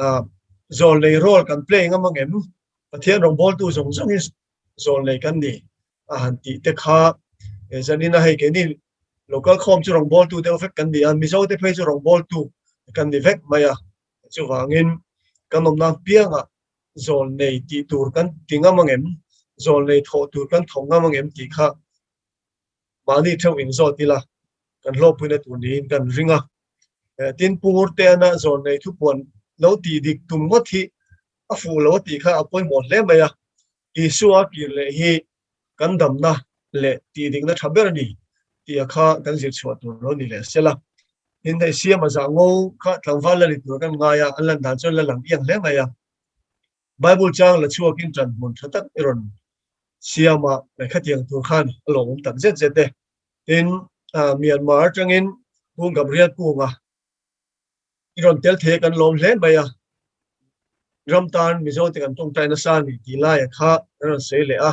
zawlnei role kan play ngam ang em? Pathian rawngbawltu zawng zawng hi zawlnei kan ni a han tih te kha zanin a hei keini local khawm chu rawngbawltu deuh vek kan ni a, Mizo te phei chu rawngbawltu kan ni vek mai a, chuvangin kan awmna piangah zawlnei tih tur kan ti ngam ang em? Zawlnei thawh tur kan thawk ngam ang em tih kha mahni theuh in zawt ila kan hlawhpuina tur niin kan ring a. Tin, Pu Ngurteana zawlnei thupuan lo tih dik tum ngawt hi a fuh lo a tih kha a pawimawh hle mai a. Isua kir leh hi kan damna leh tih dikna tha ber a ni tih a kha kan zir chhuah tur lo ni leh sela. Tin, hei Siama zah ngo kha tlangval la ni tur kan ngai a, an lan dan chuan la lang iang hle mai a. Bible chang la chhuakin ṭan hmun ṭha tak i rawn siam a, khatiang tur khan a lawmawm tak zet zet e. Tin, Myanmar aṭangin Pu Gabriel Kunga i rawn tel thei a kan lawm hle mai a, ram tan Mizo te kan tawngtai nasa a ni tih laia kha kan rawn sawi leh a,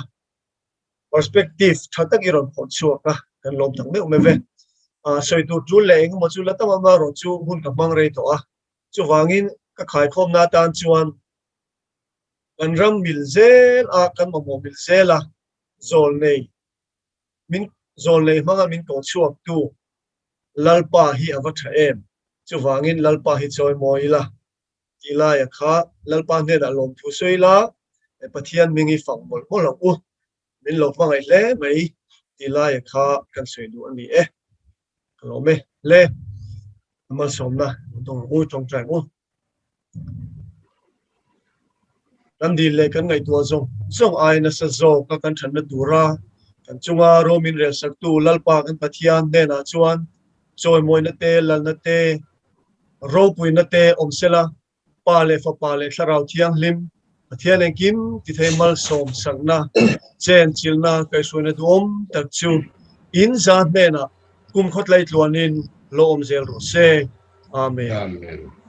perspective ṭha tak i rawn phawrh chhuak a, kan lawm tak meuh meuh e. Sawi tur ṭul leh engemaw chu la tam amaherawh chu hun ka hmang rei tawh a, Chuvangin ka khaikhawmna atan chuan kan ram mil zel a, kan mamawh mil zel a, zawlnei min zawlnei hmanga min ko chhuaktu Lalpa hi a va tha em? Chuvangin Lalpa hi chawi mawi ila tih laia kha Lalpa hnenah lawmthu sawi ila, Pathian hming hi fak mawlh mawlh ang u, min lo hmangaih hle mai tih laia kha kan sawi duh a ni e. Ka lawm e le. Malsawmna dawng ang u, tawngtai ang u. Kan dil leh kan ngaihtuah zawng zawng ai nasa zawk a kan thatna tura kan chunga ro min relsaktu Lalpa kan Pathian hnenah chuan chawimawina te, lalna te, ropuina te awm sela Pa leh Fapa leh Thlarau Thianghlim, Pathian engkim tithei malsawm sakna, chen chilna kaihhruaina duhawm tak chu in za hnenah kum khawtlai tluanin lo awm zel rawh se. Amen. Amen.